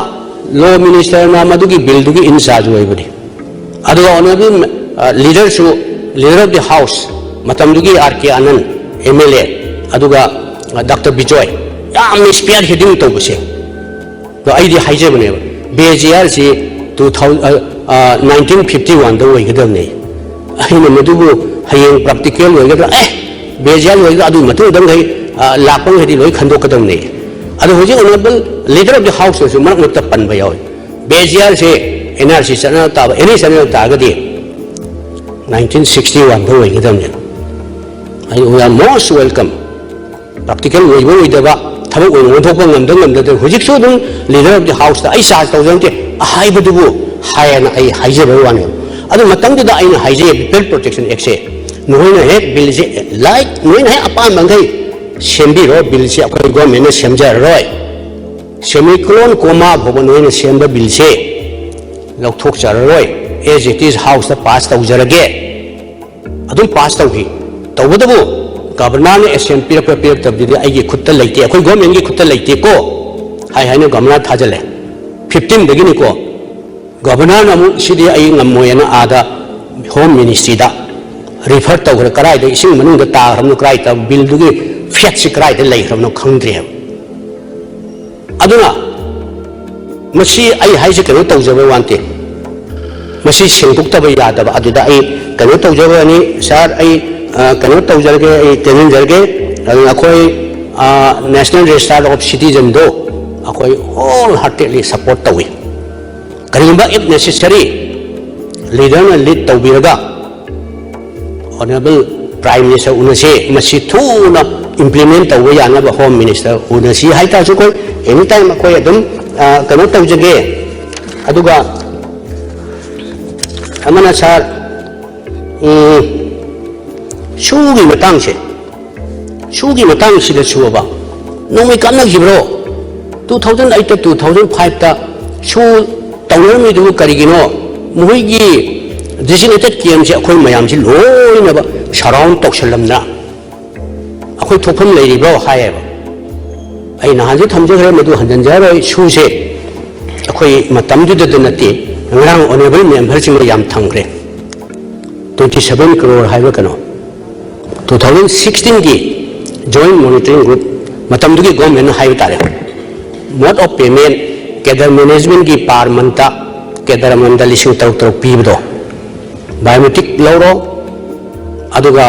ꯂꯣ ꯃꯤꯅꯤꯁꯇꯔꯅ ꯃꯗꯨꯒꯤ ꯕꯤꯜꯗꯨꯒꯤ ꯏꯟꯆꯥꯔꯖ ꯑꯣꯏꯕꯅꯤ꯫ ꯑꯗꯨꯒ ꯑꯣꯅꯔꯦꯕꯜ ꯂꯤꯗꯔꯁꯨ, ꯂꯤꯗꯔ ꯑꯣꯐ ꯗꯤ ꯍꯥꯎꯁ, ꯃꯇꯝꯗꯨꯒꯤ R K Anand M L A, ꯑꯗꯨꯒ ꯗꯥꯛꯇꯔ ꯕꯤꯖꯣꯏ, ꯌꯥꯝꯅ ꯏꯁꯄꯤꯌꯥꯔ ꯍꯦꯗꯤꯡ ꯇꯧꯕꯁꯦ꯫ ꯑꯗꯣ ꯑꯩꯗꯤ ꯍꯥꯏꯖꯕꯅꯦꯕ, ꯕꯦꯖꯤꯌꯥꯔꯁꯤ ꯇꯨ ꯊꯥꯎꯖꯟ, ꯅꯥꯏꯟꯇꯤꯟ ꯐꯤꯐꯇꯤ ꯋꯥꯟꯗ ꯑꯣꯏꯒꯗꯕꯅꯦ꯫ ꯑꯩꯅ ꯃꯗꯨꯕꯨ ꯍꯌꯦꯡ ꯄ꯭ꯔꯥꯛꯇꯤꯀꯦꯜ ꯑꯣꯏꯒꯗ꯭ꯔꯥ, ꯑꯦ, ꯕꯦꯖꯤꯌꯥꯔ ꯑꯣꯏꯒꯗ꯭ꯔꯥ, ꯑꯗꯨꯒꯤ ꯃꯇꯨꯡꯗ ꯃꯈꯩ, ꯑ, ꯂꯥꯛꯄ ꯃꯈꯩꯗꯤ ꯂꯣꯏ ꯈꯟꯗꯣꯛꯀꯗꯕꯅꯦ꯫ ꯑꯗꯣ ꯍꯧꯖꯤꯛ ꯑꯣꯅꯔꯦꯕꯜ ꯂꯤꯗꯔ ꯑꯣꯐ ꯗꯤ ꯍꯥꯎꯁꯅꯁꯨ ꯃꯔꯛ ꯃꯔꯛꯇ ꯄꯟꯕ ꯌꯥꯎꯏ, ꯕꯦꯖꯤꯌꯥꯔꯁꯦ ꯑꯦꯟ ꯑꯥꯔ ꯁꯤ ꯆꯠꯅ ꯇꯥꯕ, ꯑꯦꯟ ꯑꯦ ꯆꯠꯅ ꯇꯥꯔꯒꯗꯤ ꯅꯥꯏꯟꯇꯤꯟ ꯁꯤꯛꯁꯇꯤ ꯋꯥꯟꯗ ꯑꯣꯏꯒꯗꯕꯅꯦ꯫ ꯑꯩ, we are most welcome꯫ Practical ꯑꯣꯏꯕ ꯑꯣꯏꯗꯕ, ꯊꯕꯛ ꯑꯣꯏꯅ ꯑꯣꯟꯊꯣꯛꯄ ꯉꯝꯗ ꯉꯝꯗꯗ ꯍꯧꯖꯤꯛꯁꯨ ꯑꯗꯨꯝ ꯂꯤꯗꯔ ꯑꯣꯐ ꯗꯤ ꯍꯥꯎꯁꯇ ꯑꯩ ꯆꯥꯔꯖ ꯇꯧꯖꯔꯛꯇꯦ, ꯑꯍꯥꯏꯕꯗꯨꯕꯨ ꯍꯥꯏꯌꯦꯅ ꯑꯩ ꯍꯥꯏꯖꯕꯒꯤ ꯋꯥꯅꯦꯕ꯫ ꯑꯗꯨ ꯃꯇꯝꯗꯨꯗ ꯑꯩꯅ ꯍꯥꯏꯖꯩ, ꯄꯤꯄꯜ ꯄ꯭ꯔꯣꯇꯦꯛꯁꯟ ꯑꯦꯛꯁꯦ ꯅꯈꯣꯏꯅ ꯍꯦꯛ ꯕꯤꯜꯁꯦ, ꯂꯥꯏꯛ, ꯅꯈꯣꯏꯅ ꯍꯦꯛ ꯑꯄꯥꯝꯕ ꯃꯈꯩ ꯁꯦꯝꯕꯤꯔꯣ, ꯕꯤꯜꯁꯦ ꯑꯩꯈꯣꯏ ꯒꯣꯔꯃꯦꯟꯅ ꯁꯦꯝꯖꯔꯔꯣꯏ, ꯁꯦꯃꯤꯀꯣꯂꯣꯟ ꯀꯣꯃꯥ ꯐꯥꯎꯕ ꯅꯈꯣꯏꯅ ꯁꯦꯝꯕ ꯕꯤꯜꯁꯦ ꯂꯧꯊꯣꯛꯆꯔꯔꯣꯏ, as it is ꯍꯥꯎꯁꯇ ꯄꯥꯁ ꯇꯧꯖꯔꯒꯦ꯫ ꯑꯗꯨꯝ ꯄꯥꯁ ꯇꯧꯈꯤ꯫ ꯇꯧꯕꯇꯕꯨ ꯒꯕꯔꯅꯔꯅ ꯑꯦꯁꯦꯝ ꯄꯤꯔꯛꯄ ꯄꯤꯔꯛꯇꯕꯗꯨꯗꯤ ꯑꯩꯒꯤ ꯈꯨꯠꯇ ꯂꯩꯇꯦ, ꯑꯩꯈꯣꯏ ꯒꯣꯔꯃꯦꯟꯒꯤ ꯈꯨꯠꯇ ꯂꯩꯇꯦꯀꯣ ꯍꯥꯏ ꯍꯥꯏꯅ ꯒꯕꯔꯅꯔ ꯊꯥꯖꯤꯜꯂꯦ꯫ ꯐꯤꯐꯇꯤꯟꯗꯒꯤꯅꯤꯀꯣ꯫ ꯒꯕꯔꯅꯔꯅ ꯑꯃꯨꯛ ꯁꯤꯗꯤ ꯑꯩ ꯉꯝꯃꯣꯏꯅ ꯑꯥꯗ ꯍꯣꯝ ꯃꯤꯅꯤꯁꯇ꯭ꯔꯤꯗ ꯔꯤꯐꯔ ꯇꯧꯈ꯭ꯔꯦ, ꯀꯗꯥꯏꯗ ꯏꯁꯤꯡ ꯃꯅꯨꯡꯗ ꯇꯥꯈ꯭ꯔꯕꯅꯣ, ꯀꯗꯥꯏꯗ ꯕꯤꯜꯗꯨꯒꯤ ꯐꯦꯛꯁꯤ ꯀꯗꯥꯏꯗ ꯂꯩꯈ꯭ꯔꯕꯅꯣ ꯈꯪꯗ꯭ꯔꯦꯕ꯫ ꯑꯗꯨꯅ ꯃꯁꯤ ꯑꯩ ꯍꯥꯏꯁꯦ ꯀꯩꯅꯣ ꯇꯧꯖꯕ ꯋꯥ ꯅꯠꯇꯦ, ꯃꯁꯤ ꯁꯦꯡꯗꯣꯛꯇꯕ ꯌꯥꯗꯕ꯫ ꯑꯗꯨꯗ ꯑꯩ ꯀꯩꯅꯣ ꯇꯧꯖꯕꯅꯤ, ꯁꯥꯔ, ꯑꯩ, ꯑ, ꯀꯩꯅꯣ ꯇꯧꯖꯔꯒꯦ, ꯑꯩ ꯇꯦꯟꯁꯤꯟꯖꯔꯒꯦ꯫ ꯑꯗꯨꯅ ꯑꯩꯈꯣꯏ, ꯑ, National Register of Citizenꯗꯣ ꯑꯩꯈꯣꯏ ꯍꯣꯜ ꯍꯥꯔꯇꯦꯗꯂꯤ ꯁꯄꯣꯔꯠ ꯇꯧꯏ꯫ ꯀꯔꯤꯒꯨꯝꯕ if necessary ꯂꯤꯗꯔꯅ ꯂꯤꯗ ꯇꯧꯕꯤꯔꯒ ꯑꯣꯅꯔꯦꯕꯜ ꯄ꯭ꯔꯥꯏꯝ ꯃꯤꯅꯤꯁꯇꯔ ꯎꯅꯁꯤ, ꯃꯁꯤ ꯊꯨꯅ ꯏꯝꯄ꯭ꯂꯤꯃꯦꯟ ꯇꯧꯕ ꯌꯥꯅꯕ ꯍꯣꯝ ꯃꯤꯅꯤꯁꯇꯔ ꯎꯅꯁꯤ ꯍꯥꯏꯇꯥꯔꯁꯨ ꯑꯩꯈꯣꯏ ꯑꯦꯅꯤ ꯇꯥꯏꯝ ꯑꯩꯈꯣꯏ ꯑꯗꯨꯝ, ꯑ, ꯀꯩꯅꯣ ꯇꯧꯖꯒꯦ꯫ ꯑꯗꯨꯒ ꯑꯃꯅ ꯁꯥꯔ, ꯎꯝ, ꯁꯨꯒꯤ ꯃꯇꯥꯡꯁꯦ, ꯁꯨꯒꯤ ꯃꯇꯥꯡꯁꯤꯗꯁꯨꯕ ꯅꯣꯡꯃꯩ ꯀꯥꯞꯅꯈꯤꯕ꯭ꯔꯣ? ꯇꯨ ꯊꯥꯎꯖꯟ ꯑꯩꯠꯇ, ꯇꯨ ꯊꯥꯎꯖꯟ ꯐꯥꯏꯚꯇ ꯁꯨ ꯇꯧꯅꯔꯝꯃꯤꯗꯨꯕꯨ ꯀꯔꯤꯒꯤꯅꯣ? ꯃꯈꯣꯏꯒꯤ designated campꯁꯦ ꯑꯩꯈꯣꯏ ꯃꯌꯥꯝꯁꯤ ꯂꯣꯏꯅꯃꯛ surround ꯇꯧꯁꯜꯂꯝꯗꯅ ꯑꯩꯈꯣꯏ ꯊꯣꯛꯐꯝ ꯂꯩꯔꯤꯕ꯭ꯔꯣ ꯍꯥꯏꯌꯦꯕ꯫ ꯑꯩ ꯅꯍꯥꯟꯁꯨ ꯊꯝꯖꯈ꯭ꯔꯦ, ꯃꯗꯨ ꯍꯟꯖꯤꯟꯖꯔꯣꯏ꯫ ꯁꯨꯁꯦ ꯑꯩꯈꯣꯏ ꯃꯇꯝꯗꯨꯗꯗ ꯅꯠꯇꯦ, ꯉꯔꯥꯡ honourable memberꯁꯤꯡꯅ ꯌꯥꯝ ꯊꯝꯈ꯭ꯔꯦ꯫ Twenty seven crore ꯍꯥꯏꯕ ꯀꯩꯅꯣ, ꯇꯨ ꯊꯥꯎꯖꯟ ꯁꯤꯛꯁꯇꯤꯟꯒꯤ joint monitoring group, ꯃꯇꯝꯗꯨꯒꯤ governmentꯅ ꯍꯥꯏꯕ ꯇꯥꯔꯦ, mode of payment, cadre managementꯀꯤ per monthꯇ cadre ꯑꯃꯃꯝꯗ ꯂꯤꯁꯤꯡ ꯇꯔꯨꯛ ꯇꯔꯨꯛ ꯄꯤꯕꯗꯣ, biometric ꯂꯧꯔꯣ, ꯑꯗꯨꯒ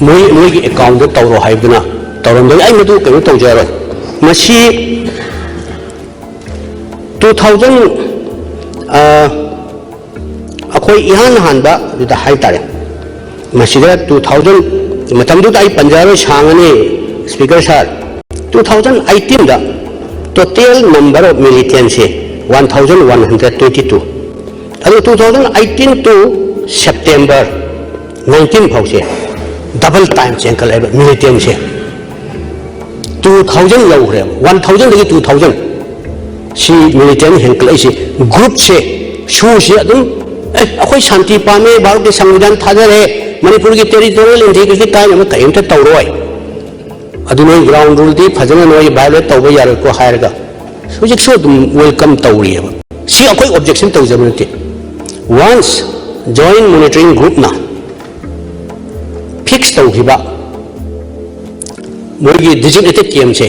ꯃꯣꯏ, ꯃꯣꯏꯒꯤ accountꯇ ꯇꯧꯔꯣ ꯍꯥꯏꯕꯗꯨꯅ ꯇꯧꯔꯝꯕꯅꯤ꯫ ꯑꯩ ꯃꯗꯨ ꯀꯩꯅꯣ ꯇꯧꯖꯔꯣꯏ꯫ ꯃꯁꯤ ꯇꯨ ꯊꯥꯎꯖꯟ, ꯑꯩꯈꯣꯏ ꯏꯍꯥꯟ ꯍꯥꯟꯕ ꯑꯗꯨꯗ ꯍꯥꯏ ꯇꯥꯔꯦ, ꯃꯁꯤꯗ ꯇꯨ ꯊꯥꯎꯖꯟ, ꯃꯇꯝꯗꯨꯗ ꯑꯩ ꯄꯟꯖꯔꯣꯏ, ꯁꯥꯡꯉꯅꯤ, Speaker sir꯫ Two thousand eighteenꯗ total number of militantꯁꯦ one thousand one hundred twenty two, ꯑꯗꯨ two thousand eighteen to September nineteen ꯐꯥꯎꯁꯦ double times ꯍꯦꯟꯀꯠꯂꯛꯑꯦꯕ militantꯁꯦ꯫ Two thousand ꯌꯧꯈ꯭ꯔꯦꯕ, one thousandꯗꯒꯤ two thousand꯫ ꯁꯤ militant ꯍꯦꯟꯀꯠꯂꯛꯏꯁꯤ, groupꯁꯦ, ꯁꯨꯁꯦ ꯑꯗꯨꯝ, "ꯑꯦ, ꯑꯩꯈꯣꯏ ꯁꯥꯟꯇꯤ ꯄꯥꯝꯃꯦ, ꯚꯥꯔꯠꯀꯤ ꯁꯪꯕꯤꯙꯥꯟ ꯊꯥꯖꯔꯦ, ꯃꯅꯤꯄꯨꯔꯒꯤ territorial integrity ꯀꯥꯏꯅꯕ ꯀꯔꯤꯝꯇ ꯇꯧꯔꯣꯏ, ꯑꯗꯨ ꯅꯣꯏ ground ruleꯗꯤ ꯐꯖꯅ ꯅꯣꯏ violate ꯇꯧꯕ ꯌꯥꯔꯣꯏꯀꯣ" ꯍꯥꯏꯔꯒ ꯍꯧꯖꯤꯛꯁꯨ ꯑꯗꯨꯝ welcome ꯇꯧꯔꯤꯑꯕ꯫ ꯁꯤ ꯑꯩꯈꯣꯏ objection ꯇꯧꯖꯕ ꯅꯠꯇꯦ꯫ Once joint monitoring groupꯅ fix ꯇꯧꯈꯤꯕ ꯃꯣꯏꯒꯤ designated campꯁꯦ,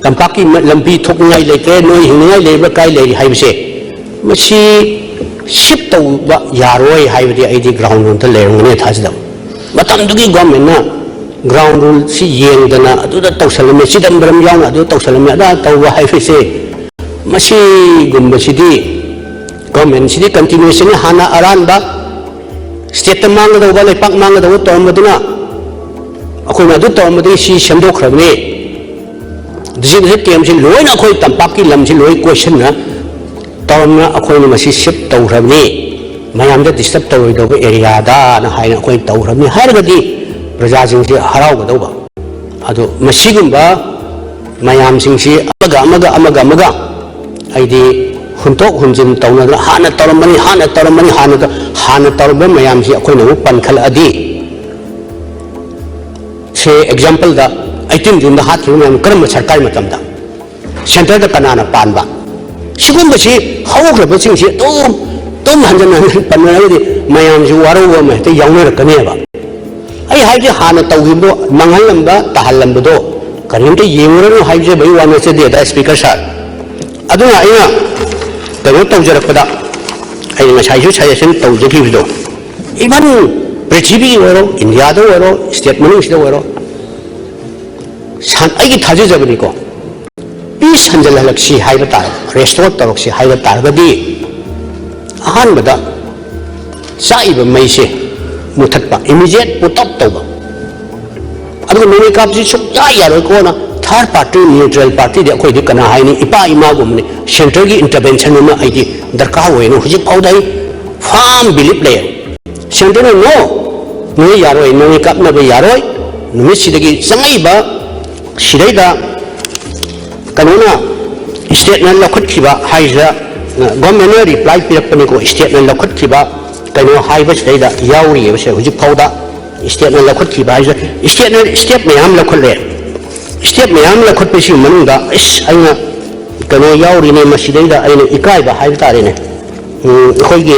ꯇꯝꯄꯥꯛꯀꯤ ꯃ-, ꯂꯝꯕꯤ ꯊꯣꯛꯅꯤꯡꯉꯥꯏ ꯂꯩꯇ꯭ꯔꯦ, ꯅꯣꯏ ꯍꯤꯡꯅꯤꯡꯉꯥꯏ ꯂꯩꯕ꯭ꯔꯥ, ꯀꯥꯏ ꯂꯩꯔꯤ ꯍꯥꯏꯕꯁꯦ, ꯃꯁꯤ shift ꯇꯧꯕ ꯌꯥꯔꯣꯏ ꯍꯥꯏꯕꯗꯤ ꯑꯩꯗꯤ ground ruleꯗ ꯂꯩꯔꯝꯒꯅꯤ ꯊꯥꯖꯗꯕ꯫ ꯃꯇꯝꯗꯨꯒꯤ governmentꯅ ground ruleꯁꯤ ꯌꯦꯡꯗꯅ ꯑꯗꯨꯗ ꯇꯧꯁꯜꯂꯝꯃꯦ, ꯆꯤꯗꯝꯕꯔꯝ ꯌꯥꯎꯅ ꯑꯗꯨ ꯇꯧꯁꯜꯂꯝꯃꯦ, ꯑꯗꯥ ꯇꯧꯕ ꯍꯥꯏꯕꯁꯦ, ꯃꯁꯤꯒꯨꯝꯕꯁꯤꯗꯤ governmentꯁꯤꯗꯤ continuationꯅꯤ꯫ ꯍꯥꯟꯅ ꯑꯔꯥꯟꯕ stateꯇ ꯃꯥꯡꯒꯗꯧꯕ, ꯂꯩꯄꯥꯛ ꯃꯥꯡꯒꯗꯧꯕ ꯇꯧꯔꯝꯕꯗꯨꯅ ꯑꯩꯈꯣꯏꯅ ꯑꯗꯨ ꯇꯧꯔꯝꯕꯗꯒꯤ ꯁꯤ ꯁꯦꯝꯗꯣꯛꯈ꯭ꯔꯕꯅꯤ꯫ Designated campꯁꯤ ꯂꯣꯏꯅ ꯑꯩꯈꯣꯏ ꯇꯝꯄꯥꯛꯀꯤ ꯂꯝꯁꯤ ꯂꯣꯏ ꯀꯣꯏꯁꯤꯟꯅ ꯇꯧꯔꯝꯅ ꯑꯩꯈꯣꯏꯅ ꯃꯁꯤ shift ꯇꯧꯈ꯭ꯔꯕꯅꯤ, ꯃꯌꯥꯝꯗ disturb ꯇꯧꯔꯣꯏꯗꯧꯕ areaꯗꯅ ꯍꯥꯏꯅ ꯑꯩꯈꯣꯏꯅ ꯇꯧꯈ꯭ꯔꯕꯅꯤ ꯍꯥꯏꯔꯒꯗꯤ ꯄ꯭ꯔꯖꯥꯁꯤꯡꯁꯤ ꯍꯔꯥꯎꯒꯗꯧꯕ꯫ ꯑꯗꯣ ꯃꯁꯤꯒꯨꯝꯕ ꯃꯌꯥꯝꯁꯤꯡꯁꯤ ꯑꯃꯒ ꯑꯃꯒ ꯑꯃꯒ ꯑꯃꯒ ꯍꯥꯏꯗꯤ ꯍꯨꯟꯇꯣꯛ ꯍꯨꯟꯖꯤꯟ ꯇꯧꯅꯗꯅ ꯍꯥꯟꯅ ꯇꯧꯔꯝꯕꯅꯤ, ꯍꯥꯟꯅ ꯇꯧꯔꯝꯕꯅꯤ, ꯍꯥꯟꯅ ꯇ-, ꯍꯥꯟꯅ ꯇꯧꯔꯝꯕ ꯃꯌꯥꯝꯁꯤ ꯑꯩꯈꯣꯏꯅ ꯑꯃꯨꯛ ꯄꯟꯈꯠꯂꯛꯑꯗꯤ, ꯁꯦ ꯑꯦꯛꯖꯥꯝꯄꯜꯗ ꯑꯩꯇꯤꯟ ꯖꯨꯟꯗ ꯍꯥꯠꯈꯤꯕ ꯃꯌꯥꯝ ꯀꯔꯝꯕ ꯁꯔꯀꯥꯔꯒꯤ ꯃꯇꯝꯗ? ꯁꯦꯟꯇꯔꯗ ꯀꯅꯥꯅ ꯄꯥꯟꯕ? ꯁꯤꯒꯨꯝꯕꯁꯤ ꯍꯧꯈ꯭ꯔꯕꯁꯤꯡꯁꯤ ꯑꯗꯨꯝ, ꯑꯗꯨꯝ ꯍꯟꯖꯤꯟ ꯍꯟꯖꯤꯟ ꯄꯟꯅꯔꯒꯗꯤ ꯃꯌꯥꯝꯁꯤ ꯋꯥꯔꯧꯕ ꯑꯃ ꯍꯦꯛꯇ ꯌꯥꯎꯅꯔꯛꯀꯅꯦꯕ꯫ ꯑꯩ ꯍꯥꯏꯕꯗꯤ ꯍꯥꯟꯅ ꯇꯧꯈꯤꯕꯗꯣ, ꯃꯥꯡꯍꯜꯂꯝꯕ, ꯇꯥꯍꯜꯂꯝꯕꯗꯣ ꯀꯔꯤꯝꯇ ꯌꯦꯡꯉꯨꯔꯅꯨ ꯍꯥꯏꯖꯕꯒꯤ ꯋꯥ ꯅꯠꯆꯗꯦꯗ, ꯁ꯭ꯄꯤꯀꯔ ꯁꯥꯔ꯫ ꯑꯗꯨꯅ ꯑꯩꯅ ꯀꯩꯅꯣ ꯇꯧꯖꯔꯛꯄꯗ, ꯑꯩꯅ ꯉꯁꯥꯏꯁꯨ ꯁꯖꯦꯁꯟ ꯇꯧꯖꯈꯤꯕꯗꯣ, ꯏꯚꯟ ꯄ꯭ꯔꯤꯊꯤꯕꯤꯒꯤ ꯑꯣꯏꯔꯣ, ꯏꯟꯗꯤꯌꯥꯗ ꯑꯣꯏꯔꯣ, ꯁ꯭ꯇꯦꯠ ꯃꯅꯨꯡꯁꯤꯗ ꯑꯣꯏꯔꯣ, ꯁꯥꯟ-, ꯑꯩꯒꯤ ꯊꯥꯖꯖꯕꯅꯤꯀꯣ, ꯄꯤꯁ ꯍꯟꯖꯤꯜꯍꯜꯂꯛꯁꯤ ꯍꯥꯏꯕ ꯇꯥꯔꯦ, ꯔꯦꯁꯇꯣꯔ ꯇꯧꯔꯛꯁꯤ ꯍꯥꯏꯕ ꯇꯥꯔꯒꯗꯤ, ꯑꯍꯥꯟꯕꯗ ꯆꯥꯛꯏꯕ ꯃꯩꯁꯦ ꯃꯨꯊꯠꯄ, ꯏꯃꯤꯗꯤꯌꯦꯠ ꯄꯨꯠ ꯑꯥꯎꯠ ꯇꯧꯕ꯫ ꯑꯗꯨꯒ ꯅꯣꯡꯃꯩ ꯀꯥꯞꯄꯁꯤ ꯁꯨꯡꯌꯥ ꯌꯥꯔꯣꯏꯀꯣꯅ ꯊꯥꯔꯠ ꯄꯥꯔꯇꯤ, ꯅ꯭ꯌꯨꯇ꯭ꯔꯦꯜ ꯄꯥꯔꯇꯤꯗꯤ ꯑꯩꯈꯣꯏꯗꯤ ꯀꯅꯥ ꯍꯥꯏꯅꯤ, ꯏꯄꯥ ꯏꯃꯥꯒꯨꯝꯕꯅꯤ꯫ ꯁꯦꯟꯇꯔꯒꯤ ꯏꯟꯇꯔꯚꯦꯟꯁꯟ ꯑꯃ ꯑꯩꯗꯤ ꯗꯔꯀꯥꯔ ꯑꯣꯏꯅ ꯍꯧꯖꯤꯛ ꯐꯥꯎꯗ ꯑꯩ ꯐꯥꯔꯝ ꯕꯤꯂꯤꯞ ꯂꯩ꯫ ꯁꯦꯟꯇꯔꯅ "ꯅꯣ, ꯅꯣꯏ ꯌꯥꯔꯣꯏ, ꯅꯣꯏ ꯀꯥꯞꯅꯕ ꯌꯥꯔꯣꯏ, ꯅꯨꯃꯤꯠꯁꯤꯗꯒꯤ ꯆꯪꯉꯛꯏꯕ ꯁꯤꯗꯩꯗ ꯀꯩꯅꯣꯅ, ꯁ꯭ꯇꯦꯠꯅ ꯂꯧꯈꯠꯈꯤꯕ ꯍꯥꯏꯁꯤꯗ, ꯒꯣꯔꯃꯦꯟꯅ ꯔꯤꯄ꯭ꯂꯥꯏ ꯄꯤꯔꯛꯄꯅꯤꯀꯣ, ꯁ꯭ꯇꯦꯠꯅ ꯂꯧꯈꯠꯈꯤꯕ ꯀꯩꯅꯣ ꯍꯥꯏꯕꯁꯤꯗꯩꯗ ꯌꯥꯎꯔꯤꯑꯕꯁꯦ ꯍꯧꯖꯤꯛ ꯐꯥꯎꯗ꯫ ꯁ꯭ꯇꯦꯠꯅ ꯂꯧꯈꯠꯈꯤꯕ ꯍꯥꯏꯁꯤꯗ, ꯁ꯭ꯇꯦꯠꯅ ꯁ꯭ꯇꯦꯞ ꯃꯌꯥꯝ ꯂꯧꯈꯠꯂꯦ꯫ ꯁ꯭ꯇꯦꯞ ꯃꯌꯥꯝ ꯂꯧꯈꯠꯄꯁꯤꯒꯤ ꯃꯅꯨꯡꯗ, ꯏꯁ, ꯑꯩꯅ ꯀꯩꯅꯣ ꯌꯥꯎꯔꯤꯅꯦ, ꯃꯁꯤꯗꯩꯗ ꯑꯩꯅ ꯏꯀꯥꯏꯕ ꯍꯥꯏꯕ ꯇꯥꯔꯦꯅꯦ꯫ ꯎꯝ, ꯑꯩꯈꯣꯏꯒꯤ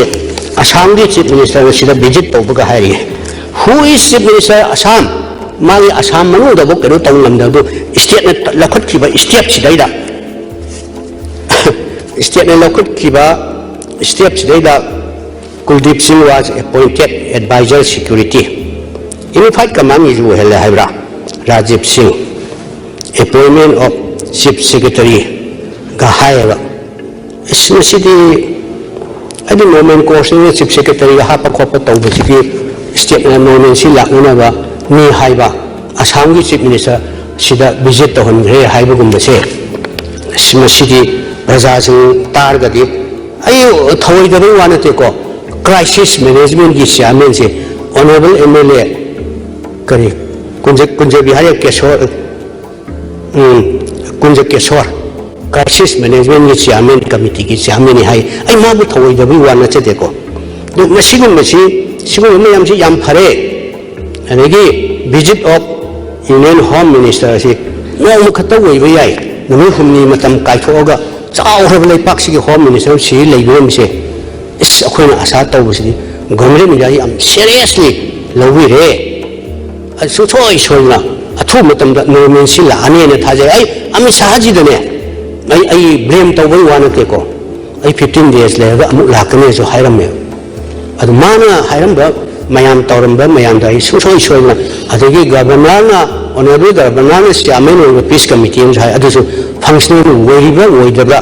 ꯑꯁꯥꯝꯒꯤ ꯆꯤꯐ ꯃꯤꯅꯤꯁꯇꯔꯅ ꯁꯤꯗ ꯚꯤꯖꯤꯠ ꯇꯧꯕꯒ ꯍꯥꯏꯔꯤ꯫ Who is chief minister Assam? ꯃꯥꯒꯤ ꯑꯁꯥꯝ ꯃꯅꯨꯡꯗꯐꯥꯎ ꯀꯩꯅꯣ ꯇꯧ ꯉꯝꯗꯕꯗꯨ ꯁ꯭ꯇꯦꯠꯅ ꯂꯧꯈꯠꯈꯤꯕ ꯁ꯭ꯇꯦꯞꯁꯤꯗꯩꯗ, ꯁ꯭ꯇꯦꯠꯅ ꯂꯧꯈꯠꯈꯤꯕ ꯁ꯭ꯇꯦꯞꯁꯤꯗꯩꯗ Kuldeep Singh was appointed advisor security, Unified Command ꯒꯤꯁꯨ ꯑꯣꯏꯍꯜꯂꯦ ꯍꯥꯏꯕ꯭ꯔꯥ? Rajiv Singh, appointment of chief secretary ꯒ ꯍꯥꯏꯌꯦꯕ꯫ ꯑꯁ, ꯃꯁꯤꯗꯤ ꯑꯩꯗꯤ ꯅꯣꯔꯃꯦꯟ ꯀꯣꯔꯁꯅꯤꯅ ꯆꯤꯐ ꯁꯦꯀ꯭ꯔꯦꯇꯔꯤꯒ ꯍꯥꯞꯄ ꯈꯣꯠꯄ ꯇꯧꯕꯁꯤꯗꯤ ꯁ꯭ꯇꯦꯠꯅ ꯅꯣꯔꯃꯦꯟꯁꯤ ꯂꯥꯛꯅꯅꯕꯅꯤ ꯍꯥꯏꯕ, ꯑꯁꯥꯝꯒꯤ ꯆꯤꯐ ꯃꯤꯅꯤꯁꯇꯔ ꯁꯤꯗ ꯚꯤꯖꯤꯠ ꯇꯧꯍꯟꯈ꯭ꯔꯦ ꯍꯥꯏꯕꯒꯨꯝꯕꯁꯦ, ꯑꯁ, ꯃꯁꯤꯗꯤ ꯄ꯭ꯔꯖꯥꯁꯤꯡ ꯇꯥꯔꯒꯗꯤ, ꯑꯩ ꯊꯧꯑꯣꯏꯗꯕꯩ ꯋꯥ ꯅꯠꯇꯦꯀꯣ, ꯀ꯭ꯔꯥꯏꯁꯤꯁ ꯃꯦꯅꯦꯖꯃꯦꯟꯒꯤ ꯆꯤꯌꯥꯔꯃꯦꯟꯁꯦ ꯑꯣꯅꯔꯦꯕꯜ ꯑꯦꯝ ꯑꯦꯜ ꯑꯦ ꯀꯔꯤ ꯀꯨꯟꯖ-, ꯀꯨꯟꯖꯕꯤꯍꯥꯔꯤ ꯀꯦꯁꯣꯔ, ꯎꯝ, ꯀꯨꯟꯖ ꯀꯦꯁꯣꯔ, crisis managementꯀꯤ chairman committeeꯒꯤ chairmanꯅꯤ ꯍꯥꯏ꯫ ꯑꯩ ꯃꯥꯕꯨ ꯊꯧꯑꯣꯏꯗꯕꯒꯤ ꯋꯥ ꯅꯠꯆꯗꯦꯀꯣ꯫ ꯑꯗꯨ ꯃꯁꯤꯒꯨꯝꯕꯁꯤ, ꯁꯤꯒꯨꯝꯕ ꯃꯌꯥꯝꯁꯤ ꯌꯥꯝ ꯐꯔꯦ꯫ ꯑꯗꯒꯤ visit of Union Home Minister ꯑꯁꯤ ꯅꯣꯡꯃ ꯈꯛꯇ ꯑꯣꯏꯕ ꯌꯥꯏ, ꯅꯨꯃꯤꯠ ꯍꯨꯝꯅꯤ ꯃꯇꯝ ꯀꯥꯏꯊꯣꯛꯑꯒ ꯆꯥꯎꯈ꯭ꯔꯕ ꯂꯩꯄꯥꯛꯁꯤꯒꯤ Home Minister ꯑꯃ ꯁꯤ ꯂꯩꯕ ꯉꯝꯃꯤꯁꯦ꯫ ꯏꯁ, ꯑꯩꯈꯣꯏꯅ ꯑꯁꯥ ꯇꯧꯕꯁꯤꯗꯤ Government of India ꯌꯥꯝ seriously ꯂꯧꯕꯤꯔꯦ꯫ ꯑꯗꯨ ꯁꯨꯡꯁꯣꯏ ꯁꯣꯏꯗꯅ ꯑꯊꯨꯕ ꯃꯇꯝꯗ normalcy ꯂꯥꯛꯑꯅꯦꯅ ꯊꯥꯖꯩ꯫ ꯑꯩ ꯑꯃꯤꯠ ꯁꯥꯍꯖꯤꯗꯅꯦ, ꯑꯩ, ꯑꯩ blame ꯇꯧꯕꯒꯤ ꯋꯥ ꯅꯠꯇꯦꯀꯣ, ꯑꯩ fifteen days ꯂꯩꯔꯒ ꯑꯃꯨꯛ ꯂꯥꯛꯀꯅꯤꯁꯨ ꯍꯥꯏꯔꯝꯃꯦ꯫ ꯑꯗꯨ ꯃꯥꯅ ꯍꯥꯏꯔꯝꯕ ꯃꯌꯥꯝ, ꯇꯧꯔꯝꯕ ꯃꯌꯥꯝꯗꯣ ꯑꯩ ꯁꯨꯡꯁꯣꯏ ꯁꯣꯏꯗꯅ, ꯑꯗꯒꯤ Governorꯅ, Honourable Governorꯅ chairman ꯑꯣꯏꯕ peace committee ꯑꯃꯁꯨ ꯍꯥꯏ, ꯑꯗꯨꯁꯨ functional ꯑꯣꯏꯔꯤꯕ꯭ꯔꯥ ꯑꯣꯏꯗꯕ꯭ꯔꯥ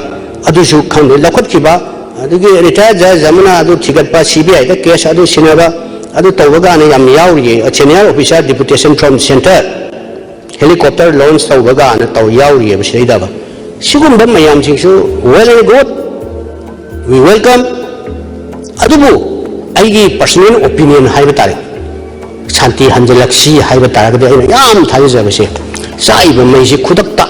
ꯑꯗꯨꯁꯨ ꯈꯪꯗꯦ꯫ ꯂꯧꯈꯠꯈꯤꯕ, ꯑꯗꯒꯤ retire ꯖꯌꯥ ꯖꯃꯅꯥ ꯑꯗꯨ ꯊꯤꯒꯠꯄ, CBIꯗ case ꯑꯗꯨ ꯁꯤꯟꯅꯕ, ꯑꯗꯨ ꯇꯧꯕ ꯀꯥꯟꯗ ꯌꯥꯝ ꯌꯥꯎꯔꯤꯌꯦ, senior officer deputation from centre, helicopter launch ꯇꯧꯕ ꯀꯥꯟꯗ ꯇꯧ ꯌꯥꯎꯔꯤꯑꯕ ꯁꯤꯗꯩꯗꯕ꯫ ꯁꯤꯒꯨꯝꯕ ꯃꯌꯥꯝꯁꯤꯡꯁꯨ well and good, we welcome꯫ ꯑꯗꯨꯕꯨ ꯑꯩꯒꯤ personal opinion ꯍꯥꯏꯕ ꯇꯥꯔꯦ, ꯁꯥꯟꯇꯤ ꯍꯟꯖꯤꯜꯂꯛꯁꯤ ꯍꯥꯏꯕ ꯇꯥꯔꯒꯗꯤ ꯑꯩꯅ ꯌꯥꯝ ꯊꯥꯖꯖꯕꯁꯦ, ꯆꯥꯛꯏꯕ ꯃꯩꯁꯤ ꯈꯨꯗꯛꯇ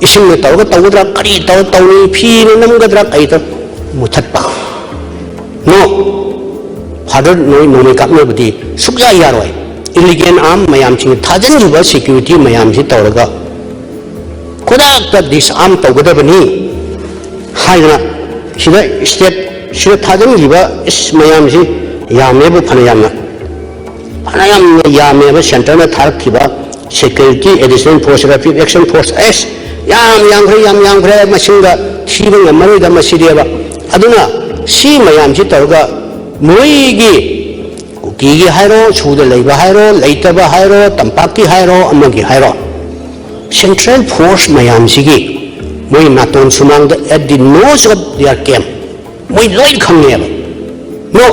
ꯏꯁꯤꯡꯅ ꯇꯧꯔꯒ ꯇꯧꯒꯗ꯭ꯔꯥ, ꯀꯔꯤ ꯇꯧꯔ ꯇꯧꯅꯤ, ꯐꯤꯅ ꯅꯝꯒꯗ꯭ꯔꯥ, ꯀꯔꯤ ꯇꯧ, ꯃꯨꯊꯠꯄ꯫ No, father, ꯅꯣꯏ ꯅꯣꯡꯃꯩ ꯀꯥꯞꯅꯕꯗꯤ ꯁꯨꯛꯌꯥ ꯌꯥꯔꯣꯏ꯫ Illegal arm ꯃꯌꯥꯝꯁꯤꯡ, ꯊꯥꯖꯤꯟꯈꯤꯕ security ꯃꯌꯥꯝꯁꯤ ꯇꯧꯔꯒ ꯈꯨꯗꯛꯇ disarm ꯇꯧꯒꯗꯕꯅꯤ ꯍꯥꯏꯗꯅ ꯁꯤꯗ state ꯁꯤꯗ ꯊꯥꯖꯤꯟꯈꯤꯕ ꯏꯁ ꯃꯌꯥꯝꯁꯤ ꯌꯥꯝꯃꯦꯕꯨ ꯐꯅ ꯌꯥꯝꯅ꯫ ꯐꯅꯌꯥꯝꯅ ꯌꯥꯝꯃꯦꯕ centreꯅ ꯊꯥꯔꯛꯈꯤꯕ security additional force, rapid action force, ꯑꯦꯁ, ꯌꯥꯝ ꯌꯥꯝꯈ꯭ꯔꯦ, ꯌꯥꯝ ꯌꯥꯝꯈ꯭ꯔꯦ, ꯃꯁꯤꯡꯗ ꯊꯤꯕ ꯉꯝꯃꯔꯣꯏꯗ ꯃꯁꯤꯗꯤꯕ꯫ ꯑꯗꯨꯅ ꯁꯤ ꯃꯌꯥꯝꯁꯤ ꯇꯧꯔꯒ ꯃꯣꯏꯒꯤ ꯀꯨꯀꯤꯒꯤ ꯍꯥꯏꯔꯣ, ꯁꯨꯗ ꯂꯩꯕ ꯍꯥꯏꯔꯣ, ꯂꯩꯇꯕ ꯍꯥꯏꯔꯣ, ꯇꯝꯄꯥꯛꯀꯤ ꯍꯥꯏꯔꯣ, ꯑꯃꯒꯤ ꯍꯥꯏꯔꯣ, central force ꯃꯌꯥꯝꯁꯤꯒꯤ ꯃꯣꯏ ꯅꯥꯇꯣꯟ ꯁꯨꯃꯥꯡꯗ at the nose of their camp ꯃꯣꯏ ꯂꯣꯏ ꯈꯪꯉꯦꯕ꯫ No,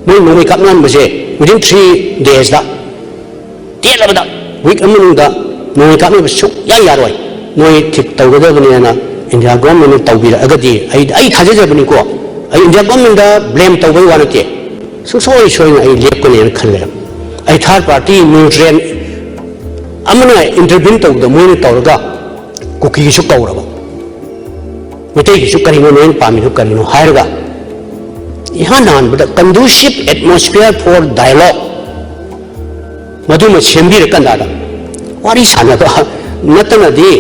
ꯃꯣꯏ ꯅꯣꯡꯃꯩ ꯀꯥꯞꯅꯍꯟꯕꯁꯦ within three daysꯗ, ꯇꯦꯜꯂꯕꯗ week ꯑꯃ ꯃꯅꯨꯡꯗ ꯅꯣꯡꯃꯩ ꯀꯥꯞꯅꯕ ꯁꯨꯛꯌꯥ ꯌꯥꯔꯣꯏ꯫ ꯃꯣꯏ ꯊꯤꯛ ꯇꯧꯒꯗꯕꯅꯦꯅ India Governmentꯅ ꯇꯧꯕꯤꯔꯛꯑꯒꯗꯤ ꯑꯩ, ꯑꯩ ꯊꯥꯖꯖꯕꯅꯤꯀꯣ, ꯑꯩ India Governmentꯗ blame ꯇꯧꯕꯩ ꯋꯥ ꯅꯠꯇꯦ, ꯁꯨꯡꯁꯣꯏ ꯁꯣꯏꯅ ꯑꯩ ꯂꯦꯞꯀꯅꯦꯅ ꯈꯜꯂꯦ꯫ ꯑꯩ third party neutral ꯑꯃꯅ intervene ꯇꯧꯕꯗ ꯃꯣꯏꯅ ꯇꯧꯔꯒ ꯀꯨꯀꯤꯒꯤꯁꯨ ꯀꯧꯔꯕ, ꯃꯩꯇꯩꯒꯤꯁꯨ ꯀꯔꯤꯅꯣ, ꯅꯣꯏꯅ ꯄꯥꯝꯃꯤꯗꯨ ꯀꯔꯤꯅꯣ ꯍꯥꯏꯔꯒ, ꯏꯍꯥꯟ ꯍꯥꯟꯕꯗ conducive atmosphere for dialogue, ꯃꯗꯨꯃ ꯁꯦꯝꯕꯤꯔꯀꯥꯟꯗ ꯋꯥꯔꯤ ꯁꯥꯟꯅꯕ ꯅꯠꯇꯅꯗꯤ,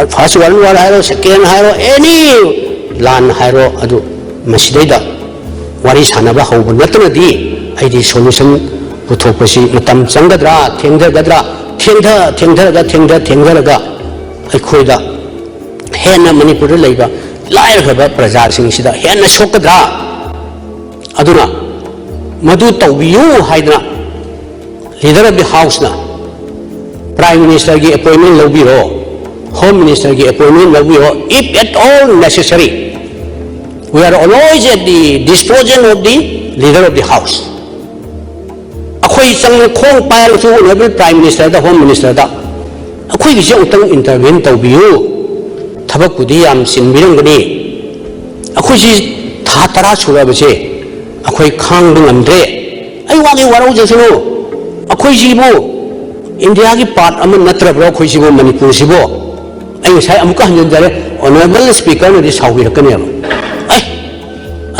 first world war ꯍꯥꯏꯔꯣ, second ꯍꯥꯏꯔꯣ, any ꯂꯥꯟ ꯍꯥꯏꯔꯣ, ꯑꯗꯨ ꯃꯁꯤꯗꯩꯗ ꯋꯥꯔꯤ ꯁꯥꯟꯅꯕ ꯍꯧꯕ ꯅꯠꯇꯅꯗꯤ ꯑꯩꯗꯤ solution ꯄꯨꯊꯣꯛꯄꯁꯤ ꯃꯇꯝ ꯆꯪꯒꯗ꯭ꯔꯥ, ꯊꯦꯡꯊꯒꯗ꯭ꯔꯥ, ꯊꯦꯡꯊ ꯊꯦꯡꯊꯔꯒ, ꯊꯦꯡꯊ ꯊꯦꯡꯊꯔꯒ ꯑꯩꯈꯣꯏꯗ ꯍꯦꯟꯅ ꯃꯅꯤꯄꯨꯔꯗ ꯂꯩꯕ ꯂꯥꯏꯔꯈ꯭ꯔꯕ ꯄ꯭ꯔꯖꯥꯁꯤꯡꯁꯤꯗ ꯍꯦꯟꯅ ꯁꯣꯛꯀꯗ꯭ꯔꯥ? ꯑꯗꯨꯅ ꯃꯗꯨ ꯇꯧꯕꯤꯌꯨ ꯍꯥꯏꯗꯅ Leader of the Houseꯅ Prime Ministerꯒꯤ appointment ꯂꯧꯕꯤꯔꯣ, Home Ministerꯒꯤ appointment ꯂꯧꯕꯤꯔꯣ, if at all necessary. We are always at the disposal of the Leader of the House. ꯑꯩꯈꯣꯏ ꯆꯪꯅ ꯈꯣꯡ ꯄꯥꯏꯔꯁꯨ Honourable Prime Ministerꯗ, Home Ministerꯗ ꯑꯩꯈꯣꯏꯒꯤꯁꯦ ꯑꯃꯨꯛꯇꯪ intervene ꯇꯧꯕꯤꯌꯨ꯫ ꯊꯕꯛꯄꯨꯗꯤ ꯌꯥꯝ ꯆꯤꯟꯕꯤꯔꯝꯒꯅꯤ꯫ ꯑꯩꯈꯣꯏꯁꯤ ꯊꯥ ꯇꯔꯥ ꯁꯨꯔꯛꯑꯕꯁꯦ ꯑꯩꯈꯣꯏ ꯈꯥꯡꯕ ꯉꯝꯗ꯭ꯔꯦ꯫ ꯑꯩ ꯋꯥꯒꯤ ꯋꯥꯔꯧꯖꯁꯅꯨ꯫ ꯑꯩꯈꯣꯏꯁꯤꯕꯨ ꯏꯟꯗꯤꯌꯥꯒꯤ part ꯑꯃ ꯅꯠꯇ꯭ꯔꯕ꯭ꯔꯣ? ꯑꯩꯈꯣꯏꯁꯤꯕꯨ, ꯃꯅꯤꯄꯨꯔꯁꯤꯕꯨ? ꯑꯩ ꯉꯁꯥꯏ ꯑꯃꯨꯛꯀ ꯍꯟꯖꯤꯟꯖꯔꯦ, Honourable Speakerꯅꯗꯤ ꯁꯥꯎꯕꯤꯔꯛꯀꯅꯦꯕ꯫ ꯑꯦ,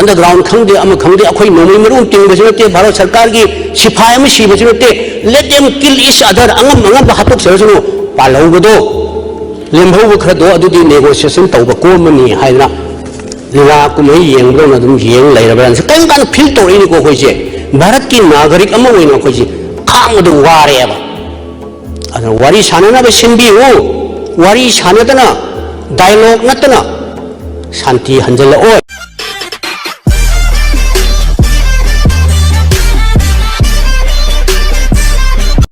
underground ꯈꯪꯗꯦ, ꯑꯃ ꯈꯪꯗꯦ, ꯑꯩꯈꯣꯏ ꯅꯣꯡꯃꯩ ꯃꯔꯨ ꯑꯃ ꯇꯤꯡꯕꯁꯨ ꯅꯠꯇꯦ, ꯚꯥꯔꯠ ꯁꯔꯀꯥꯔꯒꯤ ꯁꯤꯐꯥꯏ ꯑꯃ ꯁꯤꯕꯁꯨ ꯅꯠꯇꯦ, let them kill each other, ꯑꯉꯝ ꯑꯉꯝꯕ ꯍꯥꯠꯇꯣꯛꯆꯔꯁꯅꯨ, ꯄꯥꯜꯍꯧꯕꯗꯣ, ꯂꯦꯝꯍꯧꯕ ꯈꯔꯗꯣ ꯑꯗꯨꯗꯤ negotiation ꯇꯧꯕ ꯀꯣꯝꯃꯅꯤ ꯍꯥꯏꯗꯅ ꯂꯤꯂꯥ ꯀꯨꯝꯍꯩ ꯌꯦꯡꯕꯗꯧꯅ ꯑꯗꯨꯝ ꯌꯦꯡ ꯂꯩꯔꯕ꯭ꯔꯥ? ꯀꯔꯝ ꯀꯥꯟꯗ feel ꯇꯧꯔꯛꯏꯅꯤꯀꯣ ꯑꯩꯈꯣꯏꯁꯦ? ꯚꯥꯔꯠꯀꯤ ꯅꯥꯒꯔꯤꯛ ꯑꯃ ꯑꯣꯏꯅ ꯑꯩꯈꯣꯏꯁꯦ ꯈꯥꯡꯕꯗ ꯋꯥꯔꯦꯕ꯫ ꯑꯗꯨꯅ ꯋꯥꯔꯤ ꯁꯥꯟꯅꯅꯕ ꯁꯤꯟꯕꯤꯌꯨ꯫ ꯋꯥꯔꯤ ꯁꯥꯟꯅꯗꯅ, dialogue ꯅꯠꯇꯅ ꯁꯥꯟꯇꯤ ꯍꯟꯖꯜꯂꯛꯑꯣꯏ꯫